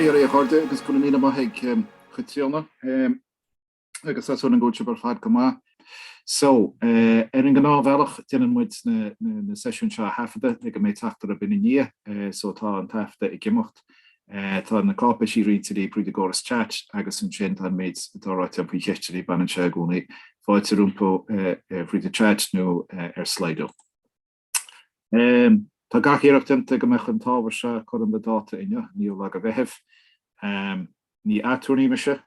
Dia oraibh a chairde agus go raibh míle maith ag Caitríona agus tá súil agam go bhfuil sibh ar fad go maith. So, ar an ngnáthbhealach déanann muid na seisiúin seo a thaifeadadh le go mbeidh teacht orthu ina ndiaidh, so tá an taifeadadh ag imeacht. Tá na cáipéisí roinnte libh fríd an gcóras chat agus ansin tá an méid atá ráite agam faoi cheisteanna baineann sé i gcónaí. Fáilte rompu fríd an chat nó ar Slido. Tá gach iarracht déanta go mbeadh an t-ábhar seo cothrom le dáta inniu, 9ú lá de Mheitheamh. Ní aturnae mise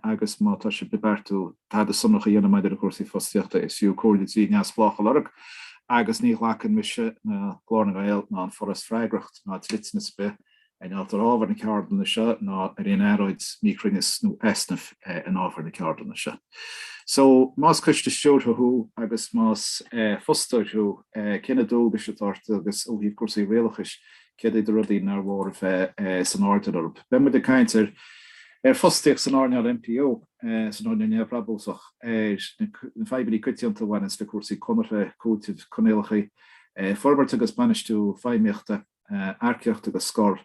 agus má tá sibh ag beartú tada sonrach a dhéanamh maidir le cúrsaí fostaíochta is fiú comhairle dlí neamhspleách a lorg agus ní ghlacann mise ná Glór na nGael ná an Foras freagracht ná dliteanas ar bith i ngeall ar ábhar na ceardlanna seo ná ar aon earráid, míchruinneas nó easnamh in ábhar na ceardlanna seo. So, más coiste stiúrtha thú agus más fostóir thú, cé na dualgais atá ort agus ó thaobh cúrsaí rialachais, céard iad na rudaí nár mhór a bheith san airdeall orthu? Beidh muid ag caint ar ar fostaíocht san earnáil NPO, san earnáil neamhbhrabúsach, ar na fadhbanna coitianta a bhaineanns le cúrsaí conartha, cúitimh, coinníollacha, forbairt agus bainistiú feidhmíochta, earcaíocht agus scor,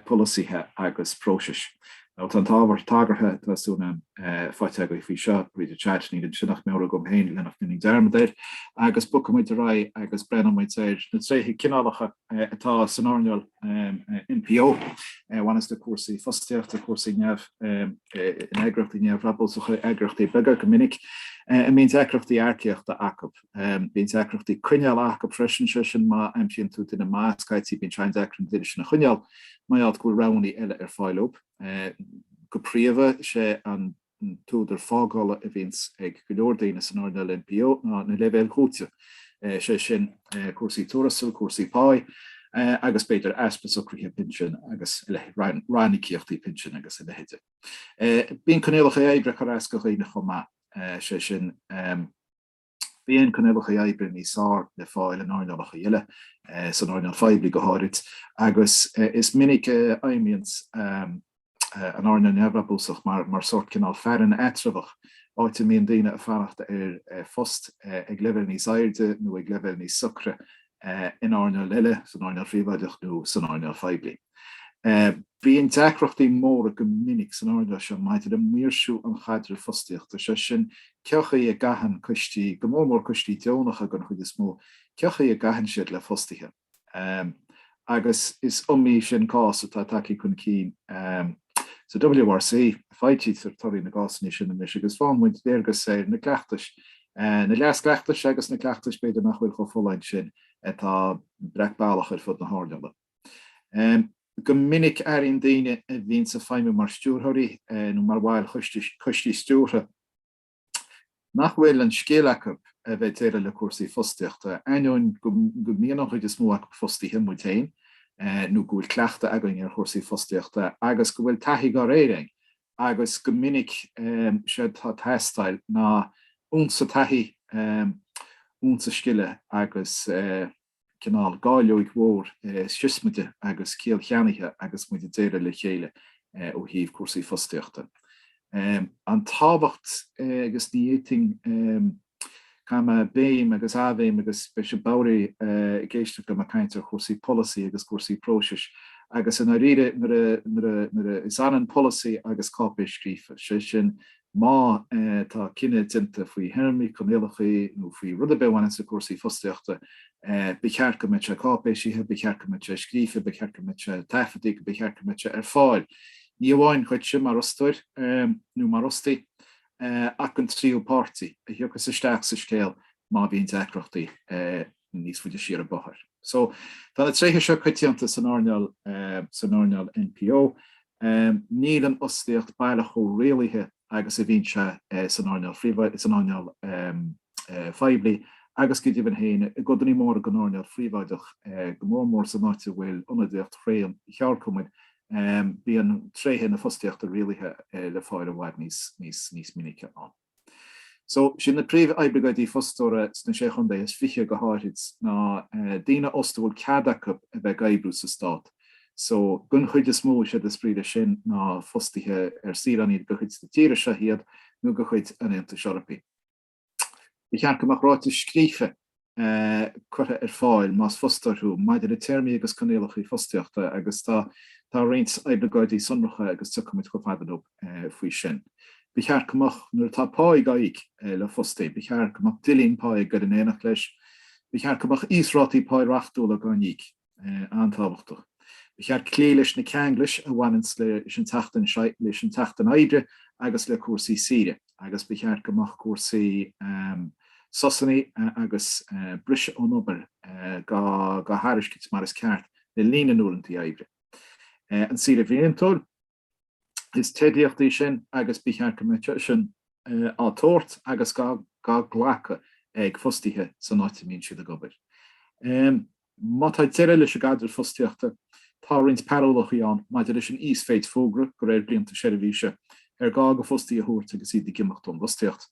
polasaithe agus próisis. Now tá an t-ábhar tagartha, tá súil agam, faighte agaibh faoi seo fríd an chat, níl ansin ach meabhrú agam féin le nach ndéanfainn dearmad air, agus bogfaidh muid ar aghaidh agus breathnóidh muid ar na tréithe cineálacha atá san earnáil NPO a bhaineas le cúrsaí fostaíochta, cúrsaí neamh, in eagraíochtaí neamhbhrabúsacha, eagraíochtaí beaga go minic, a mbíonn deacrachtaí earcaíochta acu. Bíonn deacrachtaí coinneála acu freisin, sé sin má aimsíonn tú duine maith, scaití bíonn sé an-deacair an duine sin a choinneáil mar gheall go bhfuil roghanna eile ar fáil dóibh. Go príomha, sé an t-údar fágála a bhíonns ag go leor daoine san earnáil NPO ná na leibhéil chúitimh, sé sin cúrsaí tuarastail, cúrsaí páí agus b'fhéidir easpa socruithe pinsin agus ranníocaíochtaí pinsin agus a leithéide. Bíonn coinníollacha oibre ag cur as do dhaoine chomh maith, sé sin, Bíonn coinníollacha oibre níos fearr le fáil in earnálacha eile, san earnáil phoiblí go háirid, agus is minic a fheidhmíonns an earnáil neamhbhrabúsach mar sórt cineál fearann eatramhach, áit a mbíonn daoine ag fanacht ar phost ag leibhéal níos airde nó ag leibhéal níos socra in earnáil eile, san earnáil phríobháideach nó san earnáil phoiblí. Bíonn deacrachtaí móra go minic san earnáil seo maidir le maoirsiú an chaidrimh fostaíochta, sé sin, cé chaoi a gcaitheann coistí, go mór mór coistí deonacha den chuid is mó, cé chaoi a gcaitheann siad le fostaithe. Agus is iomaí sin cás atá tagtha chun cinn sa WRC, foilsítear torthaí na gcásanna sin anois agus faigheann muid léargas ar na cleachtais, na dea-chleachtais agus na cleachtais b'fhéidir nach bhfuil chomh folláin sin atá breac bealach ar fud na hearnála. Go minic airíonn daoine a bhíonns ag feidhmiú mar stiúrthóirí nó mar bhaill choistí stiúrtha nach bhfuil an scil acu a bheith ag déileáil le cúrsaí fostaíochta, ainneoin go mbíonn an chuid is mó acu fostaithe, muid féin, nó go bhfuil cleachtadh againn ar chúrsaí fostaíochta agus go bhfuil taithí dá réir againn agus go minic séard atá ag teastáil ná unsa taithí, unsa scile agus. cineál gaidhleoig mhór siosmaide agus ciall cheannaithe agus muid ag déileáil le chéile ó thaobh cúrsaí fostaíochta. An tábhacht agus ní fhéadfainn caithfidh mé béim agus athbhéim agus beidh sibh bodhraithe ag éisteacht liom ag caint ar chúrsaí polasaí agus cúrsaí próisis agus i ndáiríre nuair a nuair a nuair a is ionann polasaí agus cáipéis scríofa, sé sin Má tá cinneadh déanta faoi théarmaí, coinníollacha nó faoi rud ar bith a bhaineanns le cúrsaí fostaíochta, ba cheart go mbeadh sé cáipéisithe, ba cheart go mbeadh sé scríofa, ba cheart go mbeadh sé taifeadta, ba cheart go mbeadh sé ar fáil, ní amháin dhuitse mar fhostóir nó mar fhostaí, ach don tríú páirtí a thiocfas isteach sa scéal má bhíonn deacrachtaí níos faide siar an bóthar. So, tá na tréithe seo coitianta san earnáil, san earnáil NPO. Níl an fhostaíocht baileach chomh rialaithe agus a bhíonn sé san earnáil phríobháideach, san earnáil phoiblí agus go deimhin féin i gcodanna móra den earnáil phríobháideach, go mór mór san áit a bhfuil ionadaíocht thréan cheardchumainn, bíonn tréithe na fostaíochta rialaithe le fáil i bhfad níos, níos, níos minice ann. So, siad na príomh-oibleagáidí fostóra sna Sé Chontae is Fiche go háithrid ná daoine a fhostú a bhfuil cead acu a bheith ag oibriú sa Stát. So, den chuid is mó, séard is brí leis sin ná fostaithe ar saoránaigh de chuid na tíre seo iad nó de chuid an Aontais Eorpaigh. Ba cheart go mbeadh ráiteas scríofa. Curtha ar fáil, más fostóir thú, maidir le téarmaí agus coinníollacha fostaíochta agus tá tá roinnt oibleagáidí sonracha agus tiocfaidh muid chomh fada leo faoi sin. Ba cheart go mbeadh, nuair atá pá á íoc le fostaí, ba cheart go mbeadh duillín pá ag goil in éineacht leis. Ba cheart go mbeadh íosrátaí pá reachtúla á n-íoc. An-tábhachtach. Ba cheart cloí leis na ceanglais a bhaineanns leis an tseachtain leis an tseachtain oibre agus le cúrsaí saoire agus ba cheart go mbeadh cúrsaí sosanna agus briseadh ón obair gá dtairiscint mar is ceart le linn na n-uaireanta oibre. An saoire bhliantúil. Is teidlíocht í sin agus ba cheart go mbeadh sin á tabhairt agus gá glacadh ag fostaithe san áit a mbíonn siad ag obair. Má tá deireadh leis an gcaidreamh fostaíochta, tá roinnt barúlacha ann maidir leis an íosmhéid fógra, de réir blianta seirbhíse, ar gá do fhostaí a thabhairt agus iad ag imeacht ón bhfostaíocht.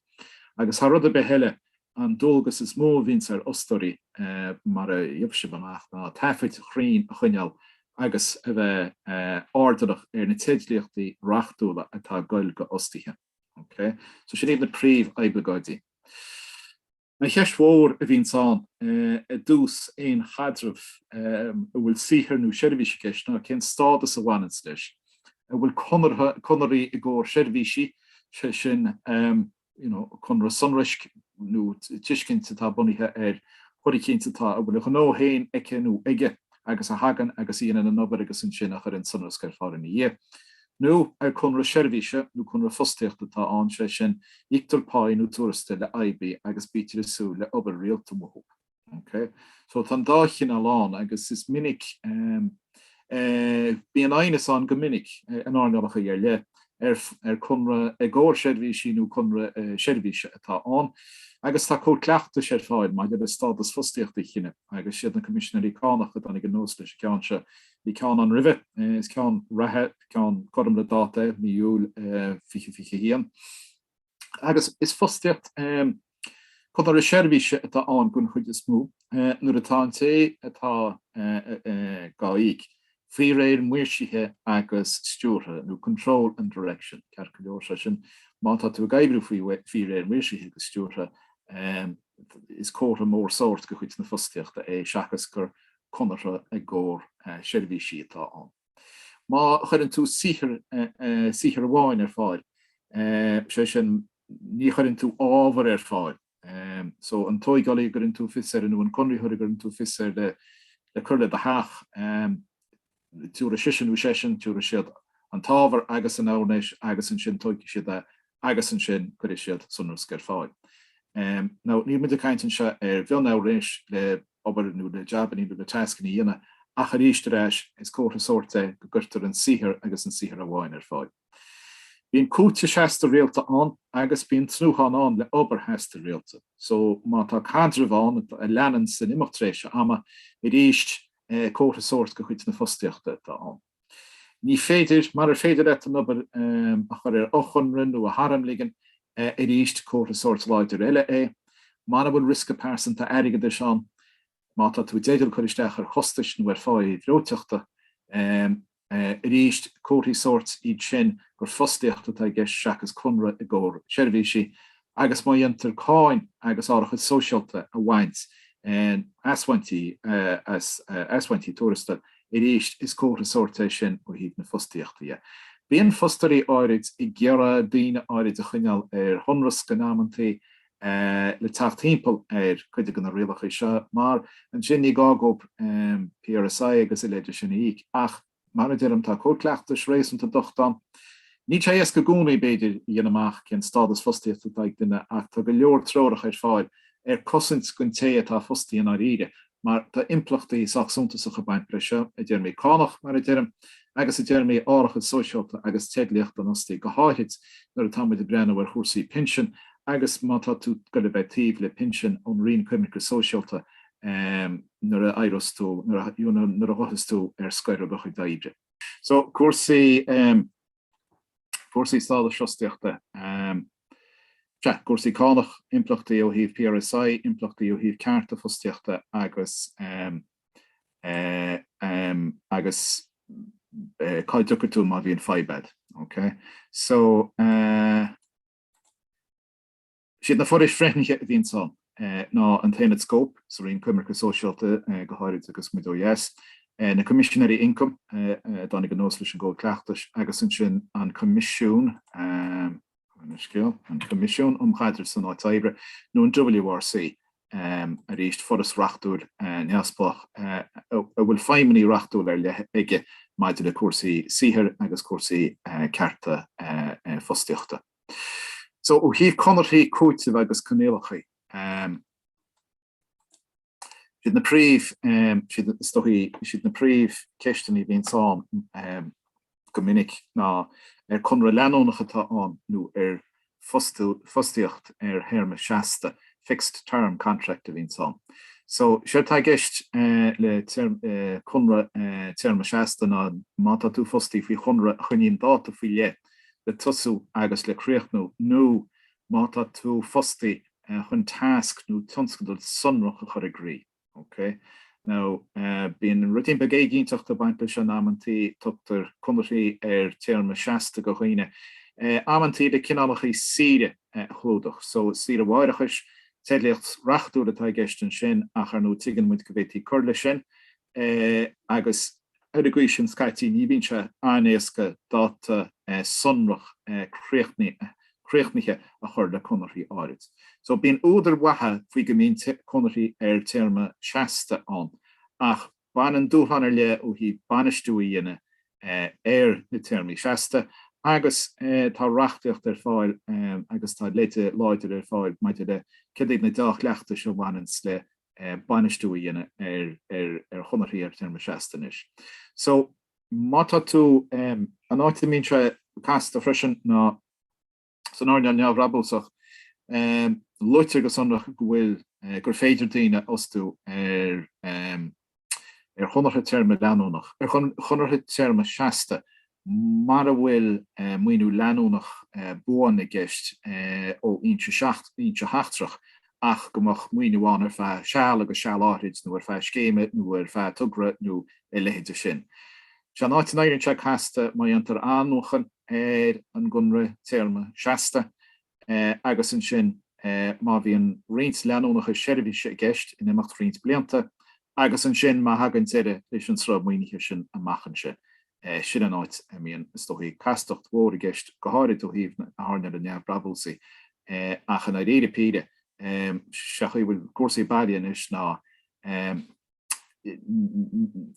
Agus thar rud ar bith eile, an dualgas is mó a bhíonns ar fhostóirí, mar a gheobhaidh sibh amach, ná taifid chruinn a choinneáil agus a bheith airdeallach ar na teidlíochtaí reachtúla atá ag goil go fhostaithe. Ok? So sin iad na príomh-oibleagáidí. An cheist mhór a bhíonns ann i dtús aon chaidrimh a bhfuil saothar nó seirbhís i gceist ná cén stádas a bhaineanns leis. An bhfuil conarthaí i gcomhair seirbhísí, sé sin you know, conradh sonraisc nó tuiscint atá bunaithe ar rud eicínt atá, a bhfuil a ghnó féin aici nó aige agus a thagann agus a dhéanann an obair agus ansin a chuireann sonrasc ar fáil ina dhiaidh. Nó ar conradh seirbhíse nó conradh fostaíochta atá ann, sé sin, íoctar pá nó tuarastal le oibrí agus bítear ag súil le obair rialta uathu. Ok, so tá an dá chineál ann agus is minic, bíonn aighneas ann go minic in earnálacha ar leith ar ar conradh i gcomhair seirbhísí nó conradh seirbhíse atá ann agus tá cód cleachtais ar fáil maidir le stádas fostaíochta a chinneadh agus siad na Coimisinéirí Cánach a dtáinig anuas leis an gceann seo. Bhí ceann ann roimhe, is ceann reatha, ceann cothrom le dáta é, mí Iúil 2021. Agus is fostaíocht conradh seirbhíse atá ann den chuid is mó, nuair atá an té atá gá íoc faoi réir maoirsithe agus stiúrtha, nó control and direction, ceart go leor, sé sin, má tá tú ag oibriú faoi réir maoirsithe agus stiúrtha, is comhartha mór sóirt de chuid na fostaíochta é seachas gur conartha i gcomhair seirbhísí atá ann. Má chuireann tú saothar, saothar amháin ar fáil, sé sin, ní chuireann tú ábhar ar fáil, so an tóigeálaí a gcuireann tú fios air nó an conraitheoir a gcuireann tú fios air le le cur le do theach, tabharfaidh sise nó seisean, tabharfaidh siad an t-ábhar agus an fhoirnéis agus ansin tógfaidh siad é agus ansin cuirfidh siad sonrasc ar fáil. Now, níl muid ag caint anseo ar mhionfhoirnéis le obair nó le jabannaí nó le tascanna a dhéanamh ach arís ar ais is comhartha sóirt é go gcuirtear an saothar agus an saothar amháin ar fáil. Bíonn cúiteamh seasta rialta ann agus bíonn tnúthán ann le obair sheasta rialta. So má tá caidreamh ann a leanann san imeacht tréimhse ama, arís comhartha sóirt de chuid na fostaíochta atá ann. Ní féidir, marar féidir leat an obair a chur ar fhochonradh nó a tharmligean, arís comhartha sóirt láidir eile é. Mara bhfuil riosca pearsanta airgeadais ann, má tá tú i dteideal cur isteach ar chostais nó ar pháí breoiteachta, arís comharthaí sóirt iad sin gur fostaíocht atá i gceist seachas conradh i gcomhair seirbhísí. Agus má dhéantar cáin agus árachas sóisialta a bhaint, asbhaintí as asbhaintí tuarastail, arís is comhartha sóirt é sin ó thaobh na fostaíochta dhe. Bíonn fostóirí áirid ag iarraidh daoine áirid a choinneáil ar shonrasc in amantaí le teacht timpeall ar cuid de na rialacha seo mar ansin ní gá dóibh PRSI agus a leithéid sin a íoc ach Mar a deirim, tá cód cleachtais réasúnta docht ann. Níl sé éasca i gcónaí, b'fhéidir, a dhéanamh amach cén stádas fostaíochta atá ag duine ach tá go leor treorach ar fáil ar cosaint don té atá fostaithe i ndáiríre, mar tá impleachtaí sách suntasach ag baint leis seo, i dtéarmaí cánach, mar a deirim, agus i dtéarmaí árachas sóisialta agus teidlíocht an fhostaí, go háithrid nuair atá muid ag breathnú ar chúrsaí pinsin agus má tá tú ag goil a bheith taobh le pinsean ón Roinn Coimirce Sóisialta. nuair a éireos tú, nuair a, you know, nuair a ghabhfas tú ar scoir ó do chuid oibre. So, cúrsaí, cúrsaí stádais fostaíochta, sea, cúrsaí cánach, impleachtaí ó thaobh PRSI, impleachtaí ó thaobh cearta fostaíochta agus, agus cá dtiocfaidh tú má bhíonn fadhb a'd, ok? So, eh. Siad na forais bhreithnithe a bhíonns ann. ná an tAonad Scóip sa Roinn Coimirce Sóisialta, go háirid agus muid ó dheas, na Coimisinéirí Ioncaim a dtáinig anuas leis an gCód Cleachtais agus ansin an Coimisiún, an Coimisiún um Chaidreamh san Áit Oibre, nó an WRC, arís, foras reachtúil neamhspleách a bhfuil feidhmeanna reachtúla ar leith aige maidir le cúrsaí saothair agus cúrsaí cearta fostaíochta. So, ó thaobh conarthaí cúitimh agus coinníollacha, siad na príomh, siad, is dóichí, siad na príomh ceisteanna a bhíonns ann go minic ná ar conradh leanúnach atá ann nó ar fostú, fostaíocht ar théarma seasta, fixed term contract a bhíonns ann. So, séard atá i gceist le conradh téarma seasta ná má tá tú fostaí faoi chonradh a choinníonn dáta faoi leith le tosú agus le críochnú nó má tá tú fostaí chun tasc nó tionscadal sonrach a chur i gcrích. Ok. Now, bíonn ruidín beag éiginnteachta ag baint leis sin amantaí, tugtar conarthaí ar téarma seasta go dhaoine, amantaí le cineálacha saoire a chlúdach. So, saoire mháithreachais, teidlíocht reachtúil atá i gceist ansin ach ar ndóigh tuigeann muid go bhféadfaí cur leis sin agus Ar an gcaoi sin, scaití, ní bhíonn sé an-éasca dáta sonrach críochnaithe a chur le conarthaí áirid. So, bíonn údair mhaithe faoi go mbíonn conarthaí ar téarma seasta ann, ach baineann dúshlán ar leith ó thaobh bainistiú a dhéanamh ar na téarmaí seasta agus tá reachtaíocht ar fáil agus tá leide láidir ar fáil maidir le céard iad na deá-chleachtais a bhaineanns le bainistiú a dhéanamh ar chonarthaí ar théarma seasta anois. So, má tá tú, an áit a mbíonn sé casta freisin ná san earnáil neamhbhrabúsach, luaitear go sonrach go bhfuil, gur féidir daoine a fhostú ar ar chonartha téarma leanúnach, ar chonartha téarma seasta mara bhfuil maoiniú leanúnach buan i gceist ó fhoinse sheachtrach ach go mbeadh maoiniú ann ar feadh seal agus seal áithrid nó ar feadh scéime nó ar feadh togra nó a leithéide sin. Sé an áit a n-éiríonn sé casta má dhéantar athnuachan ar an gconradh téarma seasta agus ansin má bhíonn roinnt leanúnachais seirbhíse i gceist in imeacht roinnt blianta, agus ansin má thagann deireadh leis an sruth maoinithe sin amach ansin. Sin an áit a mbíonn, is dóichí, castacht mhór i gceist, go háirid ó thaobh na hearnála neamhbhrabúsaí. Ach i ndáiríre píre, sé an chaoi a bhfuil cúrsaí bailithe anois ná,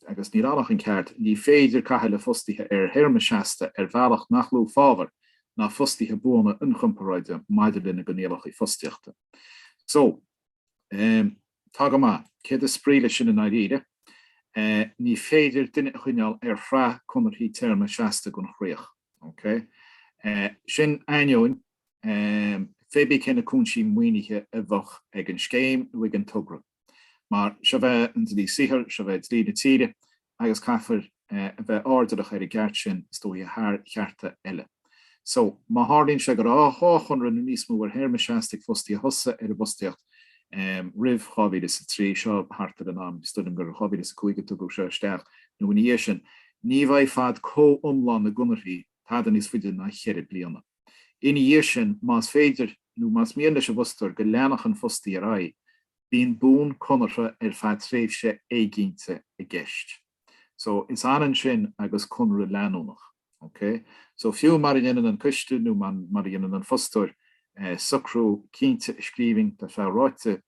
agus níl ann ach an ceart, ní féidir caitheamh le fostaithe ar théarma seasta ar bhealach nach lú fábhar ná fostaithe buana inchomparáide maidir lena gcoinníollacha fostaíochta. So, tá go maith. Céard is brí leis sin i ndáiríre? Ní féidir duine a choinneáil ar shraith conarthaí téarma seasta gan chríoch. Ok? Sin ainneoin pé bí cé na cúinsí maoinithe a bheadh ag an scéim nó ag an togra. Mar seo é an dlí saothair, seo é dlí na tíre agus caithfear a bheith airdeallach ar an gceart sin, is dóiche, thar chearta eile. So, má tharlaíonn sé go raibh 2 chonradh nó níos mó ar théarma seasta ag fostaí a thosaigh ar an bhfostaíocht roimh 2003, seo thart ar an am, is dóigh liom gur 2005 a tugadh seo isteach, nó ina dhiaidh sin, ní bheidh fad comhiomlán na gconarthaí tada níos faide ná cheithre bliana. Ina dhiaidh sin, más féidir nó más mian leis an bhfostóir go leanfadh an fostaí ar aghaidh, Bíonn buanchonartha ar feadh tréimhse éiginnte i gceist. So, is ionann sin agus conradh leanúnach. Ok? So, fiú mara ndéanann an coiste nó mara dhéanann an fostóir socrú cinnte i scríbhinn, tá sé ráite,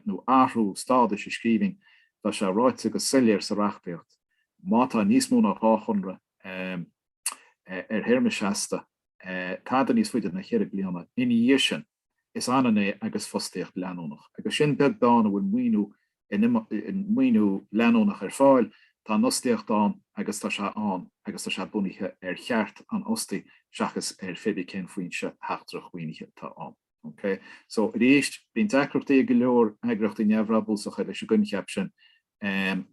nó athrú stádais i scríbhinn, tá sé ráite go soiléir sa reachtaíocht, má tá níos mó ná 2 chonradh ar théarma seasta, tada níos faide ná cheithre bliana ina dhiaidh sin, Is ionann é agus fostaíocht leanúnach, agus sin beag beann an bhfuil maoiniú maoiniú leanúnach ar fáil, tá an fhostaíocht ann agus tá sé ann agus tá sé bunaithe ar cheart an fhostaí seachas ar pé bí cén foinse sheachtrach mhaoinithe atá ann. Ok? So, arís, bíonn deacrachtaí ag go leor eagraíochtaí neamhbhrabúsacha leis an gcoincheap sin,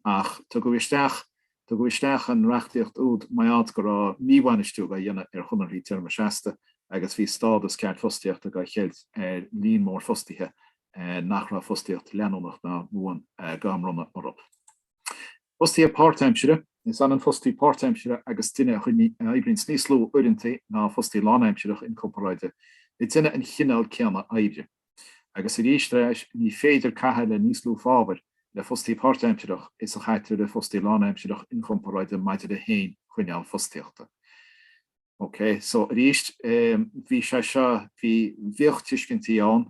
Ach tugadh isteach tugadh isteach an reachtaíocht úd mar gheall go raibh míbhainistiú á dhéanamh ar chonarthaí téarma seasta agus bhí stádas ceart fostaíochta á cheilt ar líon mór fostaithe nach raibh fostaíocht leanúnach ná bhuan á mbronnadh orthu. Fostaithe páirtaimsire, Is ionann fostaí páirtaimsire agus duine a oibríonns níos lú uaireanta ná fostaí lánaimsireach inchomparáide, ag déanamh an chineál céanna oibre. Agus arís ar ais, ní féidir caitheamh le níos lú fábhair le fostaí páirtaimsireach is a chaitear le fostaí lánaimsireach inchomparáide maidir le haon choinneáil fostaíochta. Ok, so arís, bhí sé seo, bhí, bhíodh tuiscintí ann,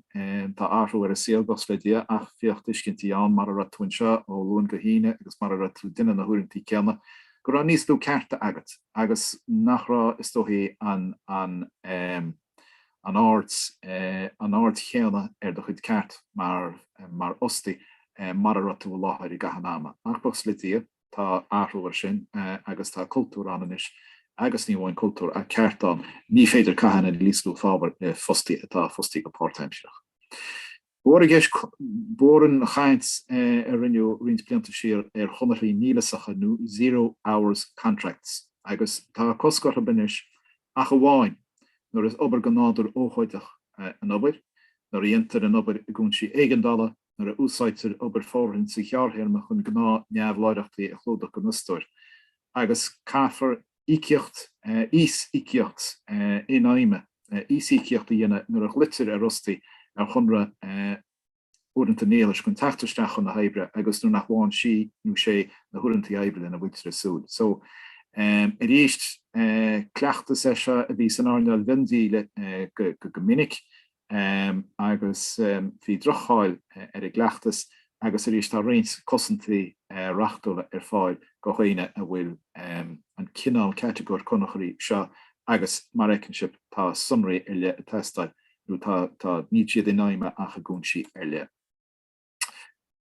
tá athrú ar an saol, buíochas le Dia, ach bhíodh tuiscintí ann mara raibh tú anseo ó Luan go hAoine agus mara raibh tú ag déanamh na huaireantaí céanna, go raibh níos lú cearta agat agus nach raibh, is dóichí, an, an, an aird, an aird chéanna ar do chuid ceart mar, mar fhostaí mara raibh tú i láthair i gcaitheamh an ama. Ach buíochas le Dia. Tá athrú ar sin agus tá cultúr ann anois agus ní amháin cultúr ach ceart ann, ní féidir caitheamh le níos lú fábhair le fostaí atá fostaí go páirtaimsireach. Ba mhór i gceist, ba mhór an chaint a rinneadh roinnt blianta siar ar chonarthaí nialasacha nó zero hours contracts agus tá cosc orthu anois ach amháin nuair is obair de nádúr ócáideach an obair, nuair a dhéantar an obair i gcúinsí éigeandála, nuair a úsáidtear obair fóirithint sa ghearrthéarma chun gnáth-neamhláithreachtaí a chlúdach don fhostóir, agus caithfear íocaíocht, íos-íocaíocht infheidhme, íos-íocaíocht a dhéanamh nuair a ghlaoitear ar fhostaí ar chonradh uaireanta nialais chun teacht isteach chun na hoibre agus nuair nach bhfaigheann sí nó sé na huaireanta oibre lena bhfuiltear ag súil. So, arís, cleachtas é seo a bhí san earnáil mhiondíola go minic, agus bhí droch-cháil ar an gcleachtas agus arís tá roinnt cosaintí reachtúla ar fáil do dhaoine a bhfuil an cineál catagóir conarthaí seo agus mar a fheiceann sibh tá sonraí ar leith ag teastáil nó tá tá níl siad infheidhme ach i gcúinsí ar leith.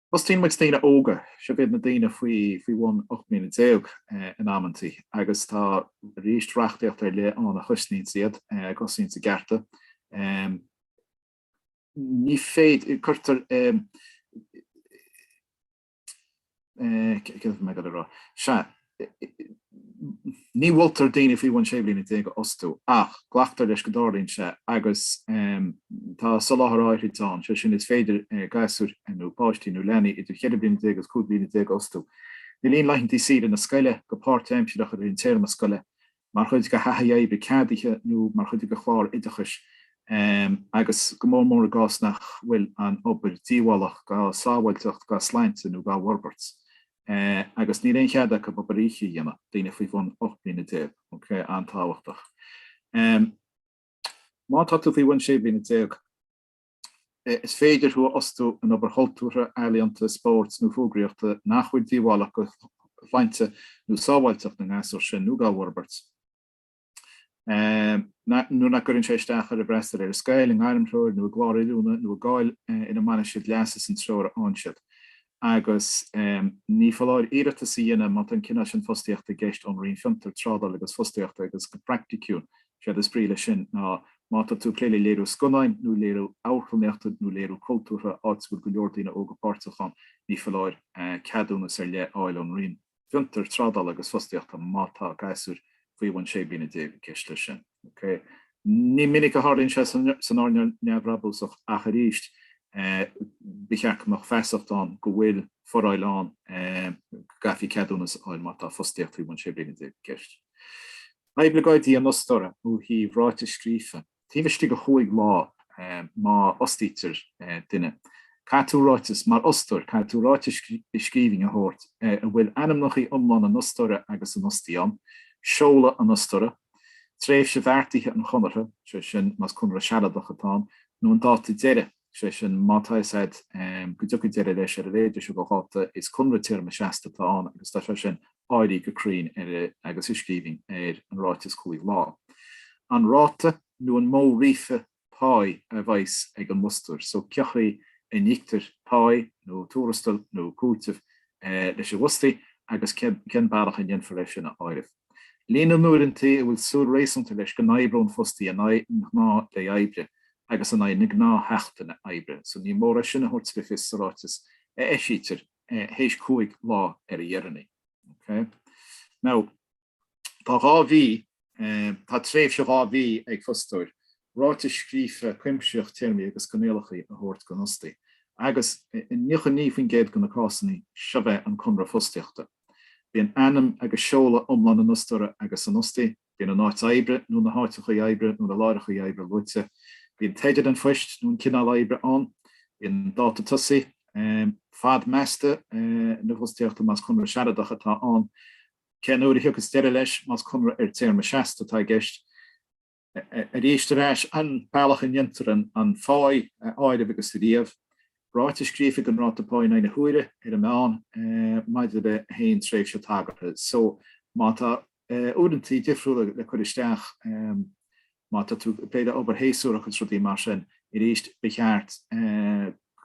Fostaíonn muid daoine óga, seo iad na daoine faoi faoi bhun 18 mbliana in amantaí agus tá arís reachtaíocht ar leith ann a chosnaíonns iad, a chosnaíonns a gcearta. Ní féidir, cuirtear, céard a bhí mé ag dul a rá? Sea, Ní mholtar daoine faoi bhun 16 bliana a fhostú, ach glactar leis go dtarlaíonn sé agus tá soláthar áithrid ann, sé sin, is féidir gasúir nó páistí nó leanaí idir 14 bliana agus 15 bliana a fhostú le linn laethanta saoire na scoile, go páirtaimsearach i rith an téarma scoile, mar chuid de thaithí oibre ceadaithe nó mar chuid de chlár oideachais agus go mór mór i gcás nach bhfuil an obair díobhálach dá sábháilteacht, dá sláinte nó dá bhforbairt. Agus níl aon chead acu obair oíche a dhéanamh, daoine faoi bhun 18 bliana, ok, an-tábhachtach. Má tá tú faoi bhun 16 bliana, is féidir thú a fhostú in obair chultúrtha, ealaíonta, spóirt nó fógraíochta nach bhfuil díobhálach do shláinte nó sábháilteacht na ngasúr sin nó dá bhforbairt. nuair nach gcuireann sé isteach ar a bhfreastal ar an scoil, a ngairmthreoir nó a gclár oiliúna nó i gcáil ina mbaineann siad leas as an treoir a fhaigheann siad. Agus ní foláir iarratas a dhéanamh má tá an cineál sin fostaíochta i gceist ón Roinn Fiontar, Trádála agus Fostaíochta agus go praiticiúil, séard is brí leis sin ná má tá tú ag plé le léiriú scannáin nó léiriú amharclannaíochta nó léiriú cultúrtha, áit a bhfuil go leor daoine óga páirteach ann, ní foláir ceadúnas ar leith a fháil ón Roinn. Fiontar, Trádála agus Fostaíochta má tá gasúir faoi bhun 16 bliana i gceist leis sin. Ok. Ní minic a tharlaíonn sé san earnáil neamhbhrabúsach ach arís ba cheart go mbeadh feasacht ann go bhfuil foráil ann go gcaithfí ceadúnas a fháil má tá fostaíocht faoi bhun 16 bliana i gceist. Oibleagáidí an fhostóra ó thaobh ráitis scríofa. Taobh istigh de chúig lá má fhostaítear duine, caithfidh tú ráiteas, mar fhostóir, caithfidh tú ráiteas i scríbhinn a thabhairt a bhfuil ainmneacha iomlána an fhostóra agus an fhostaí ann, seoladh an fhostóra, tréimhse bheartaithe an chonartha, sé sin, más conradh sealadach atá ann, nó an dáta deiridh, sé sin, má tá fhios agat go dtiocfaidh deireadh leis ar a mhéad seo de dháta, is conradh téarma seasta atá ann agus tá sé sin áirithe go cruinn ar agus i scríbhinn ar an ráiteas cúig lá. An ráta nó an modh ríofa páí a bheas ag an bhfostóir, so cén chaoi a n-íoctar páí nó tuarastal nó cúiteamh leis an bhfostaí agus cén bealach a ndéanfar é sin a áireamh. Líon na n-uaireanta a bhfuil súil réasúnta leis go n-oibreoidh an fostaí in aghaidh an ghnáthlae oibre agus in aghaidh na gnáthsheachtaine oibre, so ní mór é sin a thabhairt le fios sa ráiteas a eisítear théis 5 lá ar a dheireanaí. Ok. Now, tá 2 mhí, tá tréimhse 2 mhí ag fostóir ráiteas scríofa cuimsitheach téarmaí agus coinníollacha a thabhairt don fhostaí, agus i 99% de na cásanna seo é an conradh fostaíochta. Bíonn ainm agus seoladh iomlán an fhostóra agus an fhostaí, bíonn an áit oibre nó na háiteacha oibre nó na láithreacha oibre luaite, bíonn teideal an phoist nó an cineál oibre ann. Bíonn dáta tosaigh, fad measta na fostaíochta más conradh sealadach atá ann, cén uair a thiocfas deireadh leis más conradh ar téarma seasta atá i gceist. Arís ar ais, an bealach a ndéantar an pháí a áireamh agus a ríomh. Ráiteas scríofa den ráta pá in aghaidh na huaire ar an meán maidir le haon tréimhse tagartha. So, má tá uaireanta difriúla le cur isteach, má tá tú ag plé le obair shéasúrach agus rudaí mar sin, arís ba cheart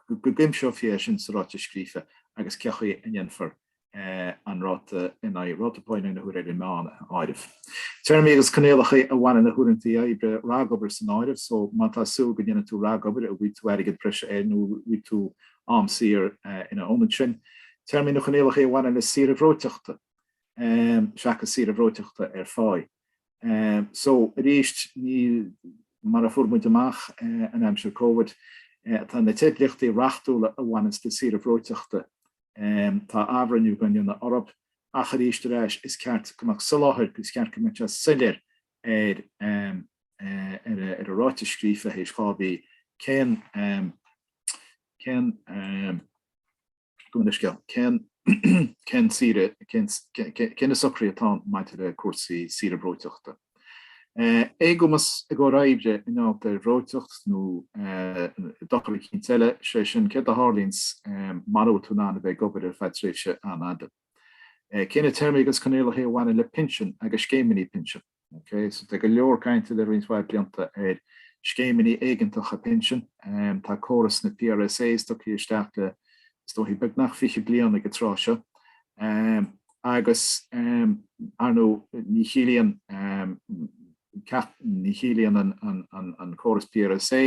go gcuimseofaí é sin sa ráiteas scríofa agus cé chaoi a ndéanfar an ráta in aghaidh, ráta pá in aghaidh na huaire ar an meán a áireamh. Téarmaí agus coinníollacha a bhaineann le huaireanta oibre ragobair san áireamh, so má tá súil go ndéanfaidh tú ragobair, an bhfaighidh tú airgead breise air nó an bhfaighidh tú am saor ina ionad sin. Téarmaí nó coinníollacha a bhaineann le saoire bhreoiteachta seachas saoire bhreoiteachta ar pháí. So, arís, níl, mar a fuair muid amach in aimsir Covid, tá na teidlíochtaí reachtúla a bhaineanns le saoire bhreoiteachta, tá athbhreithniú á ndéanamh orthu, ach arís ar ais, is ceart go mbeadh soláthar, is ceart go mbeadh sé soiléir ar ar an ráiteas scríofa théis 2 mhí cén cén Gabh mo leithscéal. Cén, cén saoire, cén, cé na socruithe atá ann maidir le cúrsaí saoire breoiteachta? Éagumas i gcomhair oibre i ngeall ar bhreoiteacht nó dochar eicínt eile, sé sin, céard a tharlaíonns mara bhfuil tú in ann a bheith ag obair ar feadh tréimhse an-fhada? Cé na téarmaí agus coinníollacha a bhaineann le pinsin agus scéimeanna pinsin? Ok, so tá go leor cainte le roinnt mhaith blianta ar scéimeanna éigeantacha pinsin. Tá córas na PRSAs tugtha isteach le, is dóichí, beagnach 20 bliain ag an tráth seo. Agus, ar ndóigh, ní chiallaíonn, ní chiallaíonn an córas PRSA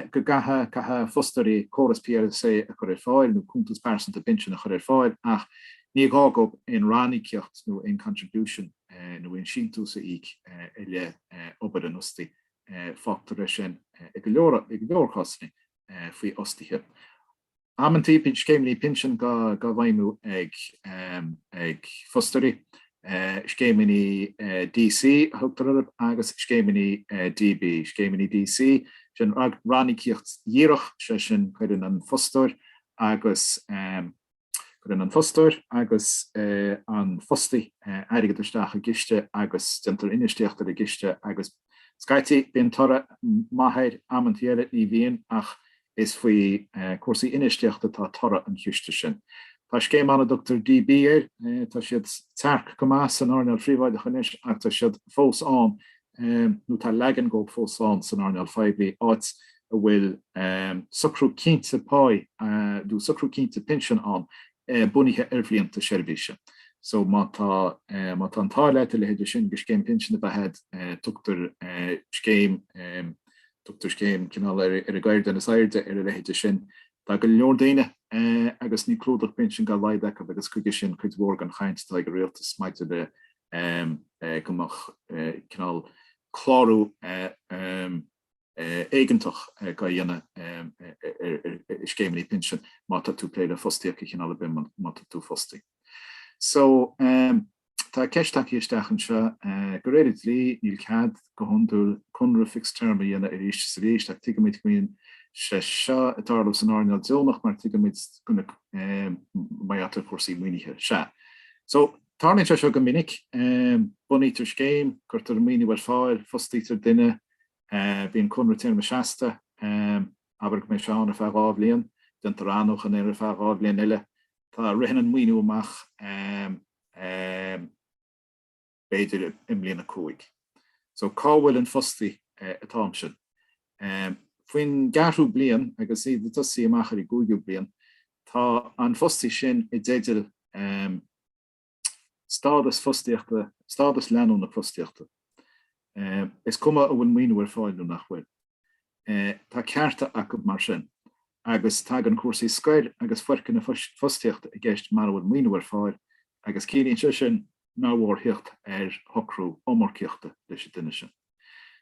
go gcaithfidh, caithfidh fostóirí córas PRSA a chur ar fáil nó cuntas pearsanta pinsin a chur ar fáil ach ní gá dóibh aon ranníocaíocht nó aon contribution nó aon síntiús a íoc i leith obair an fhostaí. Fágtar é sin i go leor, i go leor cásanna faoi fhostaithe. Amantaí bíonn scéimeanna pinsin á bhfeidhmiú ag fostóirí, scéimeanna DC a thugtar orthu agus scéimeanna DB. Scéimeanna DC, sin ranníocaíocht dhíreach, sé sin cuireann an fostóir agus cuireann an fostóir agus an fostaí airgead isteach i gciste agus déantar infheistíocht ar an gciste agus Scaití, bíonn toradh maith air, amantaí eile ní bhíonn, ach is faoi cúrsaí infheistíochta atá toradh an chiste sin. Tá scéim ann a dtugtar DB air, tá siad tearc go maith san earnáil phríobháideach anois ach tá siad fós ann, nó tá leagan dóibh fós ann san earnáil phoiblí, áit a bhfuil socrú cinnte páí nó socrú cinnte pinsean ann bunaithe ar bhlianta seirbhíse. So má tá, má tá an t-ádh leat a leithéide sin de scéim pinsin a bheith agat, tugtar scéim, tugtar scéim cineál ar an gcaighdeán is airde ar a leithéide sin. Tá go leor daoine agus níl clúdach pinsin dá laghad acu agus chuige sin cuid mhór den chaint atá ag an rialtas maidir le go mbeadh cineál clárú éigeantach á dhéanamh ar scéimeanna pinsin má tá tú ag plé le fostaíocht de chineál ar bith má tá tú fostaí. So, tá ceist tagtha isteach anseo, de réir an dlí níl cead go hiondúil conradh fixed term a dhéanamh arís is arís ach tuigimid go mbíonn sé seo ag tarlú san earnáil deonach mar tuigimid go mar gheall ar chúrsaí maoinithe. Sea. So, tarlaíonn sé seo go minic, bunaítear scéim, cuirtear maoiniú ar fáil, fostaítear duine, Bíonn conradh téarma seasta, abair go mbeidh sé ann ar feadh 2 bhliain, déantar athnuachan air ar feadh 2 bhliain eile. Tá, ritheann an maoiniú amach b'fhéidir i mbliain 5. So cá bhfuil an fostaí an t-am sin? Faoin gceathrú bliain, agus iad ag tosaí amach ar an gcúigiú bliain, tá an fostaí sin i dteideal Stádas fostaíochta, stádas leanúnach fostaíochta. Is cuma an bhfuil maoiniú ar fáil nó nach bhfuil. Tá cearta acu mar sin agus tagann cúrsaí scoir agus foirceannadh fostaíochta i gceist mara bhfuil maoiniú ar fáil agus ciallaíonn sé sin nár mhór theacht ar shocrú iomarcaíochta leis an duine sin.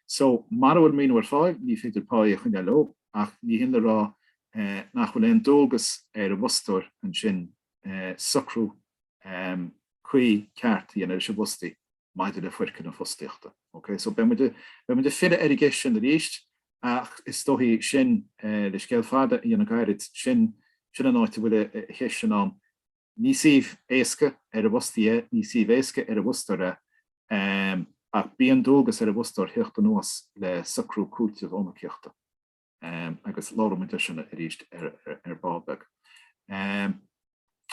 So, mara bhfuil maoiniú ar fáil ní féidir páí a choinneáil leo ach ní hin le rá nach bhfuil aon dualgas ar an bhfostóir ansin socrú cuí ceart a dhéanamh leis an bhfostaí maidir le foirceannadh fostaíochta. Ok, so beidh muid, beidh muid ag filleadh ar an gceist sin arís. Ach is dóichí sin, le scéal fada a dhéanamh gairid, sin sin an áit a bhfuil an cheist sin ann. Ní suíomh éasca ar an bhfostaí é, ní suíomh éasca ar an bhfostóir é, ach bíonn dualgas ar an bhfostóir theacht anuas le socrú cúitimh iomarcaíochta. Agus labhróidh muid air sin arís ar ball beag.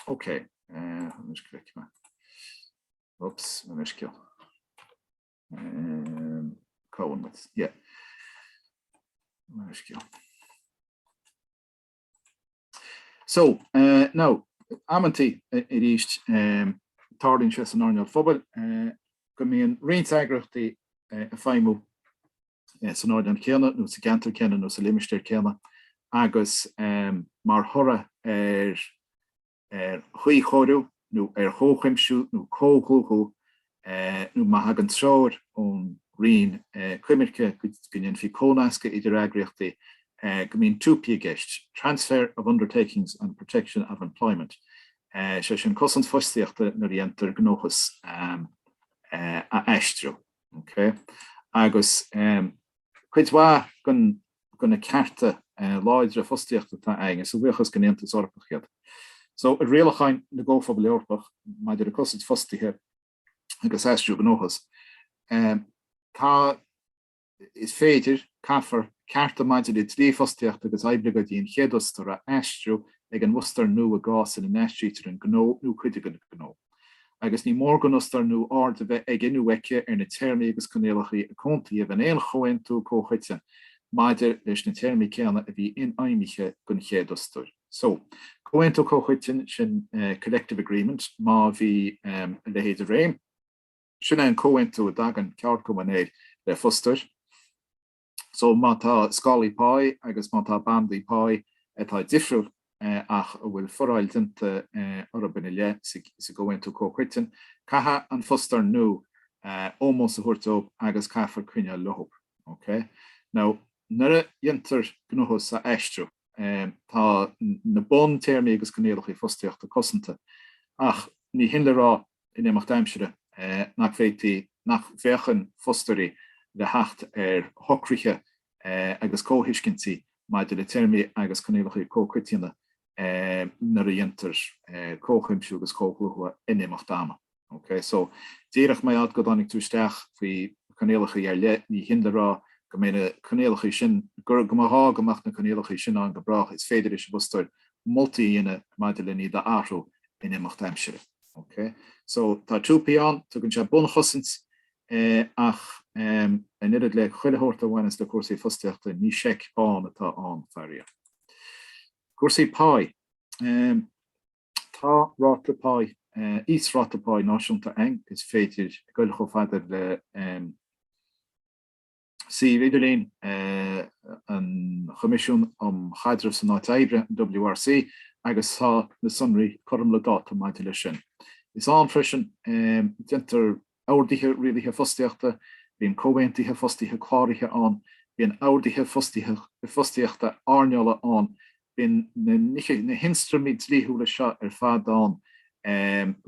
Ok, anois go bhfeicfidh mé. Oops, mo leithscéal. Cá bhfuil muid? Yeah. Mo leithscéal. So, now, amantaí arís, tarlaíonn sé san earnáil phobail go mbíonn roinnt eagraíochtaí ag feidhmiú san earnáil chéanna nó sa gceantar céanna nó sa limistéar céanna agus mar thoradh ar ar chuíchóiriú nó ar chomhchuimsiú nó comhdhlúthú nó má thagann treoir ón Roinn Coimirce go ndéanfaí comhnascadh idir eagraíochtaí, go mbíonn TUPE i gceist, Transfer of Undertakings and Protection of Employment, sé sin cosaint fostaíochta nuair a dhéantar gnóthas a aistriú. Agus cuid mhaith den de na cearta láidre fostaíochta atá againn, is a bhuíochas don Aontas Eorpach iad. So, i Rialacháin na gComhphobal Eorpach maidir le cosaint fostaithe agus aistriú gnóthas, tá, is féidir, caithfear, cearta maidir le dlí fostaíochta agus oibleagáidí an chéad fhostóra a aistriú ag an bhfostóir nua i gcás ina n-aistrítear an gnó nó cuid den ghnó. agus ní mór don fhostóir nua aird a bheith aige nó aici ar na téarmaí agus coinníollacha a comhaontaíodh in aon chomhaontú comhchoiteann maidir leis na téarmaí céanna a bhí infheidhmithe don chéad fhostóir. So, comhaontú comhchoiteann, sin collective agreement, má bhí a leithéid i réim. Sin é an comhaontú a dtagann ceardchumainn air le fostóir. So má tá scálaí páí agus má tá bandaí páí atá difriúil ach a bhfuil foráil déanta orthu ina leith sa gcomhaontú comhchoiteann, caithfidh an fostóir nua ómós a thabhairt dóibh agus caithfear coinneáil leo. Ok? Now, nuair a dhéantar gnóthas a aistriú, tá na buntéarmaí agus coinníollacha fostaíochta cosanta ach ní hin le rá in imeacht aimsire nach bhféadfaí, nach bhféachann fostóirí le theacht ar shocruithe agus comhthuiscintí maidir le téarmaí agus coinníollacha comhchoiteanna nuair a dhéantar comhchuimsiú agus comhdhlúthú in imeacht ama. Ok, so díreach mar gheall go dtáinig tú isteach faoi choinníollacha ar leith, ní hin le rá go mbeidh na coinníollacha sin, go mba ghá go mbeadh na coinníollacha sin ann go brách, is féidir leis an bhfostóir moltaí a dhéanamh maidir len iad a athrú in imeacht aimsire. Ok, so tá TUPE ann, tugann sé bunchosaint ach an oiread le chuile shórt a bhaineas le cúrsaí fostaíochta, ní seic bán atá ann, faraor. Cúrsaí páí. Tá ráta páí, íosráta páí náisiúnta ann, is féidir goil chomh fada le Suíomh idirlín an Choimisiúin um Chaidreamh san Áit Oibre, an WRC, agus tá na sonraí cothrom le dáta maidir leis sin. Is ann freisin déantar orduithe rialaithe fostaíochta, bíonn comhaontuithe fostaithe cláraithe ann, bíonn orduithe fostaíochta earnála ann Bíonn na hionstraimí dlíthiúla seo ar fad ann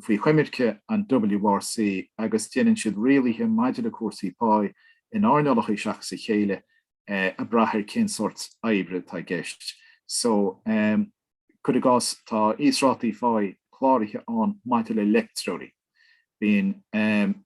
faoi choimirce an WRC agus déanann siad rialuithe maidir le cúrsaí páí in earnálacha seachas a chéile ag brath ar cén sórt oibre atá i gceist. So, cuir i gcás, tá íosrátaí pháí cláraithe ann maidir le leictreoirí. Bíonn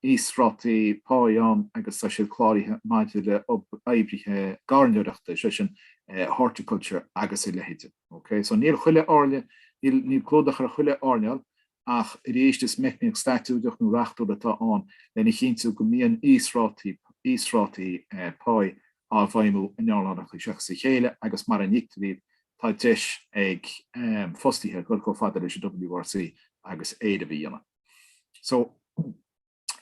íosrátaí páí ann agus tá siad cláraithe maidir le oibrithe gairneoireachta, sé sin horticulture agus a leithéide. Ok, so níl chuile earnáil, níl clúdach ar chuile earnáil ach arís is meicníocht staitiúideach nó reachtúil atá ann lena chinntiú go mbíonn íosrátaí, íosrátaí páí á bhfeidhmiú in earnálacha seachas a chéile agus mara n-íoctar iad tá deis ag fostaithe dul chomh fada leis an WRC agus éileamh a dhéanamh. So,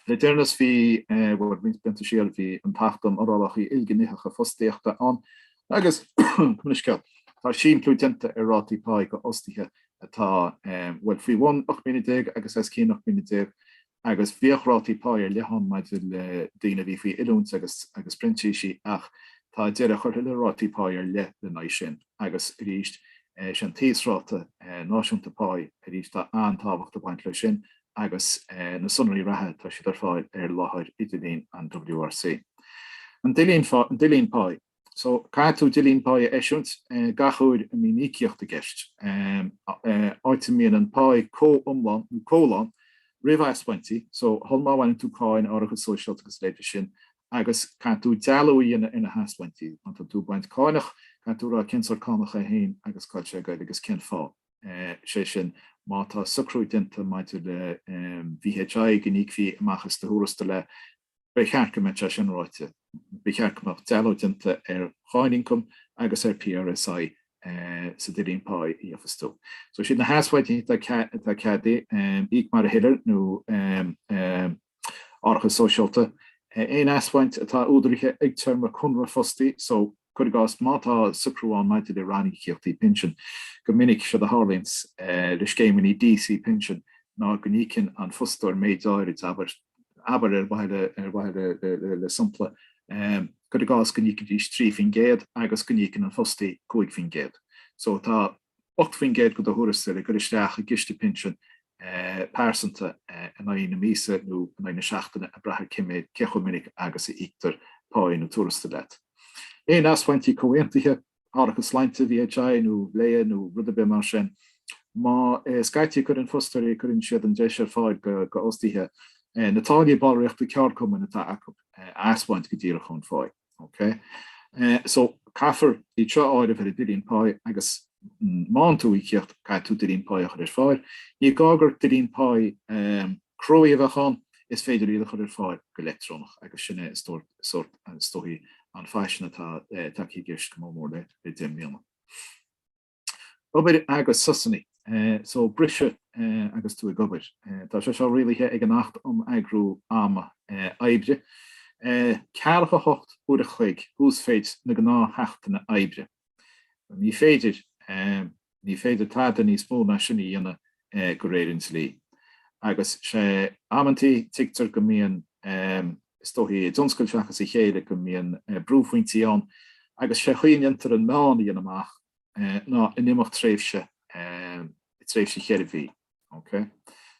le deireanas bhí, bhuel, roinnt blianta siar, bhí an tAcht um Fhorálacha Ilghnéitheacha Fostaíochta ann agus, mo leithscéal, tá simpliú déanta ar rátaí páí do fhostaithe atá, bhuel, faoi bhun 18 mbliana agus os cionn 18 mbliana agus bhíodh rátaí páí ar leith ann maidir le daoine a bhí faoi oiliúint agus agus printísigh ach tá deireadh curtha le rátaí páí ar leith lena aghaidh sin agus arís sé an t-íosráta náisiúnta páí arís tá an-tábhacht ag baint leis sin agus na sonraí reatha tá siad ar fáil ar láthair idirlín an WRC. An duillín, an duillín páí. So, caithfidh tú duillín páí a eisiúint gach uair a mbíonn íocaíocht i gceist, áit a mbíonn an pá comhiomlán nó comhlán roimh asbhaintí, so, shul má bhaineann tú cáin, árachas sóisialta agus a leithéid sin, agus caithfidh tú dealú a dhéanamh ar na hasbhaintí. Má tá tú ag baint cánach, caithfidh tú a rá cén sórt cánach é féin agus cá bhfuil sé ag goil agus cén fáth. Sé sin, má tá socrú déanta maidir le VHI go n-íocfaí amach as do thuarastal é, Ba cheart go mbeadh sé sin ráite. Ba cheart go mbeadh dealú déanta ar cháin ioncaim agus ar PRSI sa duillín páí a gheofas tú. So siad na hasbhaintí atá ceadaithe, íoc mar a thuillir nó árachas sóisialta, aon asbhaint atá údaraithe ag téarma conradh fostaí, so cuir i gcás má tá socrú ann maidir le ranníocaíochtaí pinsin, go minic séard a tharlaíonns le scéimeanna DC pinsin ná go n-íocann an fostóir méid áirid, abair, abair ar mhaithe le, ar mhaithe le, le sampla, cuir i gcás go n-íocfaidís 3% agus go n-íocann an fostaí 5%. So tá 8% de do thuarastal ag goil isteach i gciste pinsin pearsanta in aghaidh na míosa nó in aghaidh na seachtaine ag brath ar cé méid, cé chomh minic agus a íoctar páí nó tuarastal leat. Aon asbhaintí comhaontaithe, árachas sláinte, VHI nó LAYA nó rud ar bith mar sin. Má scaití cuireann fostóirí cuireann siad an deis ar fáil go d'fhostaithe na táillí ballraíochta ceardchumainn atá acu a asbhaint go díreach ón pháí. Ok? So caithfear iad seo a áireamh ar an duillín páí agus má fhaigheann tú íocaíocht caithfidh tú duillín páí a chur ar fáil. Ní gá gur duillín páí cruaidh a bheadh ann, is féidir iad a chur ar fáil go leictreonach agus sin é is sórt is dóichí an faisean atá tagtha i gceist go mór mór le 10 mbliana. Obair agus sosanna, so briseadh agus tú ag obair. Tá sé seo rialaithe ag an Acht um Eagrú Ama Oibre. Ceathracha 8 uair a chloig uasmhéid na gnáthsheachtaine oibre. Ní féidir, ní féidir tada níos mó ná sin a dhéanamh de réir an dlí. Agus sé, amantaí, tuigtear go mbíonn, is dóichí i dtionscail seachas a chéile, go mbíonn brúphointí ann agus sé chaoi a ndéantar an meán a dhéanamh amach ná in imeacht tréimhse, tréimhse cheithre mhí. Ok?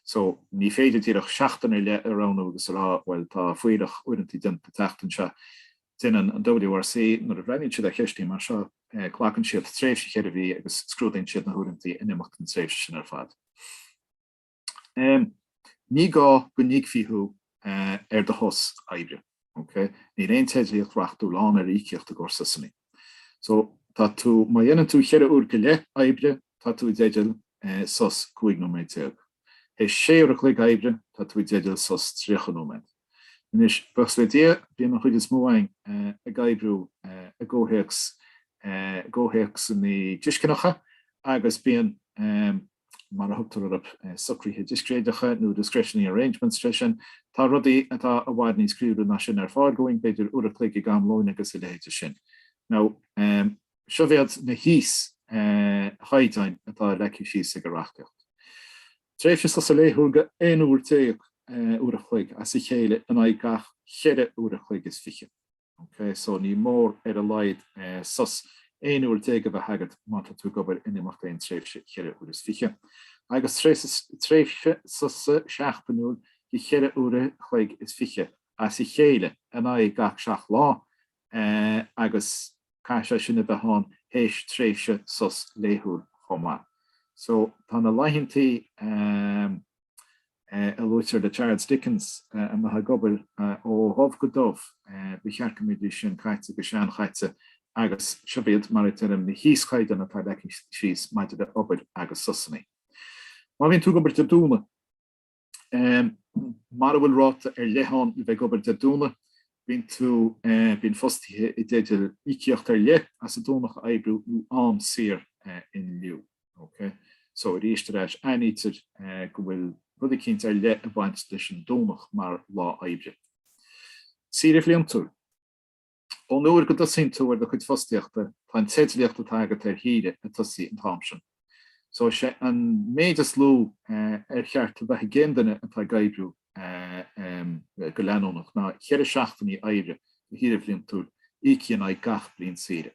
So, ní féidir díreach seachtain ar leith a roghnú agus a rá, bhuel, tá fuílleach uaireanta déanta an tseachtain seo. Déanann an WRC, nuair a bhreathnaíonn siad ar cheisteanna mar seo, glacann siad tréimhse cheithre mhí agus scrúdaíonn siad na huaireanta in imeacht na tréimhse sin ar fad. Ní gá go n-íocfaí thú ar do shos oibre. Ok? Níl aon teidlíocht reachtúil ann ar íocaíocht i gcomhair sosanna. So, tá tú, má dhéanann tú cheithre uair go leith oibre, tá tú i dteideal sos 15 nóiméad. Théis sé uair a chloig oibre, tá tú i dteideal sos 30 nóiméad. Anois, buíochas le Dia, bíonn an chuid is mó againn ag oibriú i gcomhthéacs, i gcomhthéacsanna discineacha agus bíonn, mar a thugtar orthu, socruithe discréideacha nó discretionary arrangements, sé sin, tá rudaí atá i bhfad níos croíúla ná sin ar fáil dúinn, b'fhéidir uair a chloig ag am lóin agus a leithéide sin. Now, Seo iad na híoschaighdeáin atá leagtha síos ag an reachtaíocht. Tréimhse sosa laethúil de 11 uair uair a chloig as a chéile in aghaidh gach cheithre uair a chloig is fiche. Ok, so ní mór ar a laghad sos 11 uair a bheith agat má tá tú ag obair in imeacht aon tréimhse cheithre uair is fiche. Agus tréimhse sosa seachtainiúil de cheithre uair a chloig is fiche as a chéile in aghaidh gach seacht lá agus Caithfidh sé sin a bheith ann théis tréimhse sos laethúil chomh maith. So, tá na laethantaí a luaitear le Charles Dickens a mbeifeá ag obair ó dhubh go dubh, ba cheart go mbeidís sin caite go seanchaite agus seo iad, mar a deirim, na híoschaighdeáin atá leagtha síos maidir le obair agus sosanna. Má bhíonn tú ag obair Dé Domhnaigh, Mara bhfuil ráta ar leith ann le bheith ag obair Dé Domhnaigh, bíonn tú, bíonn fostaithe i dteideal íocaíocht ar leith as an Domhnach a oibriú nó am saor in lieu. Ok? So, arís ar ais, aithnítear go bhfuil rud eicínt ar leith ag baint leis an Domhnach mar lá oibre. Saoire bhliantúil. Ón uair go dtosaíonn tú ar do chuid fostaíochta, tá an teidlíocht atá agat ar shaoire ag tosaí an t-am sin. So is é an méid is lú ar cheart a bheith ag aon duine atá ag oibriú go leanúnach ná cheithre seachtainí oibre de shaoire bhliantúil íoctha in aghaidh gach bliain saoire.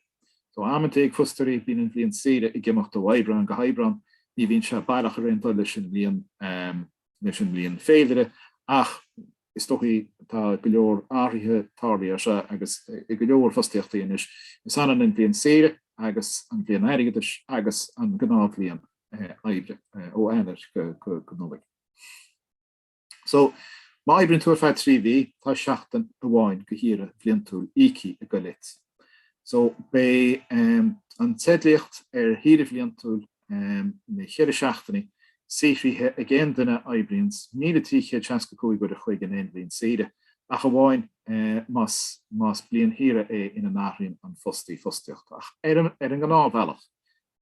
So amantaí ag fostóirí bíonn an bhliain saoire ag imeacht ó Aibreán go hAibreán, ní bhíonn sé baileach ar aon dul leis an mbliain leis an mbliain féilire ach. Is dóichí tá go leor athruithe tarlaithe anseo agus i go leor fostaíochtaí anois, is ionann an bhliain saoire agus an bhliain airgeadais agus an gnáthbhliain oibre ó Eanáir go Nollaig. So, má oibríonn tú ar feadh 3 mhí, tá seachtain amháin de shaoire bhliantúil íoctha ag goil duit. So, beidh an teidlíocht ar shaoire bhliantúil na cheithre seachtainí saothraithe ag aon duine a oibríonns 1,365 uair a chloig in aon bhliain saoire, ach amháin más más bliain shaoire é ina n-athraíonn an fostaí fostaíocht. Ach ar an ar an ngnáthbhealach,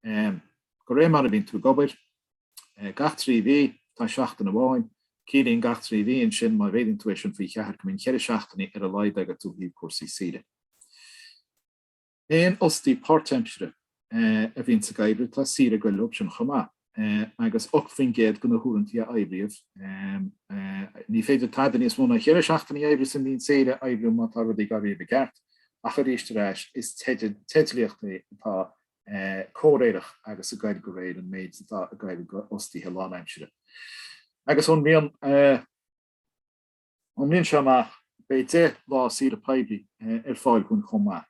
de réir mar a bhíonn tú ag obair, gach 3 mhí, tá seachtain amháin, ciallaíonn gach 3 mhí ansin, má mhéadaíonn tú é sin faoi cheathair, go mbíonn cheithre seachtainí ar a laghad agat ó thaobh cúrsaí saoire. Aon fhostaí páirtaimsire a bhíonns ag oibriú, tá saoire ag goil leo sin chomh maith, agus 8% de na huaireantaí a oibríodh. Ní féidir tada níos mó ná cheithre seachtainí a oibriú sa mbliain saoire a oibriú má tá rudaí ag éirí i gceart, ach arís ar ais, is teidlíocht é atá comhréireach agus ag goil de réir an méid atá ag goil go fhostaithe lánaimsire. Agus ón mbliain. Ón mbliain seo amach, beidh 10 lá saoire poiblí ar fáil dhúinn chomh maith.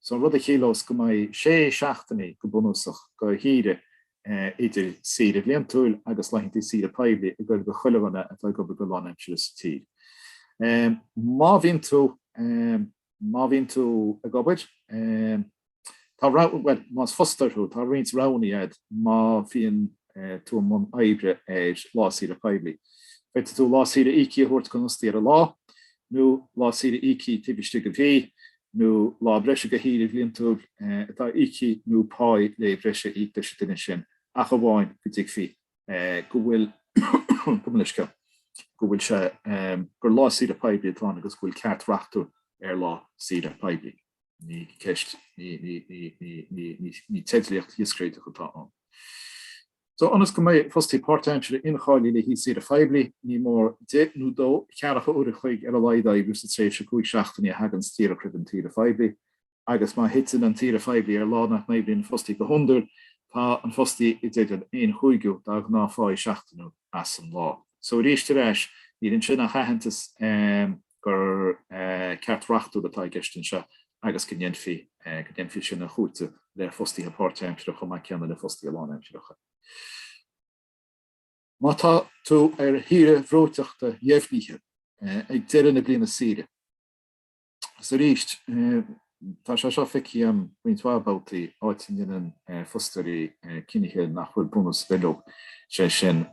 So an rud a chiallós go mbeidh sé seachtainí go bunúsach de shaoire idir saoire bhliantúil agus laethanta saoire poiblí ag goil go chuile dhuine atá ag obair go lánaimseartha sa tír. Má bhíonn tú, má bhíonn tú ag obair, Tá rogha, bhuel, más fostóir thú, tá roinnt roghanna agat má bhíonn tú i mbun oibre ar lá saoire poiblí. Féadfaidh tú lá saoire íoctha a thabhairt don fhostaí ar an lá, nó lá saoire íoctha taobh istigh de mhí, nó lá breise de shaoire bhliantúil atá íoctha nó pá lae breise a íoc leis an duine sin, ach amháin go dtuigfí go bhfuil, gabh mo leithscéal, go bhfuil sé, gur lá saoire poiblí atá ann agus go bhfuil ceart reachtúil ar lá saoire poiblí. Ní ceist, ní teidlíocht dhíscréideach atá ann. So, ionas go mbeidh fostaí páirtaimseartha incháilithe le haghaidh saoire phoiblí, ní mór di nó dó ceathracha uair a chloig ar a laghad a oibriú sa tréimhse 5 seachtainí a thagann díreach roimh an tsaoire phoiblí, agus má thiteann an tsaoire phoiblí ar lá nach n-oibríonn an fostaí go hiondúil, tá an fostaí i dteideal aon chúigiú dá ghnáthphá seachtainiúil as an lá. So, arís ar ais, níl ansin ach aitheantas gur ceart reachtúil atá i gceist anseo agus go ndéanfaí go ndéanfaí sin a chúiteamh le fostaithe páirtaimseartha chomh maith céanna le fostaithe lánaimseartha. Má tá tú ar shaoire bhreoiteachta dheimhnithe ag deireadh na bliana saoire, agus arís tá sé seo feicthe agam roinnt mhaith babhtaí, áit a ndéanann fostóirí cinnithe nach bhfuil bunús ar bith leo, sé sin,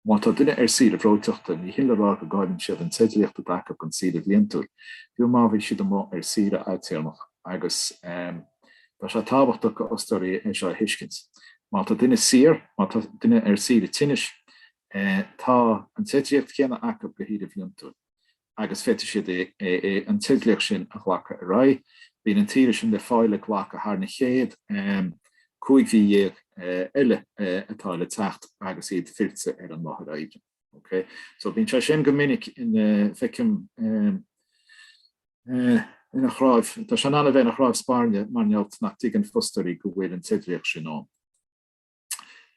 Má tá duine ar saoire bhreoiteachta, ní hin le rá go gcailleann siad an teidlíocht atá acu don saoire bhliantúil, fiú má bhí siad amuigh ar saoire fhadtéarmach, agus tá sé tábhachtach do fhostóirí é seo a thuiscint. Má tá duine saor, má tá duine ar saoire tinnis, tá an teidlíocht chéanna acu do shaoire bhliantúil. agus féadfaidh siad an teidlíocht sin a ghlacadh ar aghaidh. Bíonn an tsaoire sin le fáil le glacadh thar na chéad 15 mhí eile atá le teacht agus iad fillte ar an láthair oibre. Ok, so bíonn sé sin go minic ina, feicim ina chnámh, tá sé in ann a bheith ina chnámh spairne mar gheall nach dtuigeann fostóirí go bhfuil an teidlíocht sin ann.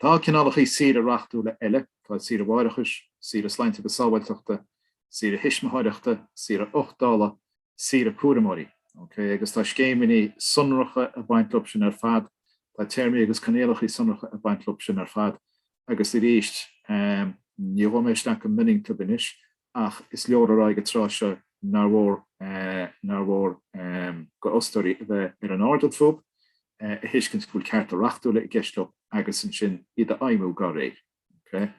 Tá cineálacha saoire reachtúla eile, tá saoire mháithreachais, saoire sláinte agus sábháilteachta, saoire thuismitheoireachta, saoire uchtála, saoire cúramóirí. Ok, agus tá scéimeanna sonracha ag baint leo sin ar fad, tá téarmaí agus coinníollacha sonracha ag baint leo sin ar fad agus arís, ní ghabhfaidh mé isteach go mion iontu anois ach is leor a rá ag an tráth seo nár mhór, nár mhór do fhostóirí a bheith ar an airdeall fúthu. a thuiscint go bhfuil cearta reachtúla i gceist leo agus ansin iad a fheidhmiú dá réir. Ok.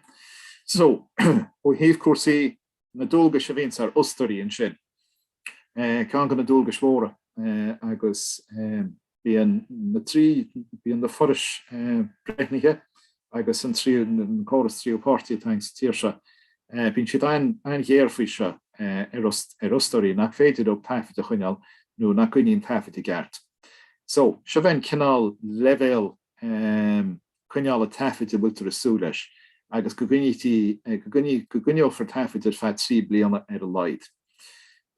So, ó thaobh cúrsaí na dualgais a bhíonns ar fhostóirí ansin, ceann de na dualgais mhóra agus bíonn na trí, bíonn na forais breithnithe agus an tríú, an córas tríú páirtí atá againn sa tír seo, bíonn siad an-ghéar faoi seo ar fhostóirí nach féidir leo taifid a choinneáil nó nach gcoinníonn taifid i gceart. So, seo é an cineál leibhéal coinneála taifid a bhfuiltear ag súil leis, agus go gcoinnítí, go gcoinneofar taifid ar feadh 3 bliana ar a laghad.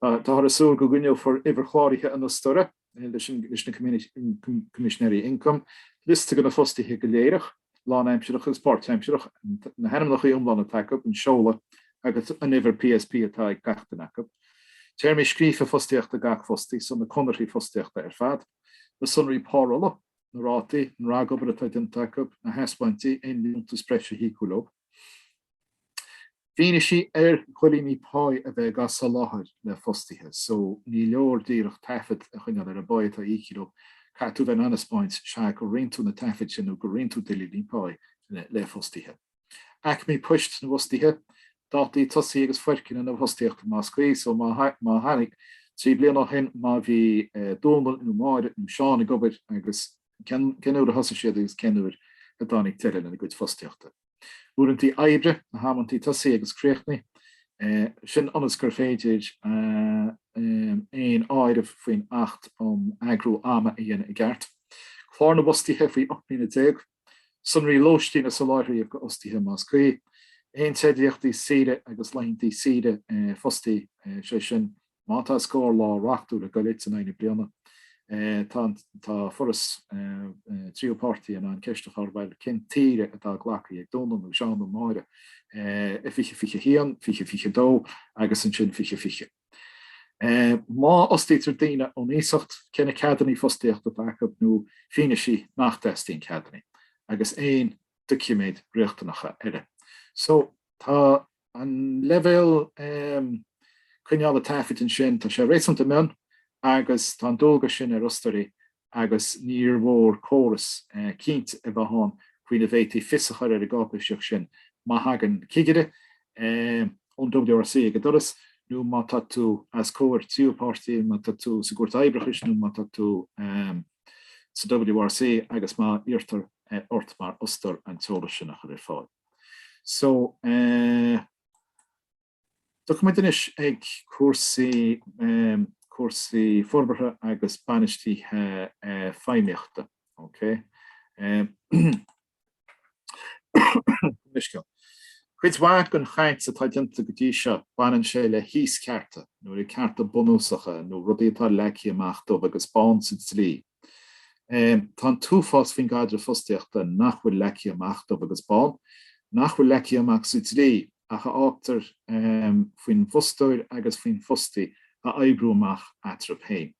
Táthar ag súil go gcoinneofar uimhir chláraithe an fhostóra leis na Coimisinéirí Ioncaim, liosta de na fostaithe go léir, lánaimsearach agus páirtaimsearach, na hainmneacha iomlána atá acu, an seoladh. agus an uimhir PSP atá ag gach duine acu. Téarmaí scríofa fostaíochta gach fostaí, so na conarthaí fostaíochta ar fad. Na sonraí párolla, na rátaí, an ragobair atá déanta acu, na hasbhaintí, aon liúntas breise a híocadh leo. Fianaise ar dhuillíní páí a bheith á soláthar le fostaithe, so ní leor díreach taifead a choinneáil ar an bpá atá íoctha leo, caithfidh tú a bheith in ann a 'speáint, sea, gur roinn tú na taifid sin nó gur roinn tú duillíní páí le fostaithe. Aicmí poist na bhfostaithe, dátaí tosaigh agus foirceannadh na bhfostaíochta más cuí, so má tháinig, 3 bliana ó shin má bhí Dónal nó Máire nó Seán ag obair agus cén uair a thosaigh siad agus cén uair a dtáinig deireadh lena gcuid fostaíochta. Uaireantaí oibre, na hamantaí tosaigh agus críochnaithe, sin ionas gur féidir aon áireamh faoin Acht um Eagrú Ama a dhéanamh i gceart. Clár na bhfostaithe faoi 18 mbliana, sonraí lóistín a soláthraíodh do fhostaithe más cuí, aon teidlíochtaí saoire agus laethanta saoire fostaí, sé sin Má tá scór lá reachtúil ag goil duit in aghaidh na bliana, tá tá foras tríú páirtí in ann ceist a chur, bhuel, cén tsaoire atá glactha ag Dónal nó Seán nó Máire i 2021, 2022 agus ansin 2020? Má fhostaítear daoine ón iasacht, cé na ceadanna fostaíochta atá acu nó fianaise nach dteastaíonn ceadanna agus aon doiciméid riachtanacha eile. So, tá An leibhéal coinneála taifid ansin, tá sé réasúnta mion agus tá an dualgas sin ar fhostóirí agus níor mhór córas cinnte a bheith ann faoina bhféadfaí fios a chur ar an gcáipéisíocht sin má thagann cigire ón WRC ag an doras nó má tá tú os comhair tríú páirtí, má tá tú sa gCúirt Oibreachais nó má tá tú sa WRC agus má iarrtar ort mar fhostóir an t-eolas sin a chur ar fáil. So, eh, tiocfaidh muid anois ag cúrsaí, eh, cúrsaí forbartha agus bainistithe, eh, feidhmíochta, ok? Eh, Cuid mhaith den chaint atá déanta go dtí seo, baineann sé le híoschearta, nó le cearta bunúsacha, nó rudaí atá leagtha amach dubh agus bán sa dlí. Tá an t-uafás faoin gcaidreamh fostaíochta nach bhfuil leagtha amach dubh agus bán, nach bhfuil leagtha amach sa dlí ach a fhágtar faoin bhfostóir agus faoin bhfostaí a oibriú amach eatarthu féin.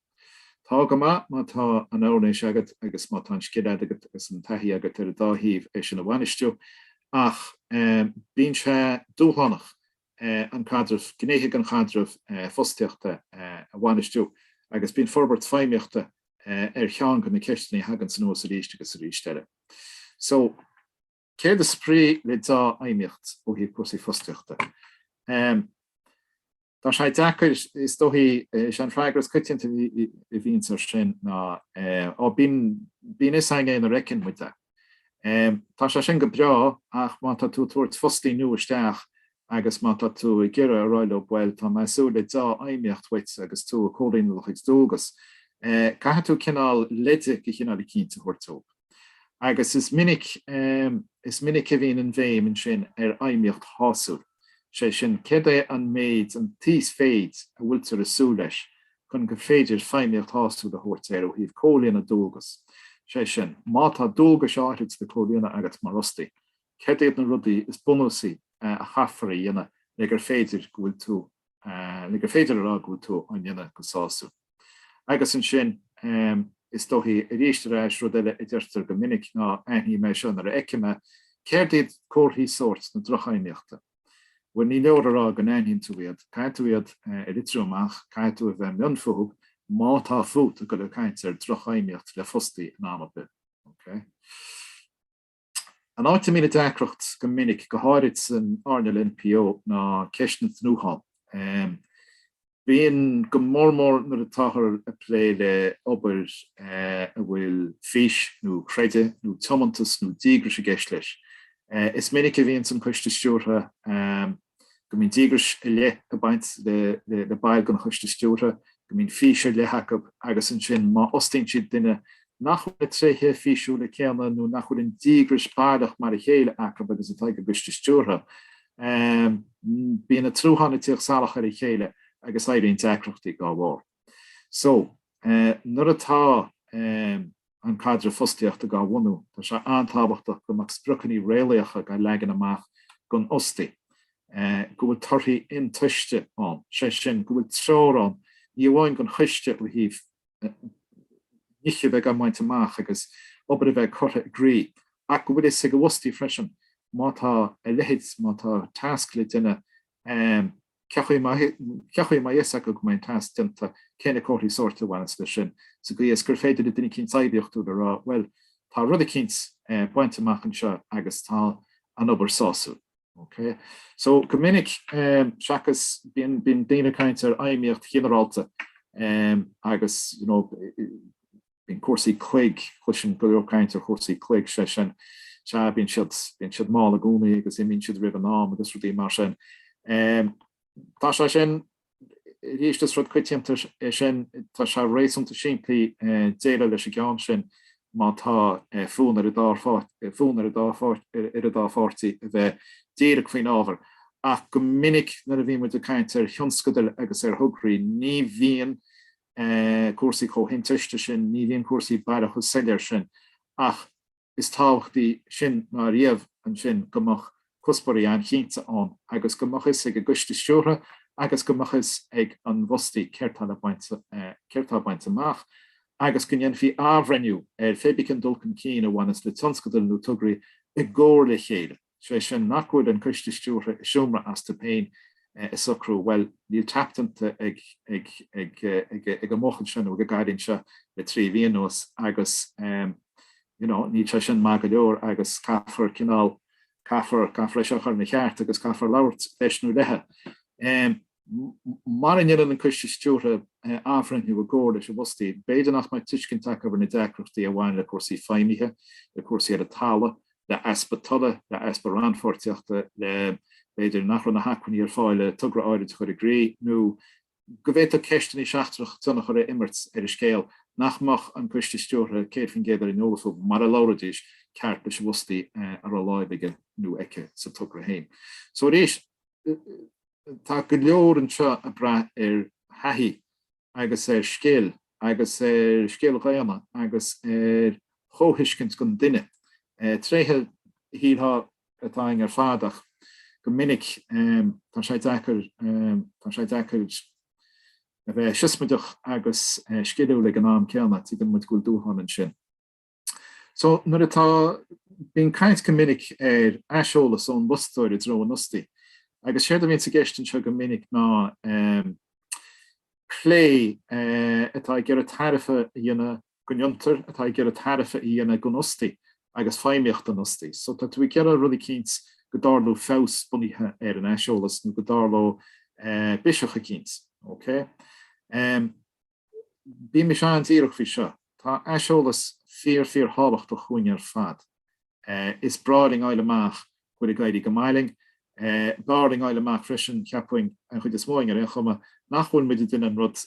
Tá go maith má tá an fhairnéis agat agus má tá an scil agat agus an taithí agat ar an dá thaobh é sin a bhainistiú ach bíonn sé dúshlánach an caidreamh, gnéithe den chaidreamh fostaíochta a bhainistiú agus bíonn forbairt feidhmíochta ar cheann de na ceisteanna a thaganns anuas arís agus arís eile. So, céard is brí le deá-fheidhmíocht ó thaobh cúrsaí fostaíochta? Tá sé deacair, is dóichí, is é an freagra is coitianta a bhíonns air sin ná, Ó, bíonn, bíonn fhios againn é nuair a fheiceann muid é. Tá sé sin go breá ach má tá tú ag tabhairt fostaí nua isteach agus má tá tú ag iarraidh a rá leo bhuel tá mé ag súil le deá-fheidhmíocht uait agus tú ag comhlíonadh do chuid dualgas, caithfidh tú cineál leide de chineál eicínt a thabhairt dóibh. Agus is minic, is minic a bhíonn an bhéim ansin ar fheidhmíocht shásúil, sé sin céard é an méid, an t-íosmhéid a bhfuiltear ag súil leis chun gur féidir feidhmíocht shásúil a thabhairt air ó thaobh comhlíonadh dualgas, sé sin, má tá dualgais áithrid le comhlíonadh agat mar fhostaí, céard iad na rudaí is bunúsaí a chaithfear a dhéanamh le gur féidir go bhfuil tú, le gur féidir a rá go bhfuil tú á ndéanamh go sásúil. Agus ansin, is dóichí, arís ar ais, rud eile a deirtear go minic ná aithneoidh mé seo nuair a fheicfidh mé, céard iad comharthaí sóirt na drochfheidhmíochta? Bhuel, ní leor a rá go n-aithníonn tú iad, caithfidh tú iad a litriú amach, caithfidh tú a bheith mion fúthu má tá fút ag dul ag caint ar drochfheidhmíocht le fostaí in am ar bith. Ok. An áit a mbíonn an deacracht go minic, go háirid san earnáil NPO, ná ceist na dtnúthán. Bíonn, go mór mór nuair atáthar ag plé le obair a bhfuil fís nó creideamh nó tiomantas nó díograis i gceist leis. Is minic a bhíonns an coiste stiúrtha, go mbíonn díograis ar leith ag baint le baill den choiste stiúrtha, go mbíonn fís ar leith acu agus ansin má fhostaíonn siad duine nach bhfuil na tréithe físiúla céanna nó nach bhfuil an díograis baileach mar a chéile acu agus atá ag an gcoiste stiúrtha, bíonn na tsrutháin ag tíocht salach ar a chéile agus éiríonn deacrachtaí dá bharr. So, nuair atá an caidreamh fostaíochta dhá bhunú, tá sé an-tábhachtach go mbeadh spriocanna réalaíocha dhá leagan amach don fhostaí. go bhfuil torthaí intomhaiste ann, sé sin, go bhfuil treoir ann, ní amháin don choiste ó thaobh nithe a bheith á mbaint amach agus obair a bheith curtha i gcrích, ach go bhfuil fhios ag an bhfostaí freisin má tá a leithéid, má tá tasc le déanamh, cé chaoi a mbeidh fhios acu go mbeidh an tasc déanta, cé na comharthaí sóirt a bhaineas leis sin, sa gcaoi is gur féidir le duine eicínt oibiachtúil a rá, bhuel, tá rud eicínt bainte amach anseo agus tá an obair sásúil. Ok. So, go minic, seachas, bíonn, bíonn daoine ag caint ar fheidhmíocht ghinearálta agus, you know, bíonn cúrsaí cloig, cloisim go leor caint ar chúrsaí cloig, sé sin, sea, bíonn siad, bíonn siad mall i gcónaí agus imíonn siad roimh an am agus rudaí mar sin. Tá sé sin, arís, is rud coitianta é sin, tá sé réasúnta simplí déileáil leis an gceann sin má tá fonn ar an dá fonn ar an dá ar an dá pháirtí a bheith díreach faoin ábhar. Ach go minic nuair a bhíonn muid ag caint ar thionscadail agus ar thograí, ní bhíonn cúrsaí chomh hintomhaiste sin, ní bhíonn cúrsaí baileach chomh soiléir sin. Ach is tábhachtaí sin ná riamh ansin go mbeadh cuspóirí an-chinnte ann agus go mbeadh fhios ag an gcoiste stiúrtha agus go mbeadh fhios ag an bhfostaí céard tá le baint, céard tá bainte amach agus go ndéanfaí athbhreithniú ar pé bith cén dul chun cinn a bhaineas le tionscadail nó tograí i gcomhar le chéile. Sé sin, nach bhfuil an coiste stiúrtha i seomra astu féin ag socrú, bhuel, níl tap déanta ag ag ag ag ag an mbuachaill seo nó ag an gcailín seo le 3 mhí anuas agus you know, níl sé sin maith go leor agus caithfear cineál, caithfear, caithfear é seo a chur ina cheart agus caithfear labhairt leis nó léi. Mara ndéanann an coiste stiúrtha athbhreithniú i gcomhar leis an bhfostaí, b'fhéidir nach mbeidh tuiscint acu ar na deacrachtaí a bhain le cúrsaí feidhmithe, le cúrsaí ar an talamh, le easpa tola, le easpa rannpháirtíochta, le b'fhéidir nach raibh na hacmhainní ar fáil le togra áirid a chur i gcrích, nó go bhféadfadh ceisteanna seachtracha tionchar a imirt ar an scéal nach mbeadh an coiste stiúrtha 100% ar an eolas fúthu mara labhróidís ceart leis an bhfostaí a raibh láimh aige nó aici sa togra féin. So arís, Tá go leor anseo ag brath ar thaithí agus ar scil agus ar scil dhaonna agus ar chomhthuiscint don duine. Tréithe a shílfeá atá againn ar fad ach go minic tá sé deacair, tá sé deacair a bheith siosmaideach agus sciliúil ag an am céanna. Tuigeann muid go bhfuil dúshlán ansin. So, nuair atá, bíonn caint go minic ar aiseolas ón bhfostóir i dtreo an fhostaí, agus séard a bhíonns i gceist anseo go minic ná plé atá ag iarraidh tairbhe a dhéanamh don fhiontar, atá ag iarraidh tairbhe a dhéanamh don fhostaí agus feidhmíocht an fhostaí. So, tá tú ag iarraidh rud eicínt go dtarlódh feabhas bunaithe ar an aiseolas nó go dtarlódh biseach eicínt, ok? Bímis an-díreach faoi seo, tá aiseolas fíor fíor thábhachtach chugainn ar fad. Is breá linn fháil amach go bhfuil ag éirí go maith linn. B'fhearr linn fháil amach freisin, cheapfainn, an chuid is mó againn ar aon chuma, nach bhfuil muid ag déanamh an rud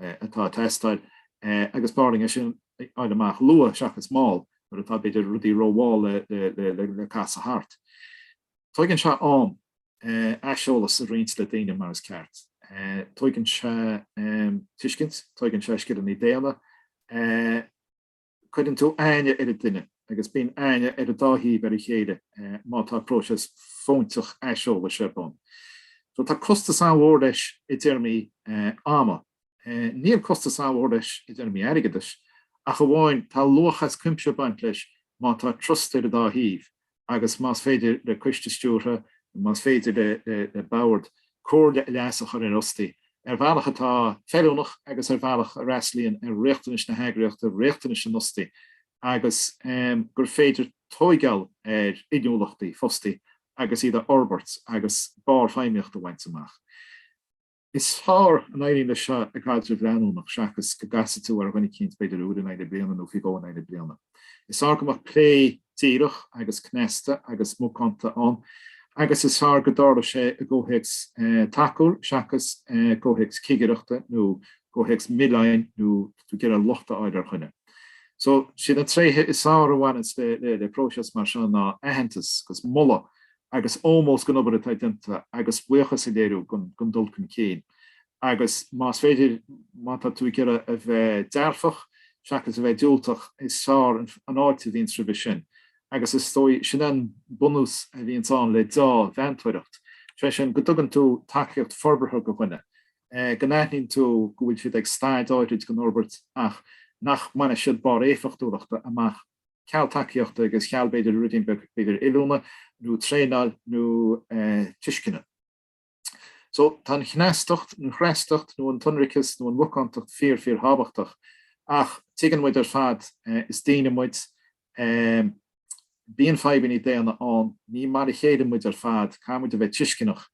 atá ag teastáil agus b'fhearr linn é sin a fháil amach luath seachas mall, nuair atá b'fhéidir rudaí rómhall le casadh thart. Tóigeann sé am aiseolas a roinnt le daoine mar is ceart. Tóigeann sé tuiscint, tóigeann sé scileanna daonna. Cuireann tú aithne ar an duine agus bíonn aithne ar an dá thaobh ar a chéile má tá próiseas fóinteach aiseolais ar bun. So tá costas an-mhór leis i dtéarmaí ama. Níl costas an-mhór leis i dtéarmaí airgeadais, ach amháin tá luach as cuimse ag baint leis má tá trust ar an dá thaobh agus más féidir le coiste stiúrtha nó más féidir le bord comhairle a leas a chur ar fhostaí ar bhealach atá feiliúnach agus ar bhealach a fhreastlaíonn ar riachtanais na heagraíochta, riachtanais an fhostaí agus gur féidir tóigeáil ar inniúlachtaí fostaí agus iad a fhorbairt agus barr feidhmíochta a bhaint amach. Is fearr a n-éiríonn leis seo i gcaidreamh leanúnach seachas go gcasfaidh tú ar dhuine eicínt b'fhéidir uair in aghaidh na bliana nó faoi dhó in aghaidh na bliana. Is fearr go mbeadh plé díreach agus cneasta agus macánta ann agus is fearr go dtarlódh sé i gcomhthéacs tacúil seachas gcomhthéacs cigireachta nó gcomhthéacs milleáin nó tú ag iarraidh locht a fháil ar dhuine. So, siad na tréithe is fearr a bhaineanns le próiseas mar seo ná aitheantas agus moladh agus ómós don obair atá déanta agus buíochas a léiriú don dul chun cinn. Agus más féidir, má tá tú ag iarraidh a bheith dearfach seachas a bheith diúltach, is fearr an fháilte a bhíonns roimhe sin. Agus is dóigh, sin an bunús a bhíonns ann le deá-mheantóireacht. Sé sin, go dtugann tú tacaíocht forbartha do dhuine, go n-aithníonn tú go bhfuil siad ag staid áirid den fhorbairt ach nach mbainfidh siad barr éifeachtúlachta amach ceal tacaíochta agus ceal b'fhéidir ruidín beag b'fhéidir oiliúna nó traenáil nó tuisceana. So tá an chneastacht, an chneastacht nó an t-ionraiceas nó an mhacántacht fíor fíor thábhachtach ach tuigeann muid ar fad, is daoine muid, bíonn fadhbanna daonna ann, ní mar a chéile muid ar fad, caithfidh muid a bheith tuisceanach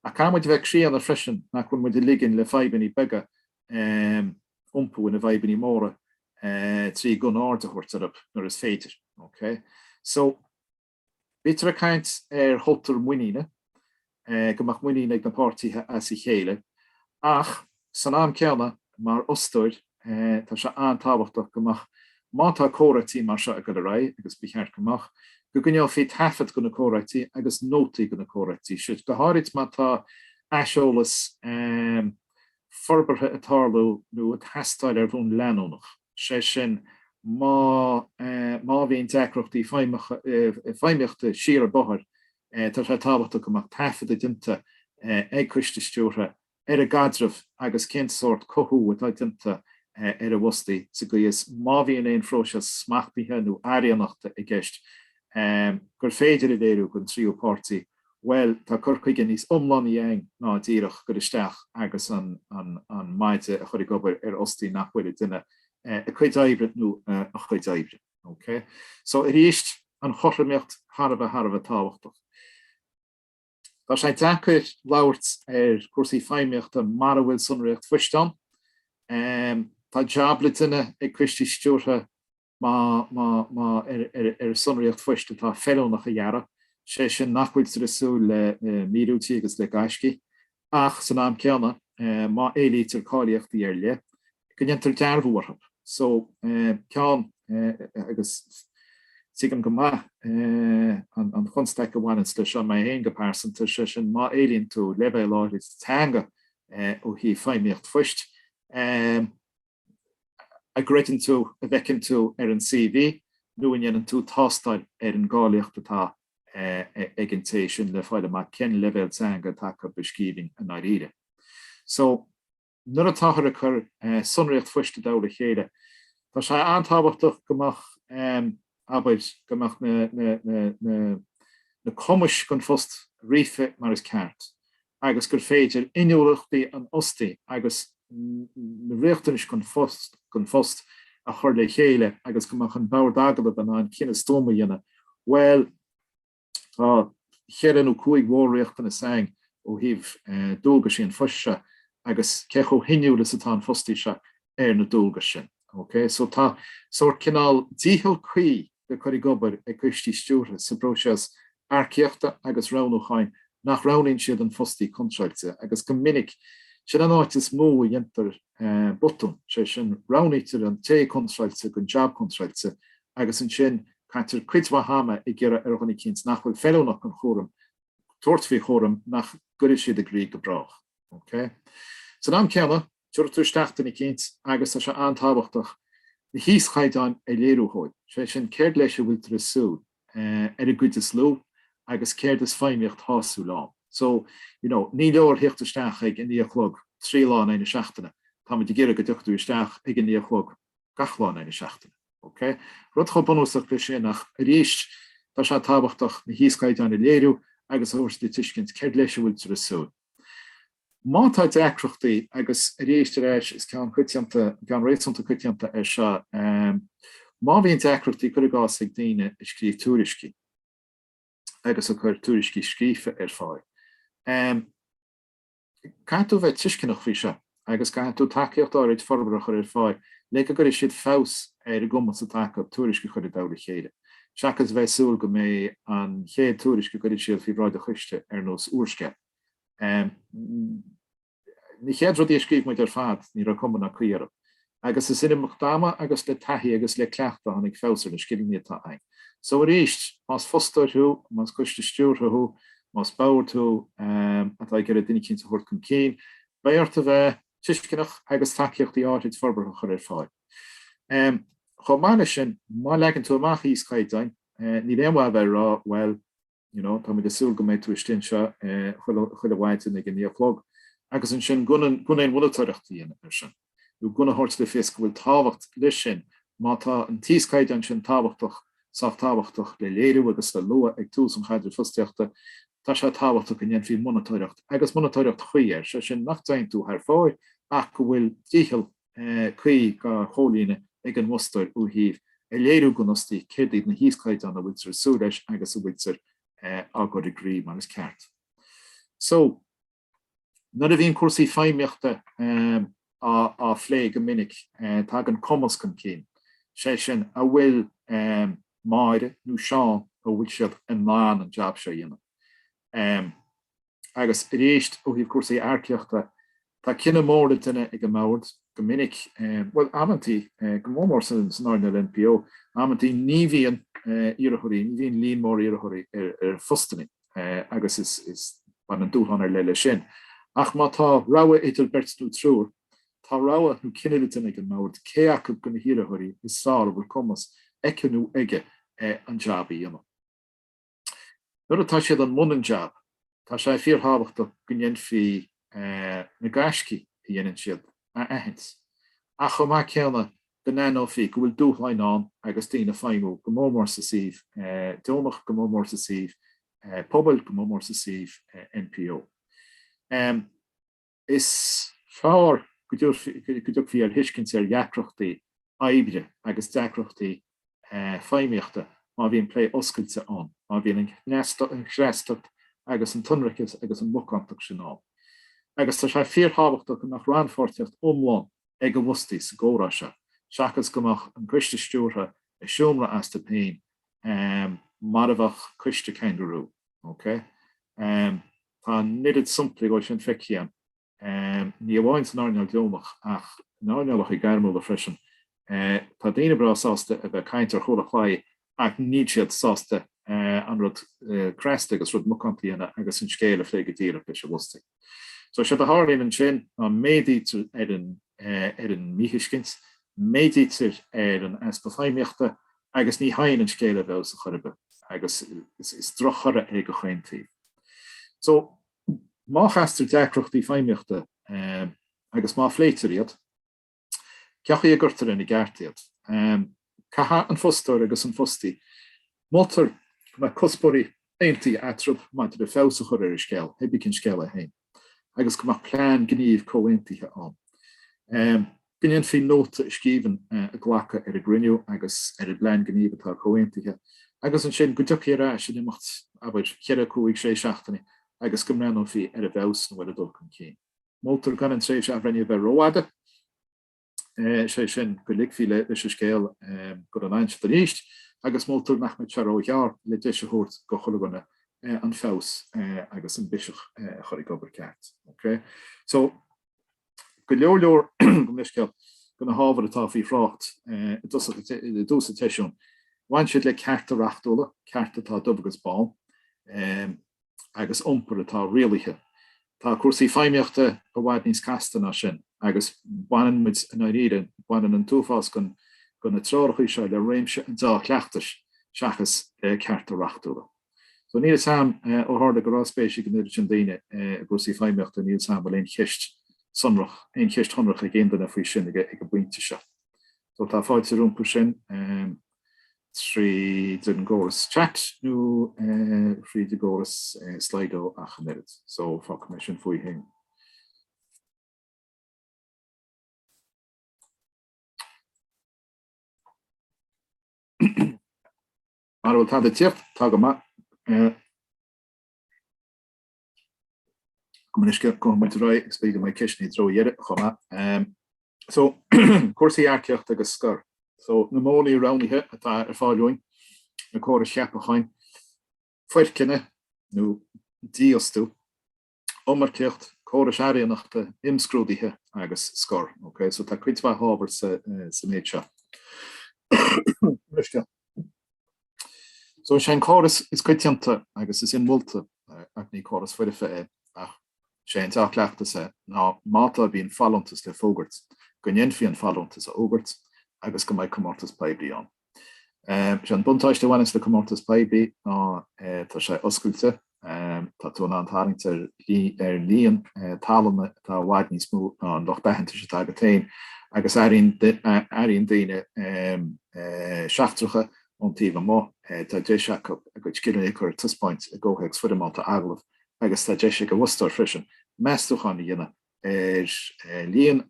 ach caithfidh muid a bheith críonna freisin nach bhfuil muid ag ligean le fadhbanna beaga iompú ina bhfadhbanna móra trí gan aird a thabhairt orthu nuair is féidir. Ok? So, bítear ag caint ar chultúr muiníne, go mbeadh muinín ag na páirtithe as a chéile, ach san am céanna, mar fhostóir, tá sé an-tábhachtach go mbeadh, má tá comhráití mar seo ag dul ar aghaidh, agus ba cheart go mbeadh, go gcoinneofaí taifead de na comhráití agus nótaí de na comhráití, go háirid má tá aiseolas forbartha ag tarlú nó ag teastáil ar bhonn leanúnach, sé sin má má bhíonn deacrachtaí feidhmíochta siar an bóthar, tá sé tábhachtach go mbeadh taifeadadh déanta ag coiste stiúrtha ar an gcaidreamh agus cén sórt cothú atá déanta ar an bhfostaí sa gcaoi is má bhíonn aon phróiseas smachtaithe nó araíonachta i gceist gur féidir a léiriú don tríú páirtí Bhuel, tá cur chuige níos iomlánaí againn ná díreach goil isteach agus an maide a chur ag obair ar fhostaí nach bhfuil ag déanamh a cuid oibre nó a chuid oibre. Ok? So arís, an chothromaíocht thar a bheith thar a bheith tábhachtach. Tá sé deacair labhairt ar cúrsaí feidhmíochta mara bhfuil sonraíocht phoist ann. Tá jab le déanamh ag coistí stiúrtha má, má, má, ar, ar, ar sonraíocht phoist atá feiliúnach a dhearadh, sé sin nach bhfuiltear ag súil le míorúiltí agus le gaiscí, ach san am céanna, má éilítear cáilíochtaí ar leith, go ndéantar dearbhú orthu. So, ceann, agus tuigim go maith an, an chonstaic a bhaineanns le seo mé féin go pearsanta, sé sin má éilíonn tú leibhéal áirid teanga ó thaobh feidhmíocht phoist, a gcreideann tú a bhfeiceann tú ar an CV nó an ndéanann tú tástáil ar an gcáilíocht atá ag an té sin le fáil amach cén leibhéal teanga atá acu i scríbhinn i ndáiríre. So, nuair atáthar ag cur sonraíocht phoist i dtoll a chéile, tá sé an-tábhachtach go mbeadh, abair, go mbeadh na cumais don phost ríofa mar is ceart. agus gur féidir inniúlachtaí an fhostaí agus na riachtanais don phost don phost a chur le chéile agus go mbeadh an bord agallaimh in ann cinneadh stuama a dhéanamh, bhuel, tá cheithre nó chúig mhór-riachtanas againn ó thaobh dualgaisí an phoist seo agus cé chomh hinniúil is atá an fostaí seo ar na dualgais sin. Ok, so tá sórt cineál dícheall cuí le cur ag obair ag coistí stiúrtha sa bpróiseas earcaíochta agus roghnúcháin nach roghnaíonn siad an fostaí contráilte agus go minic sin an áit is mó a dhéantar botún, sé sin roghnaítear an té contráilte don jab contráilte agus ansin caitear cuid mhaith ama ag iarraidh ar dhuine eicínt nach bhfuil feiliúnach don chúram tabhairt faoi chúram nach gcuirfidh siad i gcrích go brách. Ok. San am céanna, tabharfaidh tú isteach duine eicínt agus tá sé an-tábhachtach na híoschaighdeáin a léiriú dhóibh, sé sin céard leis a bhfuiltear ag súil ar an gcuid is lú agus céard is feidhmíocht shásúil ann. So, you know, ní leor theacht isteach ag a 9 a chlog 3 lá in aghaidh na seachtaine, táimid ag iarraidh go dtiocfaidh tú isteach ag a 9 a chlog gach lá in aghaidh na seachtaine. Ok? Rud chomh bunúsach leis sin ach arís tá sé tábhachtach na híoschaighdeáin a léiriú agus a thabhairt le tuiscint céard leis a bhfuiltear ag súil. Má tá deacrachtaí, agus arís ar ais is ceann coitianta, ceann réasúnta coitianta é seo, má bhíonn deacrachtaí, cuir i gcás ag daoine ag scríobh tuairiscí agus ag cur tuairiscí scríofa ar fáil, caithfidh tú bheith tuisceanach faoi seo agus caithfidh tú tacaíocht áirid forbartha a chur ar fáil le go gcuirfidh siad feabhas ar an gcumas atá acu tuairisc a chur i dtoll a chéile, seachas a bheith ag súil go mbeidh an chéad tuairisc a gcuirfidh siad faoi bhráid an choiste ar nós úrscéal. Na chéad rudaí a scríobh muid ar fad, ní raibh cuma ná caoi orthu. Agus is in imeacht ama agus le taithí agus le cleachtadh a tháinig feabhas ar na scileanna atá againn. So arís, más fostóir thú, más coiste stiúrtha thú, más bord thú atá ag iarraidh duine eicínt a thabhairt chun cinn, beidh ort a bheith tuisceanach agus tacaíochtaí áirid forbartha a chur ar fáil. Chomh maith leis sin, má leagann tú amach íoschaighdeáin, níl aon mhaith a bheith ag rá, bhuel, You know, táimid ag súil go mbeidh tú istigh anseo chuile mhaidin ag a 9 a chlog. Agus ansin gan aon mhonatóireacht a dhéanamh air sin, nó gan a thabhairt le fios go bhfuil tábhacht leis sin, má tá an t-íoschaighdeán sin tábhachtach, sách tábhachtach le léiriú agus le lua ag tús an chaidrimh fostaíochta, tá sé tábhachtach go ndéanfaí monatóireacht, agus monatóireacht chuí air, sé sin nach dtéann tú thar fóir ach go bhfuil dícheall cuí á chomhlíonadh ag an bhfostóir ó thaobh a léiriú don fhostaí céard iad na híoschaighdeáin a bhfuiltear ag súil leis agus a bhfuiltear á gcur i gcrích mar is ceart. So, nuair a bhíonn cúrsaí feidhmíochta á phlé go minic, tagann cumas chun cinn, sé sin, an bhfuil Máire nó Seán, an bhfuil siad in ann an jab seo a dhéanamh? Agus arís, ó thaobh cúrsaí earcaíochta, tá cinneadh mór le déanamh ag an mbord go minic, bhuel, amantaí, go mór mór san earnáil NPO, amantaí ní bhíonn iarrthóirí, ní bhíonn líon mór iarrthóirí ar phostanna agus is baineann dúshlán ar leith leis sin. Ach má tá rogha idir beirt nó triúr, tá rogha nó cinneadh le déanamh ag an mbord cé acu de na hiarrthóirí is fearr a bhfuil cumas aici nó aige an jab a dhéanamh. Nuair atá siad i mbun an jab, tá sé fíorthábhachtach go ndéanfaí na gaiscí a dhéanann siad a aithint, ach chomh maith céanna go n-aithneofaí go bhfuil dúshláin ann agus daoine ag feidhmiú, go mór mór sa suíomh deonach, go mór mór sa suíomh pobail, go mór mór sa suíomh NPO. Is fearr go dtiocfaí ar thuiscint ar dheacrachtaí oibre agus deacrachtaí feidhmíochta má bhíonn plé oscailte ann, má bhíonn an chneastacht agus an t-ionraiceas agus an mhacántacht sin ann. Agus tá sé fíorthábhachtach go mbeadh rannpháirtíocht iomlán ag an bhfostaí sa gcomhrá seo, seachas go mbeadh an coiste stiúrtha i seomra astu féin mar a bheadh coiste kangaroo. Ok? Tá an oiread samplaí dhó sin feicthe agam. Ní amháin san earnáil deonach ach in earnálacha gairmiúla freisin. Tá daoine breá sásta a bheith ag caint ar chúl an chlaí ach níl siad sásta an rud cneasta agus rud macánta a dhéanamh agus an scéal a phlé go díreach leis an bhfostaí. So séard a tharlaíonn ansin ná méadaítear ar an ar an míthuiscint, méadaítear ar an easpa feidhmíochta agus ní théann an scéal i bhfeabhas ar chor ar bith agus is drochthoradh é do chaon taobh. So Má chastar deacrachtaí feidhmíochta agus má phléitear iad, cén chaoi a gcuirtear ina gceart iad? Caithfidh an fostóir agus an fostaí, moltar go mbeadh cuspóirí aontaithe eatarthu maidir le feabhas a chur ar an scéal, pé bith cén scéal é féin, agus go mbeadh plean gnímh comhaontaithe ann. Go ndéanfaí nóta i scríbhinn a ghlacadh ar an gcruinniú agus ar an bplean gnímh atá comhaontaithe, agus ansin go dtiocfaí ar ais in imeacht, abair, cheithre, cúig, sé seachtaine agus go mbreathnófaí ar an bhfeabhas nó ar an dul chun cinn. Moltar gan an tréimhse athbhreithnithe a bheith rófhada, sé sin, go ligfí leis an scéal dul in aimsir arís, agus moltar nach mbeadh sé róghearr le deis a thabhairt do chuile dhuine an feabhas agus an biseach a chur ag obair ceart. Ok? So. Go leor leor, gabh mo leithscéal, de na hábhair atá faoi thrácht i dtús an tseisiúin, bhain siad le cearta reachtúla, cearta atá dubh agus bán, agus iompar atá rialaithe. Tá cúrsaí feidhmíochta i bhfad níos casta ná sin agus baineann muid, i ndáiríre, baineann an t-uafás de na treoracha seo le réimse an dea-chleachtais seachas le cearta reachtúla. So níl fhios a'm, ó tharla go raibh spéis ag an oiread sin daoine i gcúrsaí feidhmíochta, níl fhios a'm bhfuil aon cheist sonrach, aon cheist shonrach ag aon duine faoi sin ag an bpointe seo. So tá fáilte rompu sin tríd an gcóras chat nó thríd an gcóras Slido ach an oiread. So fágfaidh mé sin fúibh féin. Mara bhfuil tada ag tíocht, tá go maith. Gabh mo leithscéal, gabhfaidh muid ar aghaidh agus b'fhéidir go mbeidh ceisteanna i dtreo a dheireadh chomh maith. So, cúrsaí earcaíochta agus scor. So, na modhanna roghnaithe atá ar fáil dúinn, na córais cheapacháin, foirceannadh nó dífhostú, iomarcaíocht, córais araíonachta, imscrúduithe agus scor. Ok, so tá cuid mhaith ábhar sa méid seo. So is é an córas is coitianta agus is inmholta, ach ní córas foirfe é, ach sé an dea-chleachtas é, ná má tá bíonn folúntas le fógairt, go ndéanfaí an folúntas a fhógairt agus go mbeidh comórtas poiblí ann. Sé an buntáiste a bhaineanns le comórtas poiblí ná tá sé oscailte, tá tú in ann tarraingt ar ar líon tallanna atá i bhfad níos mó ná an lucht aitheantais atá agat féin agus airíonn airíonn daoine seachtracha ón taobh amuigh, tá deis acu a gcuid scileanna a chur ar taispeáint i gcomhthéacs foirmeálta agallaimh agus tá deis ag an bhfostóir freisin meastúchán a dhéanamh ar líon,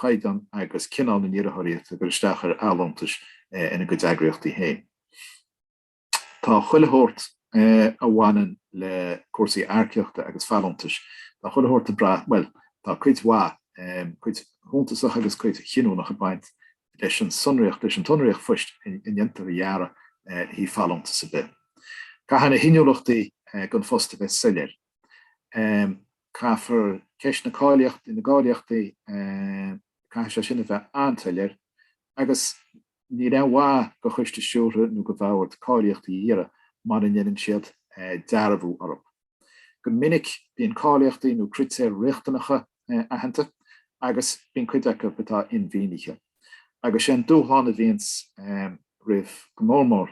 chaighdeán agus cineál na n-iarrthóirí atá ag cur isteach ar fholúntais ina gcuid eagraíochtaí féin. Tá chuile shórt a bhaineann le cúrsaí earcaíochta agus folúntais, tá chuile shórt ag brath, bhuel, tá cuid mhaith, cuid shuntasach agus cuid chinniúnach ag baint leis an sonraíocht, leis an tsonraíocht phoist a ndéantar a dhearadh le haghaidh folúntas ar bith. Caithfidh na hinniúlachtaí don phost a bheith soiléir. Caithfear ceist na cáilíochtaí, na gcáilíochtaí, caithfidh sé sin a bheith an-soiléir agus níl aon mhaith do choiste stiúrtha nó do bhord cáilíochtaí a iarraidh mura ndéanann siad dearbhú orthu. Go minic bíonn cáilíochtaí nó critéir riachtanacha aitheanta agus bíonn cuid acu atá inmhínithe. Agus sé an dúshlán a bhíonns roimh go mór mór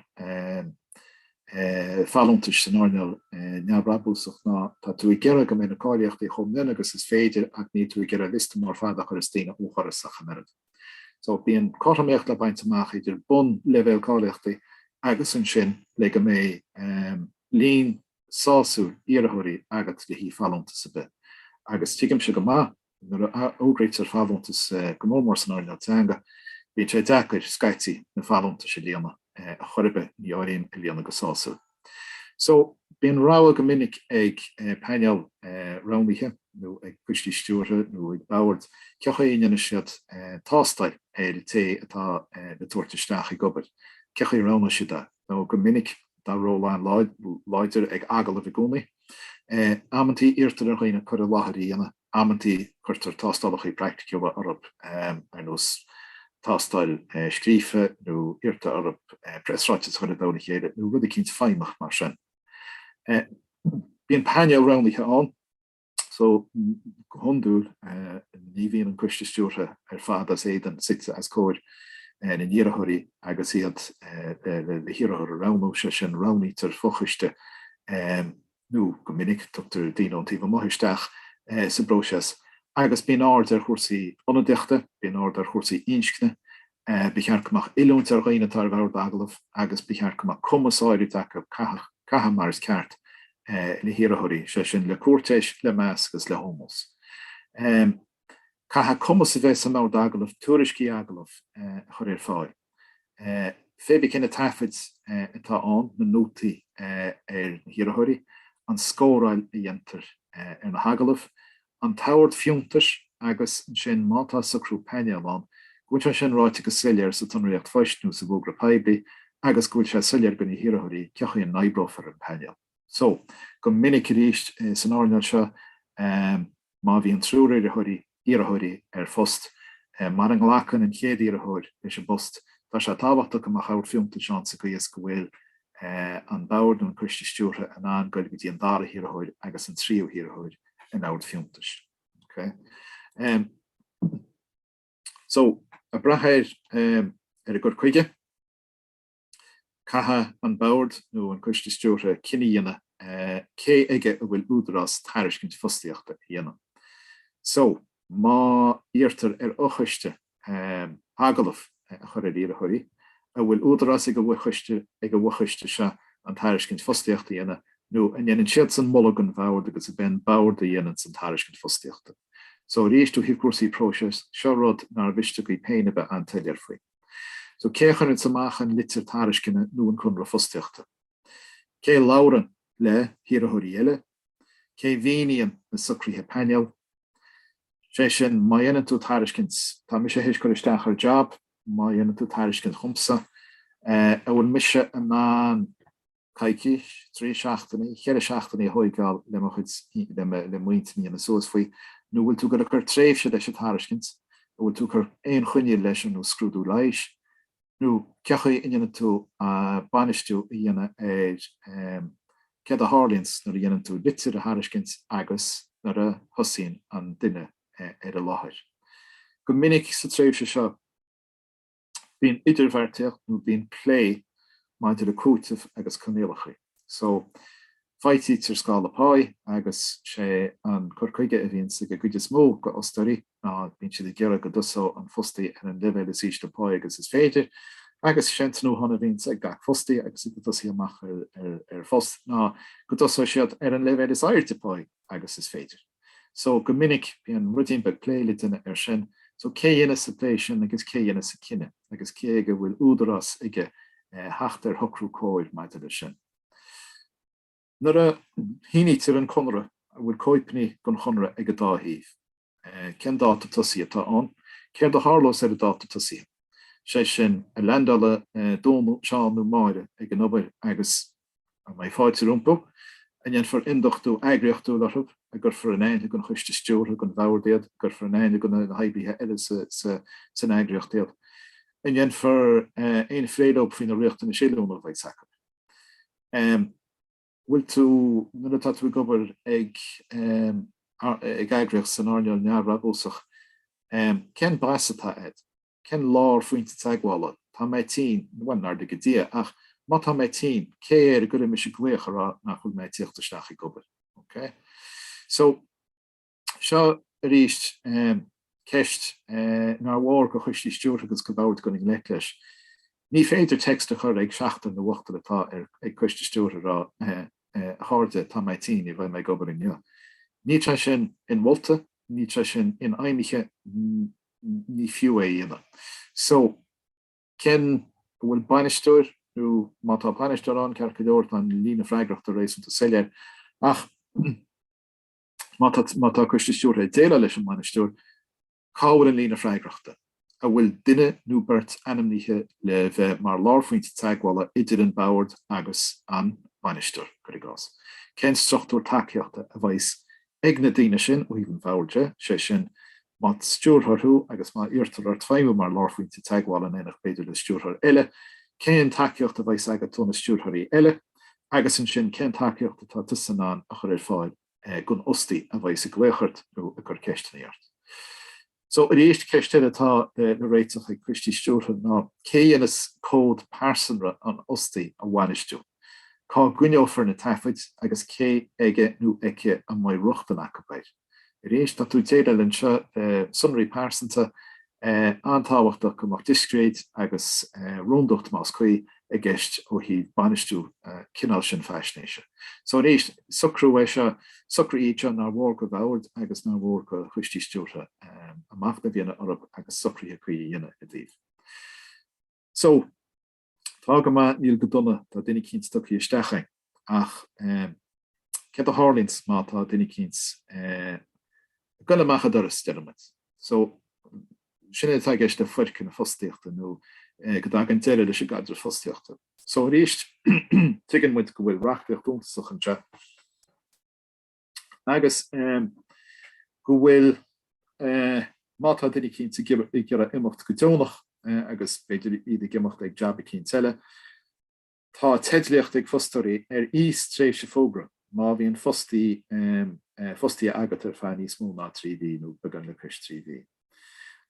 folúntais san earnáil neamhbhrabúsach ná tá tú ag iarraidh go mbeidh na cáilíochtaí chomh mion agus is féidir ach níl tú ag iarraidh liosta mór fada a chuireas daoine ó dhoras ach an oiread. So bíonn cothromaíocht le baint amach idir bunleibhéal cáilíochtaí agus ansin le go mbeidh líon sásúil iarrthóirí agat le haghaidh folúntas ar bith. Agus tuigimse go maith, nuair a fhógraítear folúntas, go mór mór san earnáil teanga, bíonn sé deacair scaití na folúntais a líonadh ar chor ar bith, ní áirím a líonadh go sásúil. So, bíonn rogha go minic ag painéal roghnaithe nó ag coistí stiúrtha nó ag boird cé chaoi a ndéanfaidh siad tástáil ar an té atá le tabhairt isteach ag obair, cé chaoi a roghnóidh siad é. Nó go minic tá ról an-láidir ag agallamh i gcónaí. Amantaí iarrtar ar dhaoine cur i láthair a dhéanamh, amantaí cuirtear tástálacha praiticiúla orthu ar nós tástáil scríofa nó iarrtar orthu preasráiteas a chur i dtoll a chéile nó rud eicínt feidhmeach mar sin. Bíonn painéal roghnaithe ann. So, go hiondúil, ní bhíonn an coiste stiúrtha ar fad as éadan, suite os comhair na n-iarrthóirí agus iad le hiarrthóir a roghnú, sé sin, roghnaítear fochoiste nó, go minic, tugtar daoine ón taobh amuigh isteach sa bpróiseas agus bíonn aird ar chúrsaí ionadaíochta, bíonn aird ar chúrsaí inscne, Ba cheart go mbeadh oiliúint ar dhaoine atá ar bhord agallaimh agus ba cheart go mbeadh cumas áirid acu caitheamh mar is ceart le hiarrthóirí, sé sin, le cúirtéis, le meas agus le hómós. Caithfidh cumas a bheith sa mbord agallaimh tuairiscí agallaimh a chur ar fáil. Pé ar bith cé na taifid atá ann, na nótaí ar na hiarrthóirí, an scóráil a dhéantar ar na hagallaimh, an t-ord fiúntais agus ansin má tá socrú painéil ann, go bhfuil sé sin ráite go soiléir sa tsonraíocht phoist nó sa bhfógra poiblí agus go bhfuil sé soiléir do na hiarrthóirí cé chaoi a n-oibreofar an painéal. So, go minic arís san earnáil seo, má bhíonn triúr iarrthóirí, iarrthóirí ar phost, mara nglacann an chéad iarrthóir leis an bpost, tá sé tábhachtach go mbeadh ord fiúntais ann sa gcaoi is go bhfuil an bord nó an coiste stiúrtha in ann goil go dtí an dara hiarrthóir agus an tríú hiarrthóir in ord fiúntais. Okay. Um, so, ag brath ar, um, ar an gcur chuige, caithfidh an bord nó an coiste stiúrtha cinneadh a dhéanamh uh, cé aige a bhfuil údarás tairiscint fostaíochta a dhéanamh. So, má iarrtar ar fhochoiste agallamh a chur ar iarrthóirí, an bhfuil údarás ag an bhfochoiste ag an bhfochoiste seo an tairiscint fostaíochta a dhéanamh nó an ndéanann siadsan moladh don bhord agus ab é an bord a dhéananns an tairiscint fostaíochta. So arís, ó thaobh cúrsaí próiseas, seo rud nár mhiste daoibh féin a bheith an-tsoiléir faoi. So cé a chuireanns amach an litir tairisceana nó an conradh fostaíochta? Cé a labhrann le hiarrthóirí eile? Cé a mhíníonn na socruithe painéil? Sé sin, má dhéanann tú tairiscint, tá mise théis cur isteach ar job, má dhéanann tú tairiscint dhomsa, an bhfuil mise in ann coicís, trí seachtainí, cheithre seachtainí a thóigeáil le mo chuid, le mo, le m'intinn a dhéanamh suas faoi, nó bhfuil tú ag goil a cur tréimhse leis an tairiscint, an bhfuil tú ag cur aon choinníoll leis ar nós scrúdú leighis, nó cé chaoi a ndéanann tú bainistiú a dhéanamh ar céard a tharlaíonns nuair a dhéanann tú litir a thairiscint agus nuair a thosaíonn an duine ar an láthair. Go minic sa tréimhse seo bíonn idirbheartaíocht nó bíonn plé. maidir le cúiteamh agus coinníollacha. So, faightítear scála páí agus sé an cur chuige a bhíonns ag an gcuid is mó go fhostóirí ná bíonn siad ag iarraidh go dtosódh an fostaí ar an leibhéal is ísle páí agus is féidir agus sé an tnúthán a bhíonns ag gach fostaí agus iad ag tosaí amach ar phost ná go dtosóidh siad ar an leibhéal is airde páí agus is féidir. So, go minic bíonn ruidín beag plé le déanamh air sin. So, cé dhéanas an plé sin agus cé dhéanas an cinneadh agus cé aige a bhfuil údarás aige theacht ar shocrú cóir maidir leis sin. Nuair a shínítear an conradh, an bhfuil cóipeanna den chonradh ag an dá thaobh? Cén dáta tosaigh atá ann? Céard a tharlós ar an dáta tosaithe? Sé sin, ar leaindeálfaidh Dónall, Seán nó Máire ag an obair agus an mbeidh fáilte rompu? An ndéanfar ionduchtú eagraíochtúil orthu? An gcuirfear in aithne don choiste stiúrtha, don bhord iad? An gcuirfear in aithne do na hoibrithe eile san eagraíocht iad? An ndéanfar aon phlé leo faoi na riachtanais oiliúna a bheidh acu? Bhfuil tú, nuair atá tú ag obair ag ag eagraíocht san earnáil neamhbhrabúsach, cén bas atá agat? Cén lárphointe teagmhála? Tá mé tinn, bhuel, nár lige Dia, ach má tá mé tinn, cé air a gcuirfidh mise glaoch a rá nach bhfuil mé ag tíocht isteach ag obair? Ok? So, Seo arís ceist nár mhór do choistí stiúrtha agus do bhoird dul i ngleic leis. Ní féidir text a chur ag seachtar nó ochtar atá ag coiste stiúrtha a rá 'A chairde, tá mé tinn, ní bheidh mé ag obair inniu'. Níl sé sin inmholta, níl sé sin infheidhmithe, ní fiú é a dhéanamh. So, cén, an bhfuil bainisteoir nó má tá bainisteoir ann, ceart go leor, tá an líne freagrachta réasúnta soiléir ach, Má tá, má tá coiste stiúrtha ag déileáil leis an mbainisteoir, cá bhfuil an líne freagrachta? An bhfuil duine nó beirt ainmnithe le bheith mar lárphointe teagmhála idir an bord agus an bainisteoir, cuir i gcás? Cén struchtúr tacaíochta a bheas ag na daoine sin ó thaobh an bhoird de, sé sin, más stiúrthóir thú agus má iarrtar ort feidhmiú mar lárphointe teagmhála in éineacht b'fhéidir le stiúrthóir eile, cén tacaíocht a bheas agat ó na stiúrthóirí eile? Agus ansin, cén tacaíocht atá tusa in ann a chur ar fáil don fhostaí a bheas ag glaoch ort nó ag cur ceisteanna ort? So, arís, ceist eile atá le réiteach ag coistí stiúrtha ná cé a dhéanas comhad pearsanra an fhostaí a bhainistiú? Cá gcoinneofar na taifid agus cé aige nó aici a mbeidh rochtain acu air? Arís, tá tú ag déileáil anseo le sonraí pearsanta, an-tábhachtach go mbeadh discréid agus rúndacht, más cuí, i gceist ó thaobh bainistiú cineál sin faisnéise. So arís, socrú é seo, socruithe iad seo nár mhór do bhoird agus nár mhór do choistí stiúrtha a machnamh a dhéanamh orthu agus socruithe cuí a dhéanamh ina dtaobh. So. Tá go maith, níl go dona, tá duine eicínt tugtha isteach againn. Ach céard a tharlaíonns má tá duine eicínt ag goil amach an doras, deir muid. So, sin é atá i gceist le foirceannadh fostaíochta nó go dtagann deireadh leis an gcaidreamh fostaíochta. So arís, tuigeann muid go bhfuil reachtaíocht shuntasach anseo. Agus go bhfuil, má tá duine eicínt ag iarraidh imeacht go deonach, agus b'fhéidir iad ag imeacht ag jab eicínt eile, tá teidlíocht ag fostóirí ar íos-tréimhse fógra má bhíonn fostaí fostaithe agat ar feadh níos mó ná 3 mhí nó beagán le cois 3 mhí.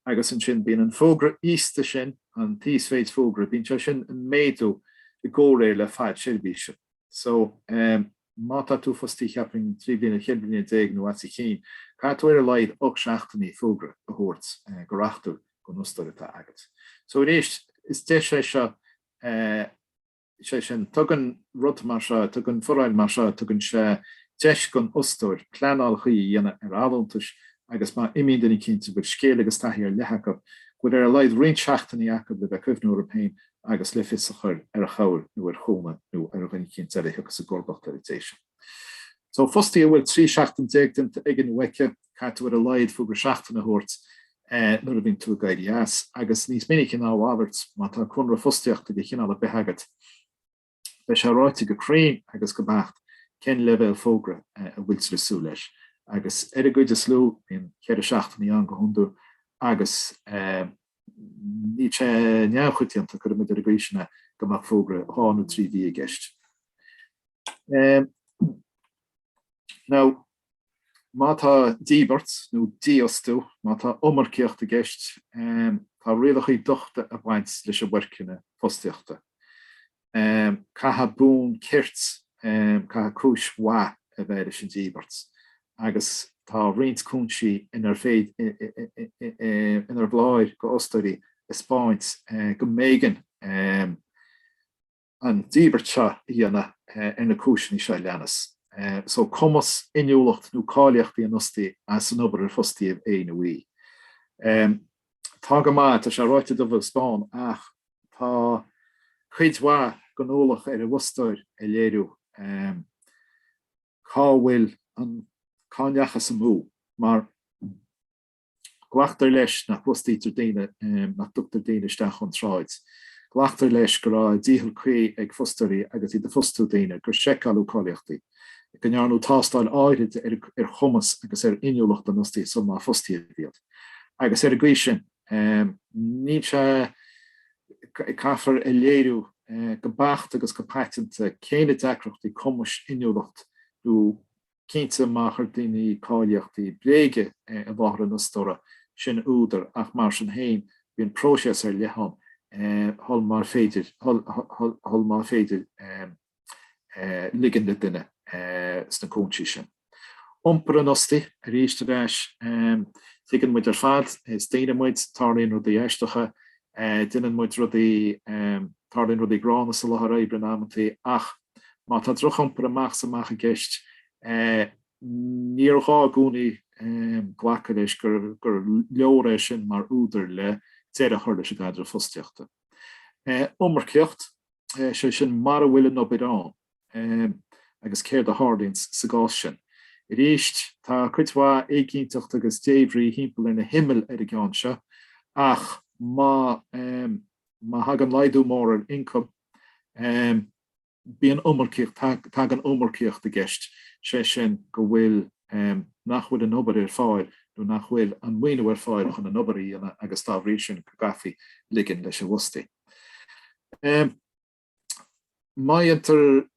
Agus ansin bíonn an fógra íosta sin, an t-íosmhéid fógra, bíonn sé sin ag méadú i gcomhréir le fad seirbhíse. So, má tá tú fostaithe, cheapfainn, 13 bliana, 14 bliana nó os a chionn, caithfidh tú ar a laghad 8 seachtainí fógra a thabhairt go reachtúil don fhostóir atá agat. So arís, is deis é seo, sé sin, tugann rud mar seo, tugann foráil mar seo, tugann sé deis don fhostóir pleanáil chuí a dhéanamh ar fholúntais agus má imíonn duine eicínt a bhfuil scil agus taithí ar leith acu, go bhfuil ar a laghad roinnt seachtainí acu le bheith ag cuimhniú orthu féin agus le fios a chur ar a chabhair nó ar chúnamh nó ar dhuine eicínt eile a thiocfas i gcomharbacht ar an té sin. So, fostaí a bhfuil 13 seachtain déanta aige nó aici, caithfidh tú ar a laghad fógra seachtaine a thabhairt nuair a bhíonn tú ag éirí as, agus níos minice ná a mhalairt, má tá conradh fostaíochta de chineál ar bith agat, Beidh sé ráite go cruinn agus go beacht cén leibhéal fógra a bhfuiltear ag súil leis, agus ar an gcuid is lú, bíonn 4 seachtainí ann go hiondúil, agus níl sé neamhchoitianta, cuirfidh muid ar an gcaoi sin é, go mbeadh fógra 2 nó 3 mhí i gceist. Now, má tá díbirt nó dífhostú, má tá iomarcaíocht i gceist, tá rialacha dochta ag baint leis an bhfoirceannadh fostaíochta. Caithfidh bonn cirt, caithfidh cúis mhaith a bheith leis an díbirt agus tá roinnt cúinsí inar féidir, inar foláir d'fhostóirí a 'speáint go mb'éigean an díbirt seo a dhéanamh ar na cúiseanna seo a leanas. So, cumas, inniúlacht nó cáilíochtaí an fhostaí as an obair ar fostaíodh é nó í. Tá go maith, tá sé ráite dubh agus bán, ach tá cuid mhaith den ualach ar an bhfostóir a léiriú cá bhfuil an, cá ndeachthas amú, mar glactar leis nach bhfostaítear daoine, nach dtugtar daoine isteach ón tsráid. Glactar leis go raibh dícheall cuí ag fostóirí agus iad ag fostú daoine, gur seiceáladh cáilíochtaí, go ndearnadh tástáil áirid ar chumas agus ar inniúlacht an fhostaí sul má fostaíodh iad. Agus ar an gcaoi sin, níl sé, caithfear a léiriú go beacht agus go paiteanta cé na deacrachtaí cumais, inniúlacht nó Cinnte, má chuir daoine cáilíochtaí bréige i láthair an fhostóra, sin údar, ach mar sin féin, bíonn próiseas ar leith ann shul mar féidir, shul má féidir ligean le duine sna cúinsí sin. Iompar an fhostaí, arís ar ais, tuigeann muid ar fad, is daoine muid, tarlaíonn rudaí aisteacha, déanann muid rudaí, tarlaíonn rudaí gránna sa láthair oibre in amantaí, ach Má tá drochiompar amach is amach i gceist, níor ghá i gcónaí glacadh leis gur leor é sin mar údar le deireadh a chur leis an gcaidreamh fostaíochta. Iomarcaíocht, sé sin mara bhfuil an obair ann, agus céard a tharlaíonn sa gcás sin. Arís, tá cuid mhaith éiginnteacht agus débhrí thimpeall ar na himill ar an gceann seo, ach má thagann laghdú mór ar ioncam, Bíonn iomarcaíocht, tagann iomarcaíocht i gceist, sé sin go bhfuil, nach bhfuil an obair ar fáil nó nach bhfuil an maoiniú ar fáil chun an obair a dhéanamh agus dá bhrí sin go gcaithfí ligean leis an bhfostaí. Má dhéantar,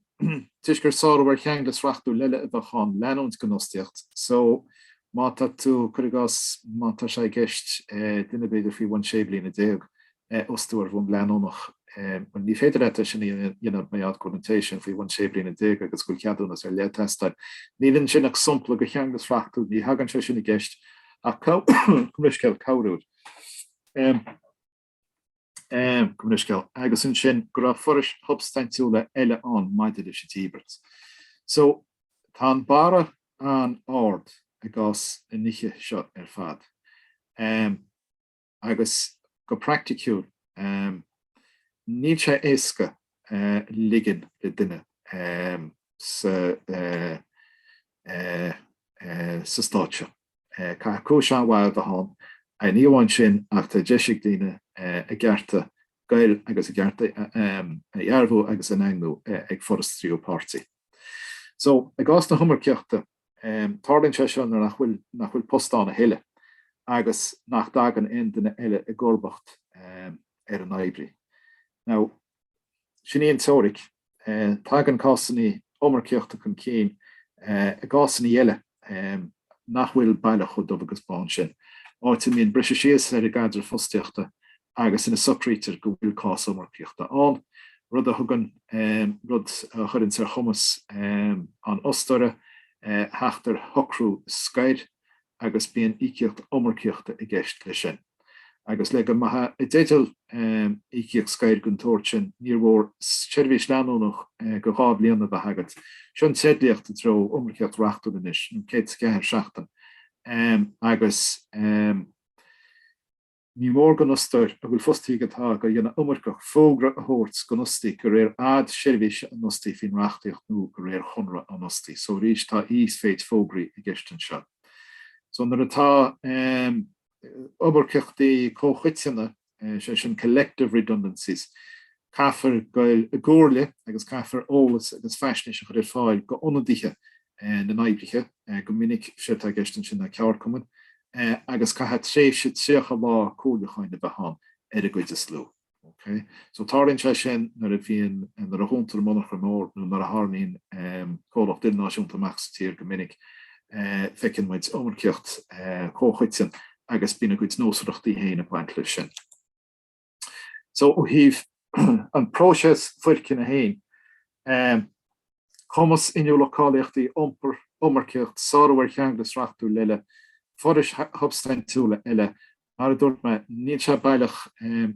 toisc gur sárú ar cheanglas reachtúil eile a bheadh ann leanúint den fhostaíocht, so má tá tú, cuir i gcás, má tá sé i gceist duine b'fhéidir faoi bhun 16 bliana a fhostú ar bhonn leanúnach. Bhuel, ní féidir leat é sin a dhéanamh mar gheall go bhfuil an té sin faoi bhun 16 bliana agus go bhfuil ceadúnas ar leith ag teastáil. Níl ansin ach sampla de cheanglas reachtúil, ní thagann sé sin i gceist ach gabh mo leithscéal corruair. Gabh mo leithscéal. Agus ansin go raibh forais shubstaintiúla eile ann maidir leis an díbirt. So, tá an barra an-ard i gcás na nithe seo ar fad. Agus go praiticiúil, níl sé éasca ligean le duine sa stát seo. Caithfidh cúis an-mhaith a bheith ann. Ní amháin sin, ach tá deis ag daoine a gcearta goil agus a gcearta a dhearbhú agus a ndaingniú ag foras tríú páirtí. So, i gcás na hiomarcaíochta, Tarlaíonn sé seo nuair nach bhfuil nach bhfuil post ann a thuilleadh agus nach dtagann aon duine eile i gcomharbacht ar an oibrí. Now, sin í an teoiric. Tagann cásanna iomarcaíochta chun cinn i gcásanna eile nach bhfuil baileach chomh dubh agus bán sin, áit a mbíonn briseadh síos ar an gcaidreamh fostaíochta agus ina socraítear go bhfuil cás iomarcaíochta ann, rud a thugann, rud a chuireanns ar chumas an fhostóra theacht ar shocrú scoir agus bíonn íocaíocht iomarcaíochta i gceist leis sin. Agus le go mbeifeá i dteideal íocaíocht scoir den tsórt sin, níor mhór seirbhís leanúnach go 2 bhliana a bheith agat. Seo an teidlíocht i dtreo iomarcaíocht reachtúil anois, nó 104 seachtain, agus. Ní mór don fhostóir a bhfuil fostaí aige atá á dhéanamh iomarcach fógra a thabhairt don fhostaí de réir fhad seirbhíse an fhostaí faoin reachtaíocht nó de réir chonradh an fhostaí. So arís tá íosmhéid fógraí i gceist anseo. So nuair atá iomarcaíochtaí comhchoiteanna, sé sin collective redundancies, caithfear goil i gcomhairle agus caithfear eolas agus faisnéis a chur ar fáil d'ionadaithe na n-oibrithe, go minic sé atá i gceist ansin ná ceardchumainn, agus caithfidh tréimhse 30 lá comhairliúcháin a bheith ann ar an gcuid is lú. Ok? So tarlaíonn sé sin nuair a bhíonn, nuair a dhúntar monarcha mór nó nuair a tharraingíonn comhlacht ilnáisiúnta amach as tír go minic, feiceann muid iomarcaíocht chomhchoiteann agus bíonn a gcuid nósmhaireachtaí féin ag baint leis sin. So ó thaobh. An próiseas foirceannadh féin, cumas, inniúlacht, cáilíochtaí, iompar, iomarcaíocht, sárú ar cheanglas reachtúil eile, forais shubstaintiúla eile, mar a dúirt mé, níl sé baileach,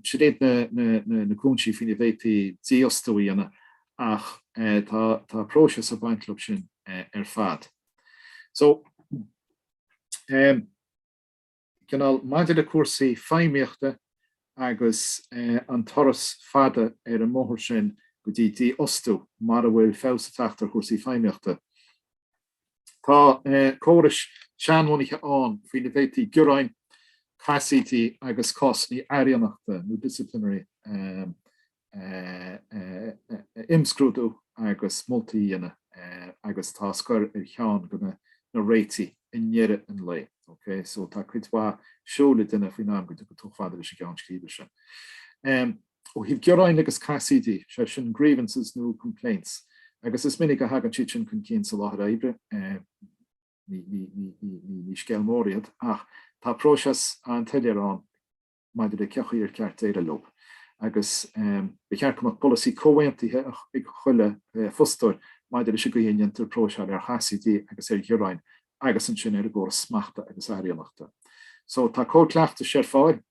sin iad na cúinsí faoina bhféadfaí dífhostú a dhéanamh ach tá próiseas ag baint leo sin ar fad. So, cineál maidir le cúrsaí feidhmíochta agus an turas fada ar an mbóthar sin go dtí dífhostú mara bhfuil feabhas ag teacht ar chúrsaí feidhmíochta. Tá córais seanbhunaithe ann faoina bhféadfaí gearáin, casaoidí agus cásanna araíonachta nó disciplinary a imscrúdú agus moltaí a dhéanamh agus tá scor ar cheann de na réitigh i ndeireadh an lae. Ok, so tá cuid mhaith siúil le déanamh faoin am go dtiocfaidh tú chomh fada leis an gceann scríbe sin. Ó thaobh gearáin agus casaoidí, sé sin grievances nó complaints, agus is minic a thagann siad sin chun cinn sa láthair oibre, ní scéal mór iad, ach tá próiseas an-soiléir ann maidir le cén chaoi ar cheart déileáil leo agus ba cheart go mbeadh polasaí comhaontaithe ag chuile fostóir maidir leis an gcaoi a ndéantar próiseáil ar chasaoidí agus ar ghearáin agus ansin ar an gcóras smachta agus araíonachta. So tá cód cleachtais ar fáil.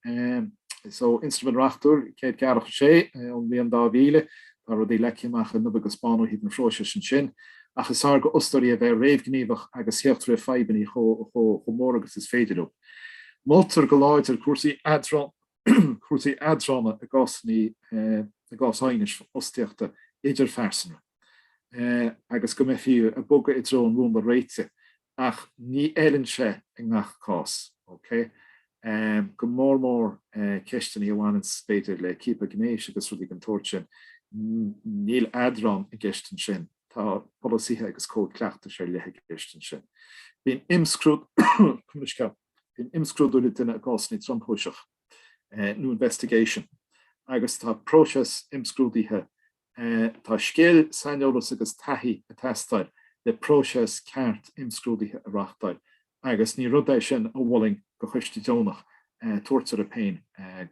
So Instrument Reachtúil 146 ón mbliain 2000, tá rudaí leagtha amach i ndubh agus bán ó thaobh an phróisis ansin. Ach is fearr d'fhostóirí a bheith réamhghníomhach agus theacht roimh fadhbanna chomh mór agus is féidir leo. Moltar go láidir cúrsaí cúrsaí eadrána i gcásanna i gcás aighnis fostaíochta idirphearsanra agus go mbeifí ag bogadh i dtreo an mhúnla réitigh ach ní fheileann sé i ngach cás, ok? Go mór mór ceisteanna a bhaineanns b'fhéidir le ciapadh gnéis agus rudaí den tsórt sin, níl eadrán i gceist ansin. Tá polasaithe agus cód cleachtais ar leith i gceist ansin. Bíonn imscrúdú Bíonn imscrúdú le déanamh i gcásanna tromchúiseach, nó investigation, agus tá próiseas imscrúdaithe Tá scil, saineolas agus taithí ag teastáil le próiseas ceart imscrúdaithe a reáchtáil agus ní rud é sin a mholfainn do choiste deonach tabhairt orthu féin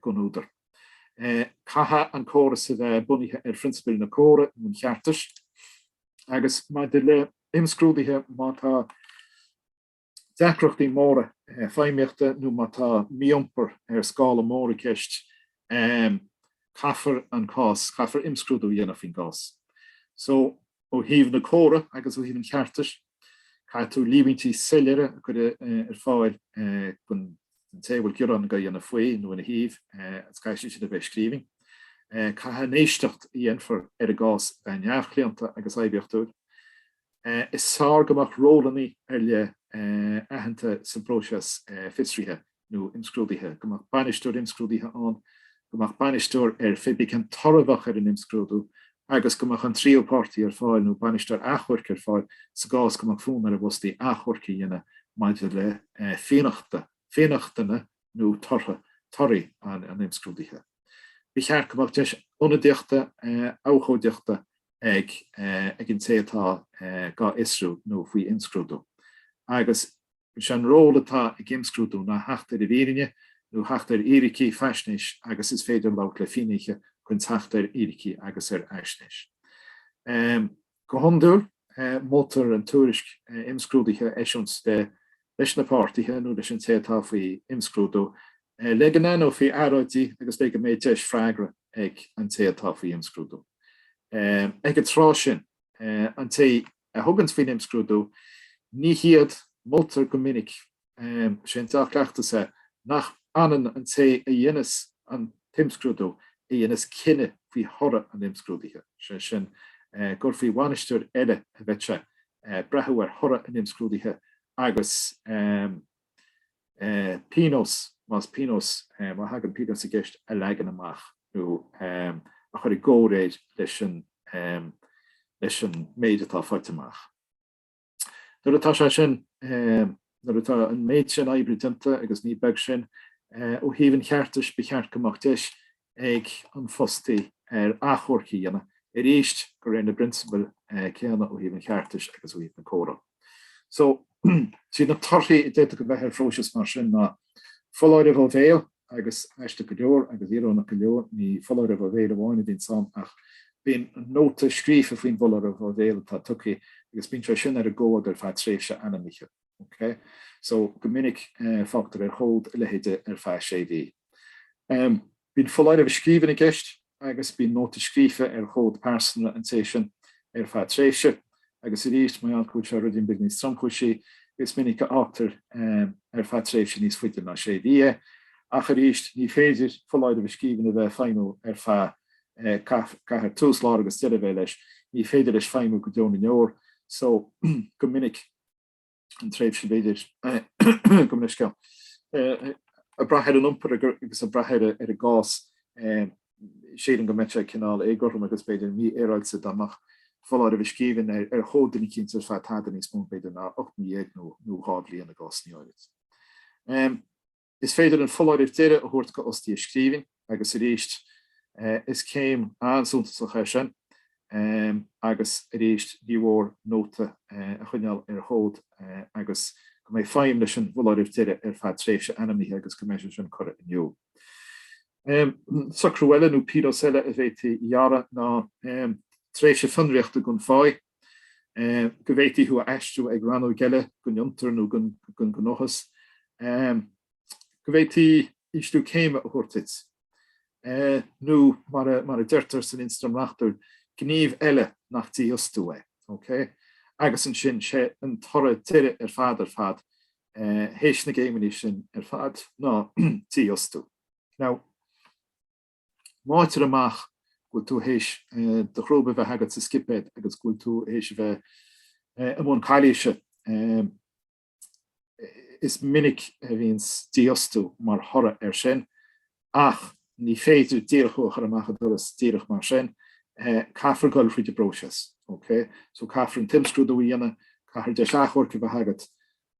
gan údar. Caithfidh an córas a bheith bunaithe ar phrionsabail na córa nó an cheartais agus maidir le imscrúduithe má tá deacrachtaí móra feidhmíochta nó má tá mí-iompar ar scála mór i gceist, caithfear an cás, caithfear imscrúdú a dhéanamh faoin gcás. So, ó thaobh na córa agus ó thaobh an cheartais, caithfidh tú líomhaintí soiléire a chur ar fáil don té a bhfuil gearán á dhéanamh faoi nó ina thaobh, agus caithfidh siad sin a bheith i scríbhinn. Caithfidh an éisteacht a dhéanfar ar an gcás a bheith neamhchlaonta agus oibiachtúil. Is fearr go mbeadh rólanna ar leith aitheanta sa bpróiseas fiosraithe nó imscrúdaithe, go mbeadh bainisteoir imscrúdaithe ann, go mbeadh bainisteoir ar pé bith cén toradh a bheadh ar an imscrúdú agus go mbeadh an tríú páirtí ar fáil nó bainisteoir achomhairc ar fáil sa gcás go mbeadh fonn ar an bhfostaí achomharc a dhéanamh maidir le fionnachtana nó tortha, torthaí an imscrúdaithe. Ba cheart go mbeadh deis ionadaíochta, abhcóideachta ag ag an té atá á fhiosrú nó faoi imscrúdú. Agus is é an ról atá ag imscrúdú ná theacht ar an bhfírinne nó theacht ar fhíricí, faisnéis agus is féidir labhairt le finnéithe chun teacht ar fhíricí agus ar fhaisnéis. Go hiondúil, moltar an tuairisc imscrúdaithe a eisiúint leis na páirtithe nó leis an té atá faoi imscrúdú le go n-aithneofaí earráidí agus le go mbeidh deis freagra ag an té atá faoi imscrúdú. Ag an tráth sin, an té a thuganns faoin imscrúdú, ní hiad, moltar go minic, sé an dea-chleachtas é, nach bhfanann an té a dhéanas an t-imscrúdú a dhéanas cinneadh faoi thoradh an imscrúdaithe, sé sin, gur faoi bhainisteoir eile a bheidh sé breathú ar thoradh an imscrúdaithe agus pionós, más pionós, má thagann pionós i gceist, a leagan amach nó a chur i gcomhréir leis an leis an méid atá faighte amach. Nuair atá sé sin, nuair atá an méid sin oibre déanta, agus ní beag sin, ó thaobh an cheartais, ba cheart go mbeadh deis ag an bhfostaí ar achomharc a dhéanamh, arís de réir na bprionsabal céanna ó thaobh an cheartais agus ó thaobh na córa. So, siad na torthaí a d'fhéadfadh a bheith ar phróiseas mar sin ná foláireamh ó bhéal. agus aisteach go leor agus íorónach go leor, ní foláireamh ó bhéal amháin a bhíonns ann ach bíonn nóta scríofa faoin bhfoláireamh ó bhéal atá tugtha agus bíonn sé sin ar an gcomhad ar feadh tréimhse ainmnithe. Ok? So, go minic fágtar ar chomhad a leithéid ar feadh sé mhí. Bíonn foláireamh i scríbhinn i gceist agus bíonn nóta scríofa ar chomhad pearsanra an té sin ar feadh tréimhse agus arís, mar gheall go bhfuil sé ruidín beag níos tromchúisí, is minic a fhágtar ar feadh tréimhse níos faide ná sé mhí é. Ach arís, ní féidir foláireamh i scríbhinn a bheith ag feidhmiú ar feadh, caithfidh tús, lár agus deireadh a bheith leis, ní féidir leis feidhmiú go deo na ndeor, so go minic. an tréimhse b'fhéidir, gabh mo leithscéal, ag brath ar an iompar agus ag brath ar an gcás, sílim go mbeadh sé cineál éagothrom agus b'fhéidir mífhéaráilte dá mbeadh foláireamh i scríbhinn ar chomhad duine eicínt ar feadh tada níos mó b'fhéidir ná 18 mí nó 2 bhliain i gcásanna áirid. Is féidir an foláireamh deiridh a thabhairt do fhostaí i scríbhinn agus arís is céim an-suntasach é sin agus arís ní mór nóta a choinneáil ar chomhad agus go mbeidh feidhm leis an bhfoláireamh deiridh ar feadh tréimhse ainmnithe agus go mbeidh sé sin curtha in iúl. Socrú eile nó pionós eile a bhféadfaí a ghearradh ná tréimhse fionraíochta gan phá. go bhféadfaí thú a aistriú ag rannóg eile den fhiontar nó den ghnóthas, go bhféadfaí ísliú céime a thabhairt duit, nó mar a deirtear san Ionstraim Reachtúil, gníomh eile nach dífhostú é. Ok? Agus ansin, sé an toradh deiridh ar fad ar fad, théis na gcéimeanna sin ar fad, ná dífhostú. Now. Má fhaightear amach go bhfuil tú théis do chrúba a bheith agat sa scipéad agus go bhfuil tú théis a bheith i mbun calaoise, is minic a bhíonns dífhostú mar thoradh air sin, ach ní féidir díreach thú a chur amach an doras díreach mar sin, caithfear dul thríd an bpróiseas, ok? So caithfear an t-imscrúdú a dhéanamh, caithfear deis achomhairc a bheith agat.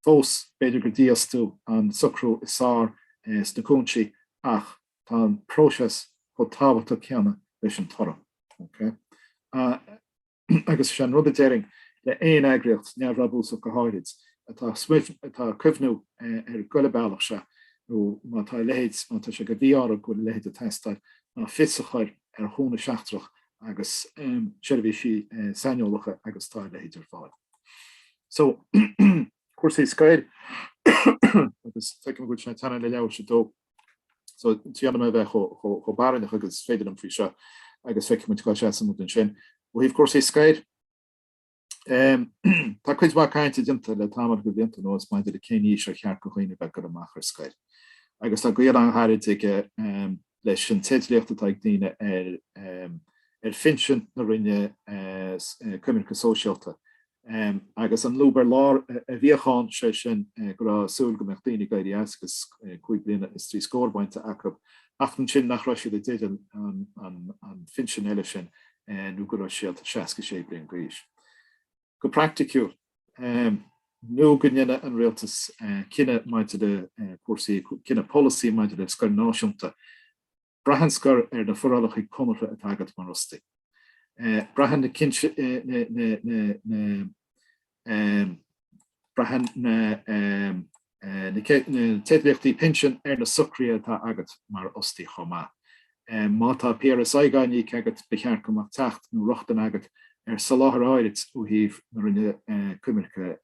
Fós, b'fhéidir gur dífhostú an socrú is fearr sna cúinsí, ach tá an próiseas chomh tábhachtach céanna leis an toradh. Ok? Agus is é an rud a déarfainn le aon eagraíocht, neamhbhrabúsach go háirid, atá atá ag cuimhniú ar goil an bealach seo, nó má tá a leithéid, má tá sé de mhí-ádh orthu go bhfuil a leithéid ag teastáil, ná fios a chur ar chúnamh seachtrach agus seirbhísí saineolacha agus tá a leithéid ar fáil. So, cúrsaí scoir, agus feicim go bhfuil sé teannán le leathuair tar éis a dó. So, déanfaidh mé a bheith chomh barainneach agus is féidir liom faoi seo agus feicfidh muid cá seasann muid ansin. Ó thaobh cúrsaí scoir, tá cuid mhaith cainte déanta le tamall de bhlianta anuas maidir le cén aois ar cheart do dhaoine bheith ag dul amach ar scoir. Agus tá gaol an-ghairid aige leis an teidlíocht atá ag daoine ar ar phinsean na Roinne Coimirce Sóisialta. Agus an lúb ar lár a bhíodh ann, sé sin go raibh súil go mbeadh daoine ag éirí as agus 5 bliana is 3 scór bainte acu, ach ansin nach raibh siad i dteideal an phinsin eile sin nó go raibh siad 66 bliain d'aois. Go praiticiúil, nó go ndéanadh an rialtas cinneadh maidir le cúrsaí, cinneadh polasaí maidir le scor náisiúnta, Braitheann scor ar na forálacha conartha atá agat mar fhostaí. Braitheann na Braitheann na teidlíochtaí pinsin ar na socruithe atá agat mar fhostaí chomh maith. Má tá PRSI á n-íoc agat, ba cheart go mbeadh teacht nó rochtain agat ar soláthar áirid ó thaobh na Roinne Coimirce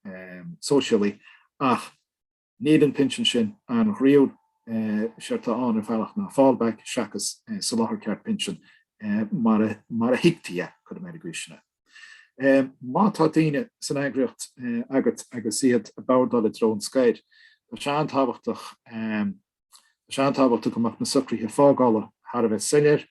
Sóisialaí ach Níl an pinsean sin an-ghroíúil. Séard atá ann ar bhealach ná fallback seachas soláthar ceart pinsin mar a thuigtí é, cuirfidh mé ar an gcaoi sin é. Má tá daoine san eagraíocht agat agus iad ag bordáil i dtreo an scoir, tá sé an-tábhachtach Tá sé an-tábhachtach go mbeadh na socruithe fágála thar a bheith soiléir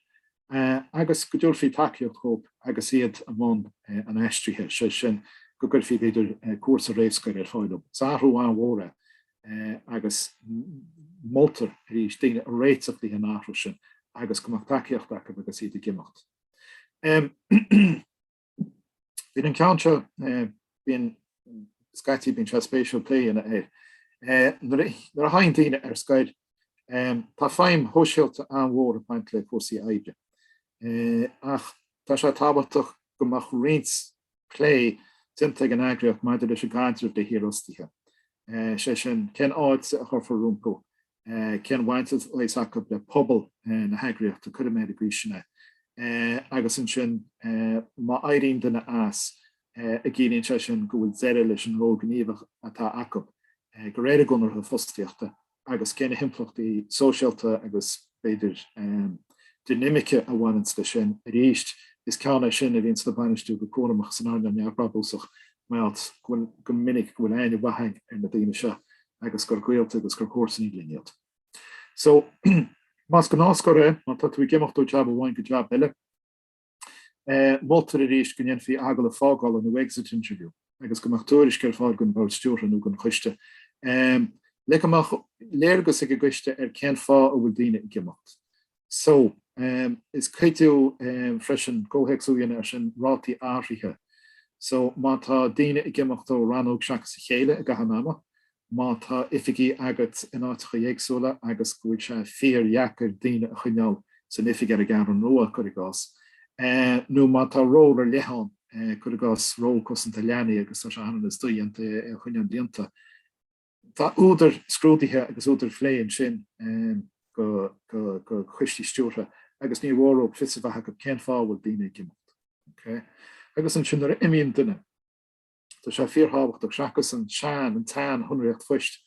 agus go dtabharfaí tacaíocht dhóibh agus iad i mbun an aistrithe, sé sin go gcuirfí b'fhéidir cúrsa réamhscoir ar fáil dóibh. Is athrú an-mhór é agus moltar arís daoine a réiteach le an athrú sin agus go mbeadh tacaíocht acu agus iad ag imeacht. Bíonn an ceann seo, bíonn, scaití bíonn sé spéisiúil plé a dhéanamh air. Nuair a thagann daoine ar scoir, tá feidhm shóisialta an-mhór ag baint le cúrsaí oibre. Ach tá sé tábhachtach go mbeadh roinnt plé déanta ag an eagraíocht maidir leis an gcaidreamh le hiarfhostaithe. Sé sin, cén fháilte a chuirfear rompu? Cén bhaint a bheas acu le pobal na heagraíochta, cuirfidh mé ar an gcaoi sin é. Agus ansin, má éiríonn duine as, an gciallaíonn sé sin go bhfuil deireadh leis an ról gníomhach atá acu de réir a gconartha fostaíochta agus cé na himpleachtaí sóisialta agus, b'fhéidir, dinimice a bhaineanns leis sin. Arís, is ceann é sin a bhíonns le bainistiú go cúramach san earnáil neamhbhrabúsach mar gheall go minic go bhfuil aithne mhaith againn ar na daoine seo agus gur gaolta agus gur comharsana linn iad. So, más gnáthscor é, má tá tú ag imeacht ó jab amháin go jab eile, moltar arís go ndéanfaí agallamh fágála nó exit interview agus go mbeadh tuairisc ar fáil don bhord stiúrtha nó don choiste le go mbeadh léargas ag an gcoiste ar cén fáth a bhfuil daoine ag imeacht. So, is cuidiú freisin comhthéacsú a dhéanamh air sin rátaí athraithe. So, má tá daoine ag imeacht ó rannóg seachas a chéile i gcaitheamh an ama, má tá oifigí agat in áiteacha éagsúla agus go bhfuil sé fíordheacair daoine a choinneáil san oifig ar an gCeathrú Rua, cuir i gcás, nó má tá ról ar leith ann, cuir i gcás ról cosanta leanaí agus tá sé ionann is dodhéanta é a choinneáil líonta. Tá údar scrúdaithe agus údar phlé ansin go coistí stiúrtha agus ní mór dóibh fios a bheith acu cén fáth a bhfuil daoine ag imeacht. Ok? Agus ansin nuair a imíonn duine, tá sé fíorthábhachtach seachas an sean, an tsean shonraíocht phoist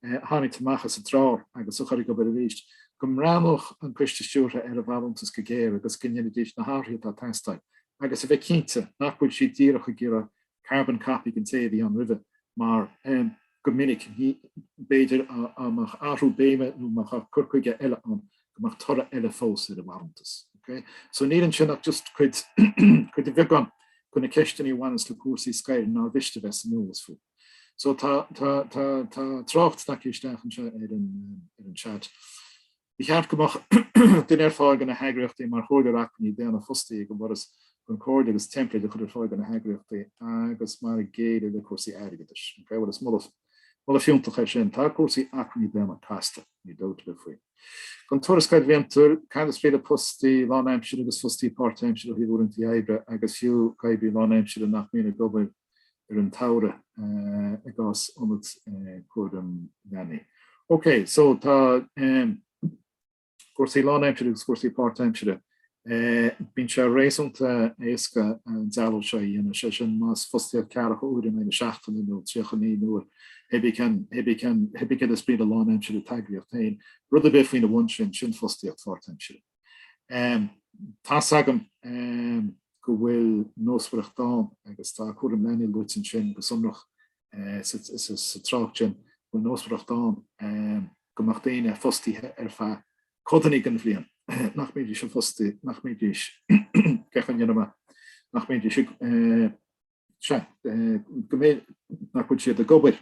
a tharraingt amach as an drár agus a chur ag obair arís, go mbreathnódh an coiste stiúrtha ar an bhfolúntas go géar agus go ndéanfaidís na hathruithe atá ag teastáil agus a bheith cinnte nach bhfuil siad díreach ag iarraidh carbon copy den té a bhí ann roimhe mar go minic b'fhéidir dá mbeadh athrú béime nó má mbeadh cur chuige eile ann go mbeadh toradh eile fós ar an bhfolúntas. Ok? So níl ansin ach just cuid cuid de bheagán de na ceisteanna a bhaineanns le cúrsaí scoir nár mhiste bheith san eolas fúthu. So tá tá tá tá trácht tagtha isteach anseo ar an ar an chat. Ba cheart go mbeadh duine ar fáil do na heagraíochtaí mar chomhairleoir acmhainní daonna fostaithe ag an bhForas chun comhairle agus teimpléid a chur ar fáil do na heagraíochtaí agus mar a gcéile le cúrsaí airgeadais. Ok, bhuel is moladh, moladh fiúntach é sin. Tá cúrsaí acmhainní daonna casta, níl dabht ar bith faoi. Don tuarascáil bhliantúil, cad is brí le fostaí lánaimsire agus fostaí páirtaimsire ó thaobh uaireanta oibre agus fiú oibrí lánaimsire nach mbíonn ag obair ar an tsamhradh i gcás ionad cúraim leanaí. Ok, so tá cúrsaí lánaimsire agus cúrsaí páirtaimsire. Bíonn sé réasúnta éasca an dealú seo a dhéanamh, sé sin más fostaíocht ceathracha uair in aghaidh na seachtaine nó 39 uair, hé bí cén, hé bí cén, hé bí céard is brí le lánaimsire i d'eagraíocht féin, rud ar bith faoina bhun sin, sin fostaíocht pháirtaimsire. Tá's agam go bhfuil nósmhaireacht ann agus tá cúram leanaí luaite ansin go sonrach sa trácht sin, go bhfuil nósmhaireacht ann go mbeadh daoine fostaithe ar feadh codanna den bhliain, nach mbeidís ag fostú, nach mbeidís, cén chaoi a ndéanfaidh mé, nach mbeidís ag, sea, go mbeidh, nach bhfuil siad ag obair.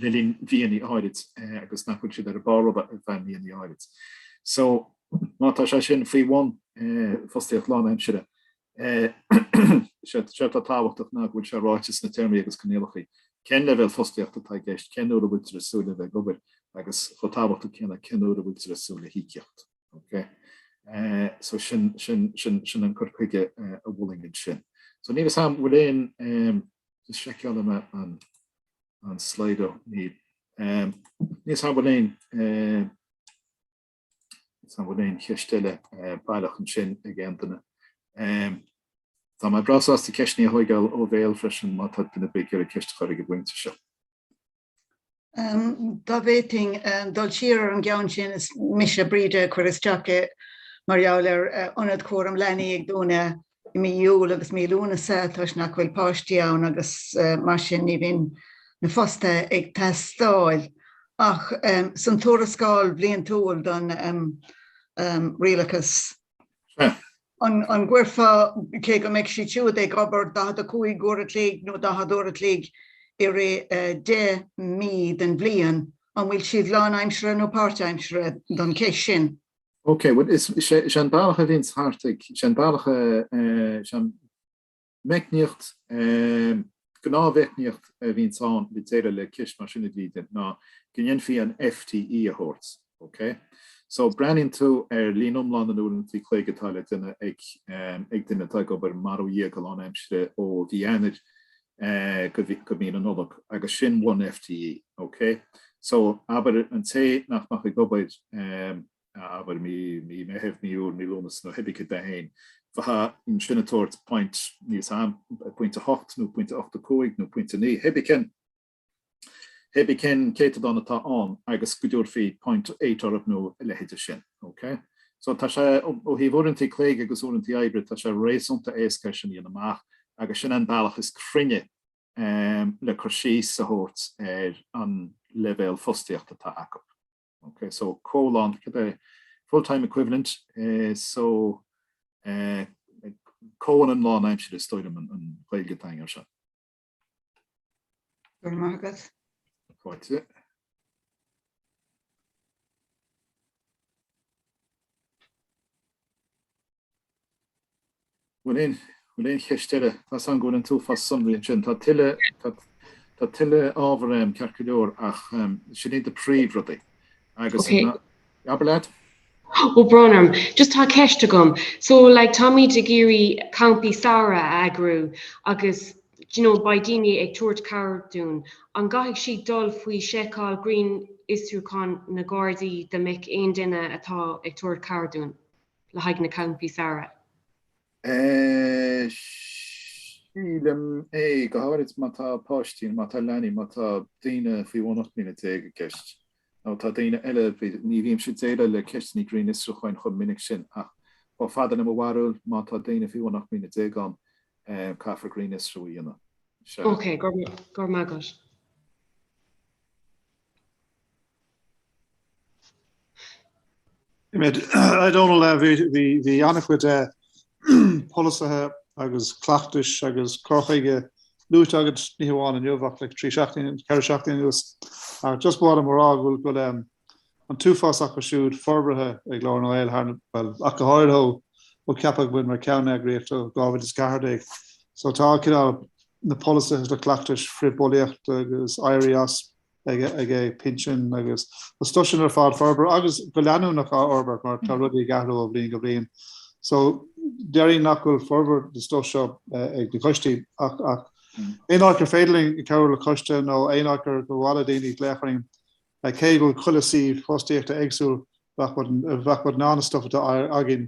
le linn mhíonna áirid agus nach bhfuil siad ar an bpárolla ar feadh míonna áirid. So, má tá sé sin faoi bhun fostaíocht lánaimsire, sé atá tábhachtach ná go bhfuil sé ráite sna téarmaí agus coinníollacha cén leibhéal fostaíochta atá i gceist, cén uair a bhfuiltear ag súil le bheith ag obair agus, chomh tábhachtach céanna, cén uair a bhfuiltear ag súil le híocaíocht. Ok. So sin, sin, sin, sin an cur chuige a mholfainn ansin. So níl 'fhios a'm bhfuil aon, just seiceálfaidh mé an, an Slido, níl. Níl 'fhios a'm bhfuil aon, níl 'fhios a'm bhfuil aon cheist eile baileach ansin ag aon duine. Tá mé breá sásta ceisteanna a thóigeáil ó bhéal freisin má tá duine ar bith ag iarraidh ceist a chur ag an bpointe seo. Dá bhféadfainn dul siar ar an gceann sin, is mise Bríde a chuir isteach é mar gheall ar ionad cúram leanaí ag dúnadh i mí Iúil agus mí Lúnasa toisc nach bhfuil páistí ann agus mar sin ní bhíonn na fostaithe ag teastáil. Ach san tuarascáil bhliantúil don rialachas, An gcuirfeá, cé go mbeidh siad siúd ag obair 45 uair a chloig nó 40 uair a chloig i rith 10 mí den bhliain, an bhfuil siad lánaimseartha nó páirtaimseartha don cheist sin? Ok, bhuel is é an bealach a bhíonns thart ag, is é an bealach a, is é an meicníocht, gnáthmheicníocht a bhíonns ann le déileáil le ceist mar sin a Bhríde ná go ndéanfaí an FTE a thabhairt, ok? So breathnaíonn tú ar líon iomlán na n-uaireanta cloig atá le déanamh ag ag duine atá ag obair mar ó Dhia go lánaimsire ó mhí Eanáir go go mí na Nollag agus sin one FTE, ok? So, abair, an té nach mbeadh ag obair, abair, mí Meithimh, mí Iúil, mí Lúnasa nó cibé cad é féin, bheifeá ansin ag tabhairt point, níl 'fhios a'm, pointe 8 nó pointe 8 5 nó pointe 9, cibé cén, cibé cén céatadán atá ann agus go dtabharfaí point 8 orthu nó a leithéid de sin. Ok? So tá sé, ó thaobh uaireanta cloig agus uaireanta oibre, tá sé réasúnta éasca é sin a dhéanamh amach agus sin an bealach is cruinne le cur síos a thabhairt ar an leibhéal fostaíochta atá acu. Ok, so comhlán, cad é, full-time equivalent, so comhionann lánaimsire is dóigh liom an Ghaeilge atá againn air seo. Go raibh maith agat. Fáilte. Bhfuil aon, bhfuil aon cheist eile? Tá 's agam go bhfuil an t-uafás sonraí ansin. Tá tuilleadh, tá, tá tuilleadh ábhar ann, ceart go leor, ach sin iad na príomhrudaí. Agus, Okay. abair leat? Ó, brón orm. Just tá ceist agam. So, like, táimid ag iarraidh campaí samhraidh a eagrú agus, do you know, beidh daoine ag tabhairt cabhair dúinn. An gcaithfidh siad dul faoi seiceáil grinnfhiosrúchán na Gardaí dá mbeadh aon duine atá ag tabhairt cabhair dúinn le haghaidh na campaí samhraidh? Sílim é, go háirid má tá páistí, má tá leanaí, má tá daoine faoi bhun 18 mbliana i gceist, nó tá daoine eile, ní bhímse ag déileáil le ceisteanna grinnfhiosrúcháin chomh minic sin, ach chomh fada le mo bharúil, má tá daoine faoi bhun 18 mbliana ann, caithfear grinnfhiosrú a dhéanamh. Sea. Ok, go raibh maith agat. A Dhónaill, bhí an-chuid polasaithe agus cleachtais agus cur chuige luaite agat, ní hamháin inniu ach le 3 seachtaine, 4 seachtaine anuas. Ach just ba mhaith liom a rá go bhfuil an t-uafás acu siúd forbartha ag Glór na nGael thar na, bhuel, ach go háirithe ó ceapadh muid mar cheanneagraíocht ó 2014. So tá cineál na polasaithe agus na cleachtais frith-bhulaíochta agus éirí as ag pinsin agus an stuif sin ar fad forbartha agus go leanúnach á fhorbairt mar tá rudaí ag athrú ó bhliain go bliain. So déarfainn nach bhfuil formhór den stuif seo ag na coistí ach ach aon áit gur féidir linn cabhrú le coiste nó aon áit gur mhaith le daoine glaoch orainn Cé go bhfuil chuile suíomh fostaíochta éagsúil, bheadh muid in ann an stuif atá againn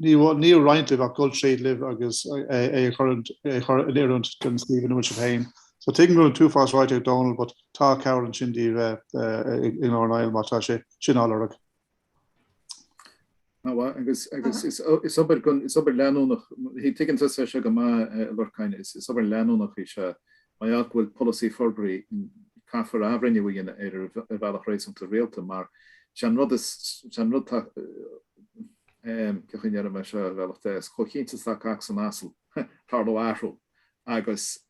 ní a roinnt libh ach dul tríd libh agus é a chur in oiriúint don suíomh ina bhfuil sibh féin. So tuigim go bhfuil an t-uafás ráite ag Dónal but tá cabhair ansin daoibh i nGlór na nGael má tá sé sin á lorg. Agus agus is is obair is obair leanúnach tuigeann tusa é seo go maith a Lorcáin is is obair leanúnach í seo mar gheall go bhfuil polasaí forbartha caithfear athbhreithniú a dhéanamh air ar bhealach réasúnta rialta mar sé an rud is sé an rud tá cén chaoi a ndéarfaidh mé seo ar bhealach deas chomh cinnte is atá cac san asal tarlóidh athrú agus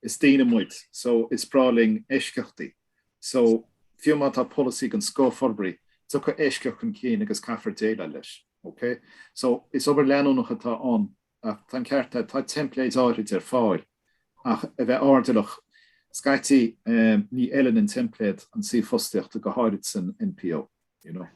is daoine muid so is breá linn eisceachtaí So, fiú má tá polasaí den scoth forbartha, tiocfaidh eisceacht chun cinn agus caithfear déileáil leis. Ok? So, is obair leanúnach atá ann ach tá an ceart agat, tá teimpléid áirid ar fáil ach a bheith airdeallach, scaití ní fheileann an teimpléad an suíomh fostaíochta, go háirid san NPO, you know.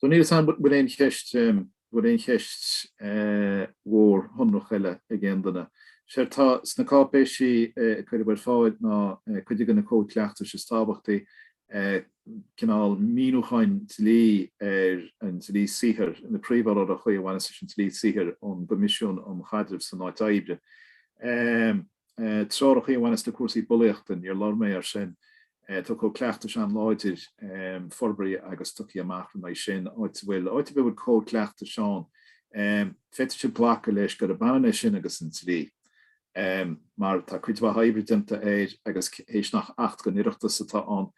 So níl 'fhios a'm bhfuil aon cheist, bhfuil aon cheist mhór shonrach eile ag aon duine. Séard tá sna cáipéisí a cuireadh ar fáil ná cuid de na cóid chleachtais is tábhachtaí, cineál míniúcháin dlí ar an dlí saothair, na príomhfhorálacha a bhaineas leis an dlí saothair ón gCoimisiún um Chaidreamh san Áit Oibre. Treoracha a bhaineas le cúrsaí bulaíochta, níor labhair mé air sin. Tá cód cleachtais an-láidir forbartha agus tugtha amach ina aghaidh sin, áit a bhfuil, áit a bhfuil cód cleachtais ann, féadfaidh sibh glacadh leis gurb ionann é sin agus an dlí, mar tá cuid mhaith oibre déanta air agus théis nach Acht den Oireachtas atá ann,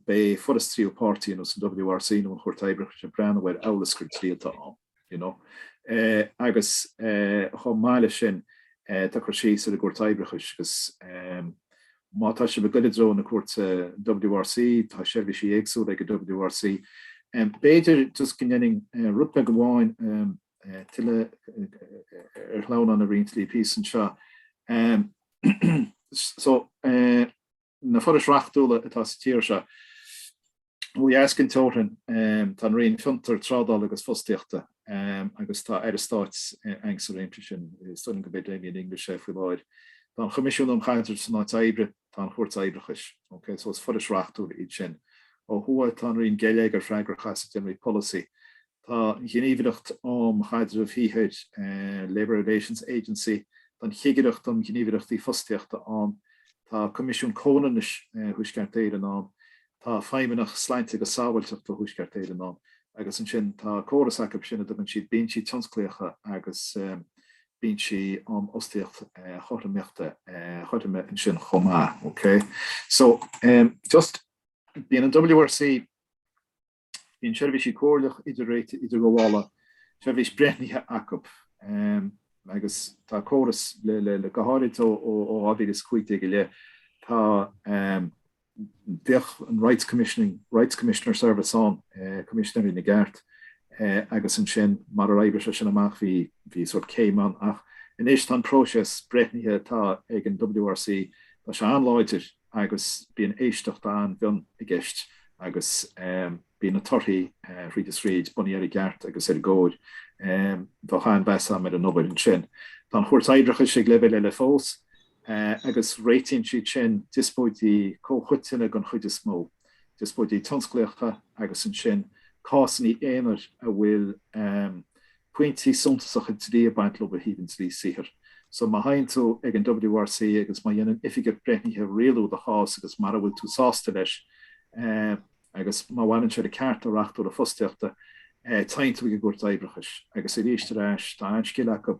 beidh foras tríú páirtí ar nós an WRC nó an Chúirt Oibreachais ag breathnú air amhail is gur dlí atá ann. you know. Agus chomh maith leis sin, tá cur síos ar an gCúirt Oibreachais agus má tá sibh ag goil i dtreo na cúirte WRC, tá seirbhísí éagsúla ag an WRC. B'fhéidir just go ndéanfainn rud beag amháin tuilleadh ar shleamhnán a roinnt libh thíos anseo. So, na forais reachtúla atá sa tír seo. Ó dheas den teorainn, tá an Roinn Fiontar, Trádála agus Fostaíochta agus tá Aire Stáit ann sa réimse sin, is dóigh liom gurb é Damien English é faoi láthair. Tá an Choimisiún um Chaidreamh san Áit Oibre, tá an Chúirt Oibreachais. Ok, so is forais reachtúla iad sin. Ó thuaidh tá an Roinn Geilleagair freagrach as ag déanamh polasaí. Tá an Ghníomhaireacht um Chaidreamh Shaothair, Labour Relations Agency, tá an Chigireacht um Ghníomhaireachtaí Fostaíochta ann, tá Coimisiún Comhionannais Thuaisceart Éireann ann, tá Feidhmeannacht Sláinte agus Sábháilteachta Thuaisceart Éireann ann agus ansin tá córas acu sin a dtugann siad binsí tionsclaíocha agus binsí um fhostaíocht chothromaíochta chothroime ansin chomh maith. Ok? So, just bíonn an WRC Bíonn seirbhísí comhairleach, idir-réitigh, idirghabhála, seirbhís breithnithe acu agus tá córas le, go háirid ó 2015 i leith, tá, bhíodh an Rights Commissioning, Rights Commissioner Service ann, Coimisinéirí na gCeart, agus ansin mar ar oibrigh sé sin amach bhí, bhí sórt céim ann ach anois tá an próiseas breithnithe atá ag an WRC, tá sé an-láidir. agus bíonn éisteacht an-mhion i gceist agus bíonn na torthaí thríd is thríd bunaithe ar an gceart agus ar an gcóir. Bheadh an-mheas agam ar an obair ansin. Tá an Chúirt Oibreachais ag leibhéal eile fós agus réitíonn siad sin diospóidí comhchoiteanna den chuid is mó, diospóidí tionsclaíocha agus ansin cásanna aonair a bhfuil pointí suntasacha dlí ag baint leo ó thaobh an dlí saothair. So má théann tú ag an WRC agus má dhéanann oifigeach breithnithe rialú do chás agus mara bhfuil tú sásta leis agus má bhaineann sé le cearta reachtúla fostaíochta, téann tú ag an gCúirt Oibreachais. Agus arís ar ais, tá an-scil acu,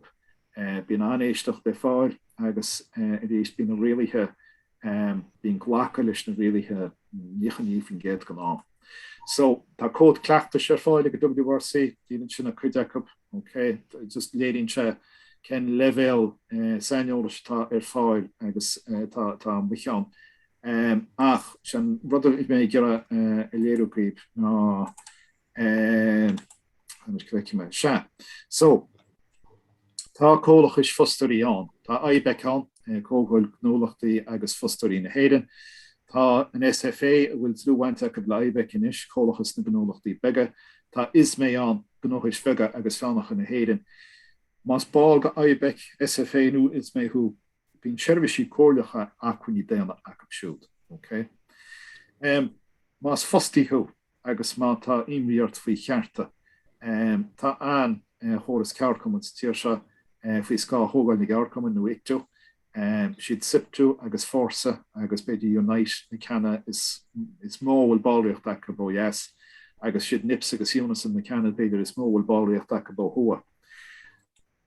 bíonn an-éisteacht le fáil agus arís bíonn na rialuithe Bíonn glacadh leis na rialuithe 99% den am. So, tá cód cleachtais ar fáil ag an WRC, díolann sin cuid acu, ok? Just léiríonn sé cén leibhéal saineolais atá ar fáil agus tá tá mo cheann. Ach, sé an rud a bhí mé ag iarraidh a léiriú daoibh ná Anois go bhfeicfidh mé. Sea. So, tá comhlachais fostóirí ann. Tá IBEC ann, Comhdháil Gnólachtaí agus Fostóirí na hÉireann. Tá an SFA, a bhfuil dlúthbhaint acu le IBEC anois, Comhlachas na nGnólachtaí Beaga. Tá ISME ann, Gnóthais Bheaga agus Mheánacha na hÉireann. Más ball de IBEC, SFA nó ISME thú, bíonn seirbhísí comhairleacha acmhainní daonna acu siúd. Ok? Más fostaí thú, agus má tá imní ort faoi chearta, tá an-chóras ceardchumann sa tír seo faoi scáth Chomhdháil na gCeardchumann, nó ICTU. Siad SIPTU agus Fórsa agus b'fhéidir Unite na ceanna is mó a bhfuil ballraíocht acu ó dheas, agus siad NIPS agus Unison na ceanna b'fhéidir is mó a bhfuil ballraíocht acu ó thuaidh.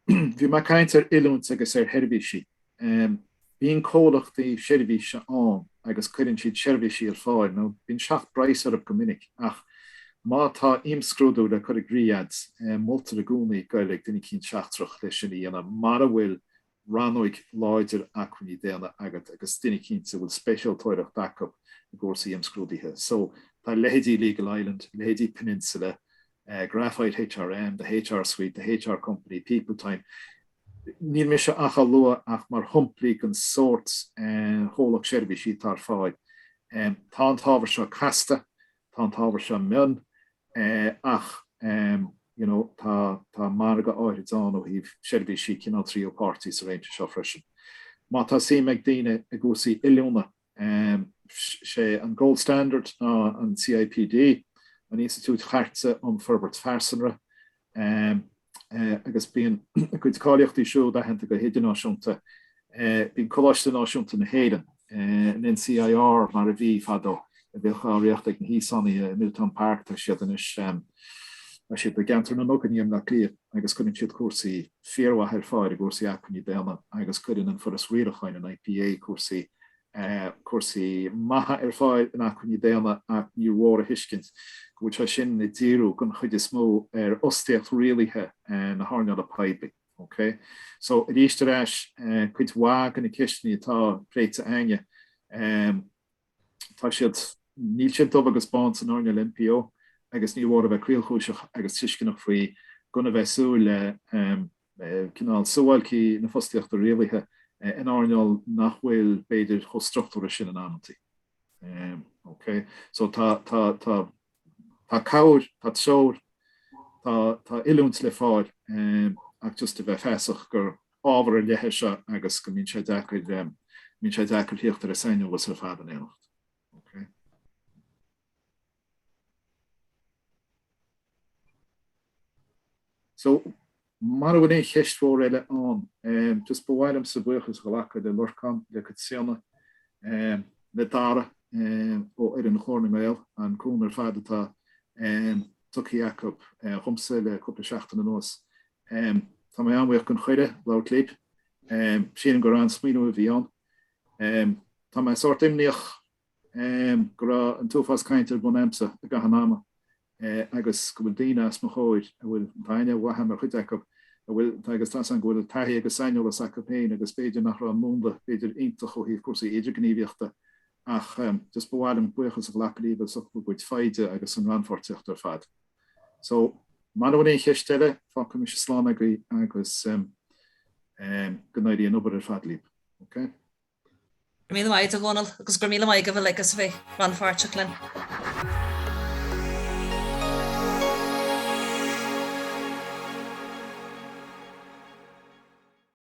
Bhí mé ag caint ar oiliúint agus ar sheirbhísí. Bíonn comhlachtaí seirbhíse ann agus cuireann siad seirbhísí ar fáil. Now, bíonn seach-phraghas orthu go minic ach má tá imscrúdú le cur i gcrích agat, moltar i gcónaí goil ag duine eicínt seachtrach leis sin a dhéanamh mara bhfuil rannóig láidir acmhainní daonna agat agus duine eicínt a bhfuil speisialtóireacht acu i gcúrsaí imscrúdaithe. So, tá leithéidí Legal Ireland, leithéidí Peninsula, Graphite HRM, The HR Suite, The HR Company, People Time, níl mise ach á lua ach mar shamplaí den sórt chomhlacht seirbhísí atá ar fáil. Tá an t-ábhar seo casta, tá an t-ábhar seo mion, ach you know tá tá margadh áirid ann ó thaobh seirbhísí cineál tríú páirtí sa réimse seo freisin. Má tá suim ag daoine i gcúrsaí oiliúna, sé an gold standard ná an CIPD, an Institiúid Chairte um Forbairt Phearsanra, agus bíonn a gcuid cáilíochtaí siúd aitheanta go hidirnáisiúnta. Bíonn Coláiste Náisiúnta na hÉireann, an NCIR mar a bhí fadó, a bhíodh á reáchtáil ag na hÍosánaigh i Milltown Park, tá siad anois, tá siad i gceantar na nDuganna i mBleá Cliath agus cuireann siad cúrsaí fíormhaith ar fáil i gcúrsaí acmhainní daonna agus cuireann an Foras Riaracháin, an IPA, cúrsaí cúrsaí maithe ar fáil in acmhainní daonna ach ní mór a thuiscint go bhfuil sé sin ag díriú den chuid is mó ar fhostaíocht rialaithe na hearnála poiblí. Ok. So, arís ar ais, cuid mhaith de na ceisteanna atá pléite againne, tá siad, níl siad dubh agus bán san earnáil NPO agus ní mór a bheith caolchúiseach agus tuisceanach faoi gan a bheith ag súil le cineál suáilcí na fostaíochta rialaithe in earnáil nach bhfuil, b'fhéidir, chomh struchtúrtha sin in amantaí. Ok. So tá, tá, tá. Tá cabhair, tá treoir, tá tá oiliúint le fáil ach just a bheith feasach gur ábhar ar leith é seo agus go mbíonn sé deacair mbíonn sé deacair thíocht ar an saineolas ar fad in éineacht. Okay. So, mara bhfuil aon cheist mhór eile ann, just ba mhaith liomsa buíochas a ghlacadh le Lorcán, le Caitríona, le Dara ó fhoireann Ghlór na nGael, an cúnamh ar fad atá tugtha acu dhomsa le cúpla seachtain anuas. Tá mé an-bhuíoch den chuireadh labhairt libh. Sílim gur an-smaoineamh a bhí ann. Tá mé sórt imníoch go raibh an t-uafás cainte ar bun a'msa i gcaitheamh an ama agus go bhfuil daoine os mo chomhair a bhfuil, tá aithne mhaith a'm ar chuid acu, a bhfuil, agus tá's a'm go bhfuil taithí agus saineolas acu féin agus b'fhéidir nach raibh an múnla b'fhéidir iontach ó thaobh cúrsaí idirghníomhaíochta ach just ba mhaith liom buíochas a ghlacadh libh as ucht bhur gcuid foighde agus an rannpháirtíocht ar fad. So, mara bhfuil aon cheist eile, fágfaidh mise slán agaibh agus go n-éirí an obair ar fad libh. Ok? Go raibh míle maith agat a Dhónaill agus go raibh míle maith agaibh uilig as a bheith rannpháirteach linn.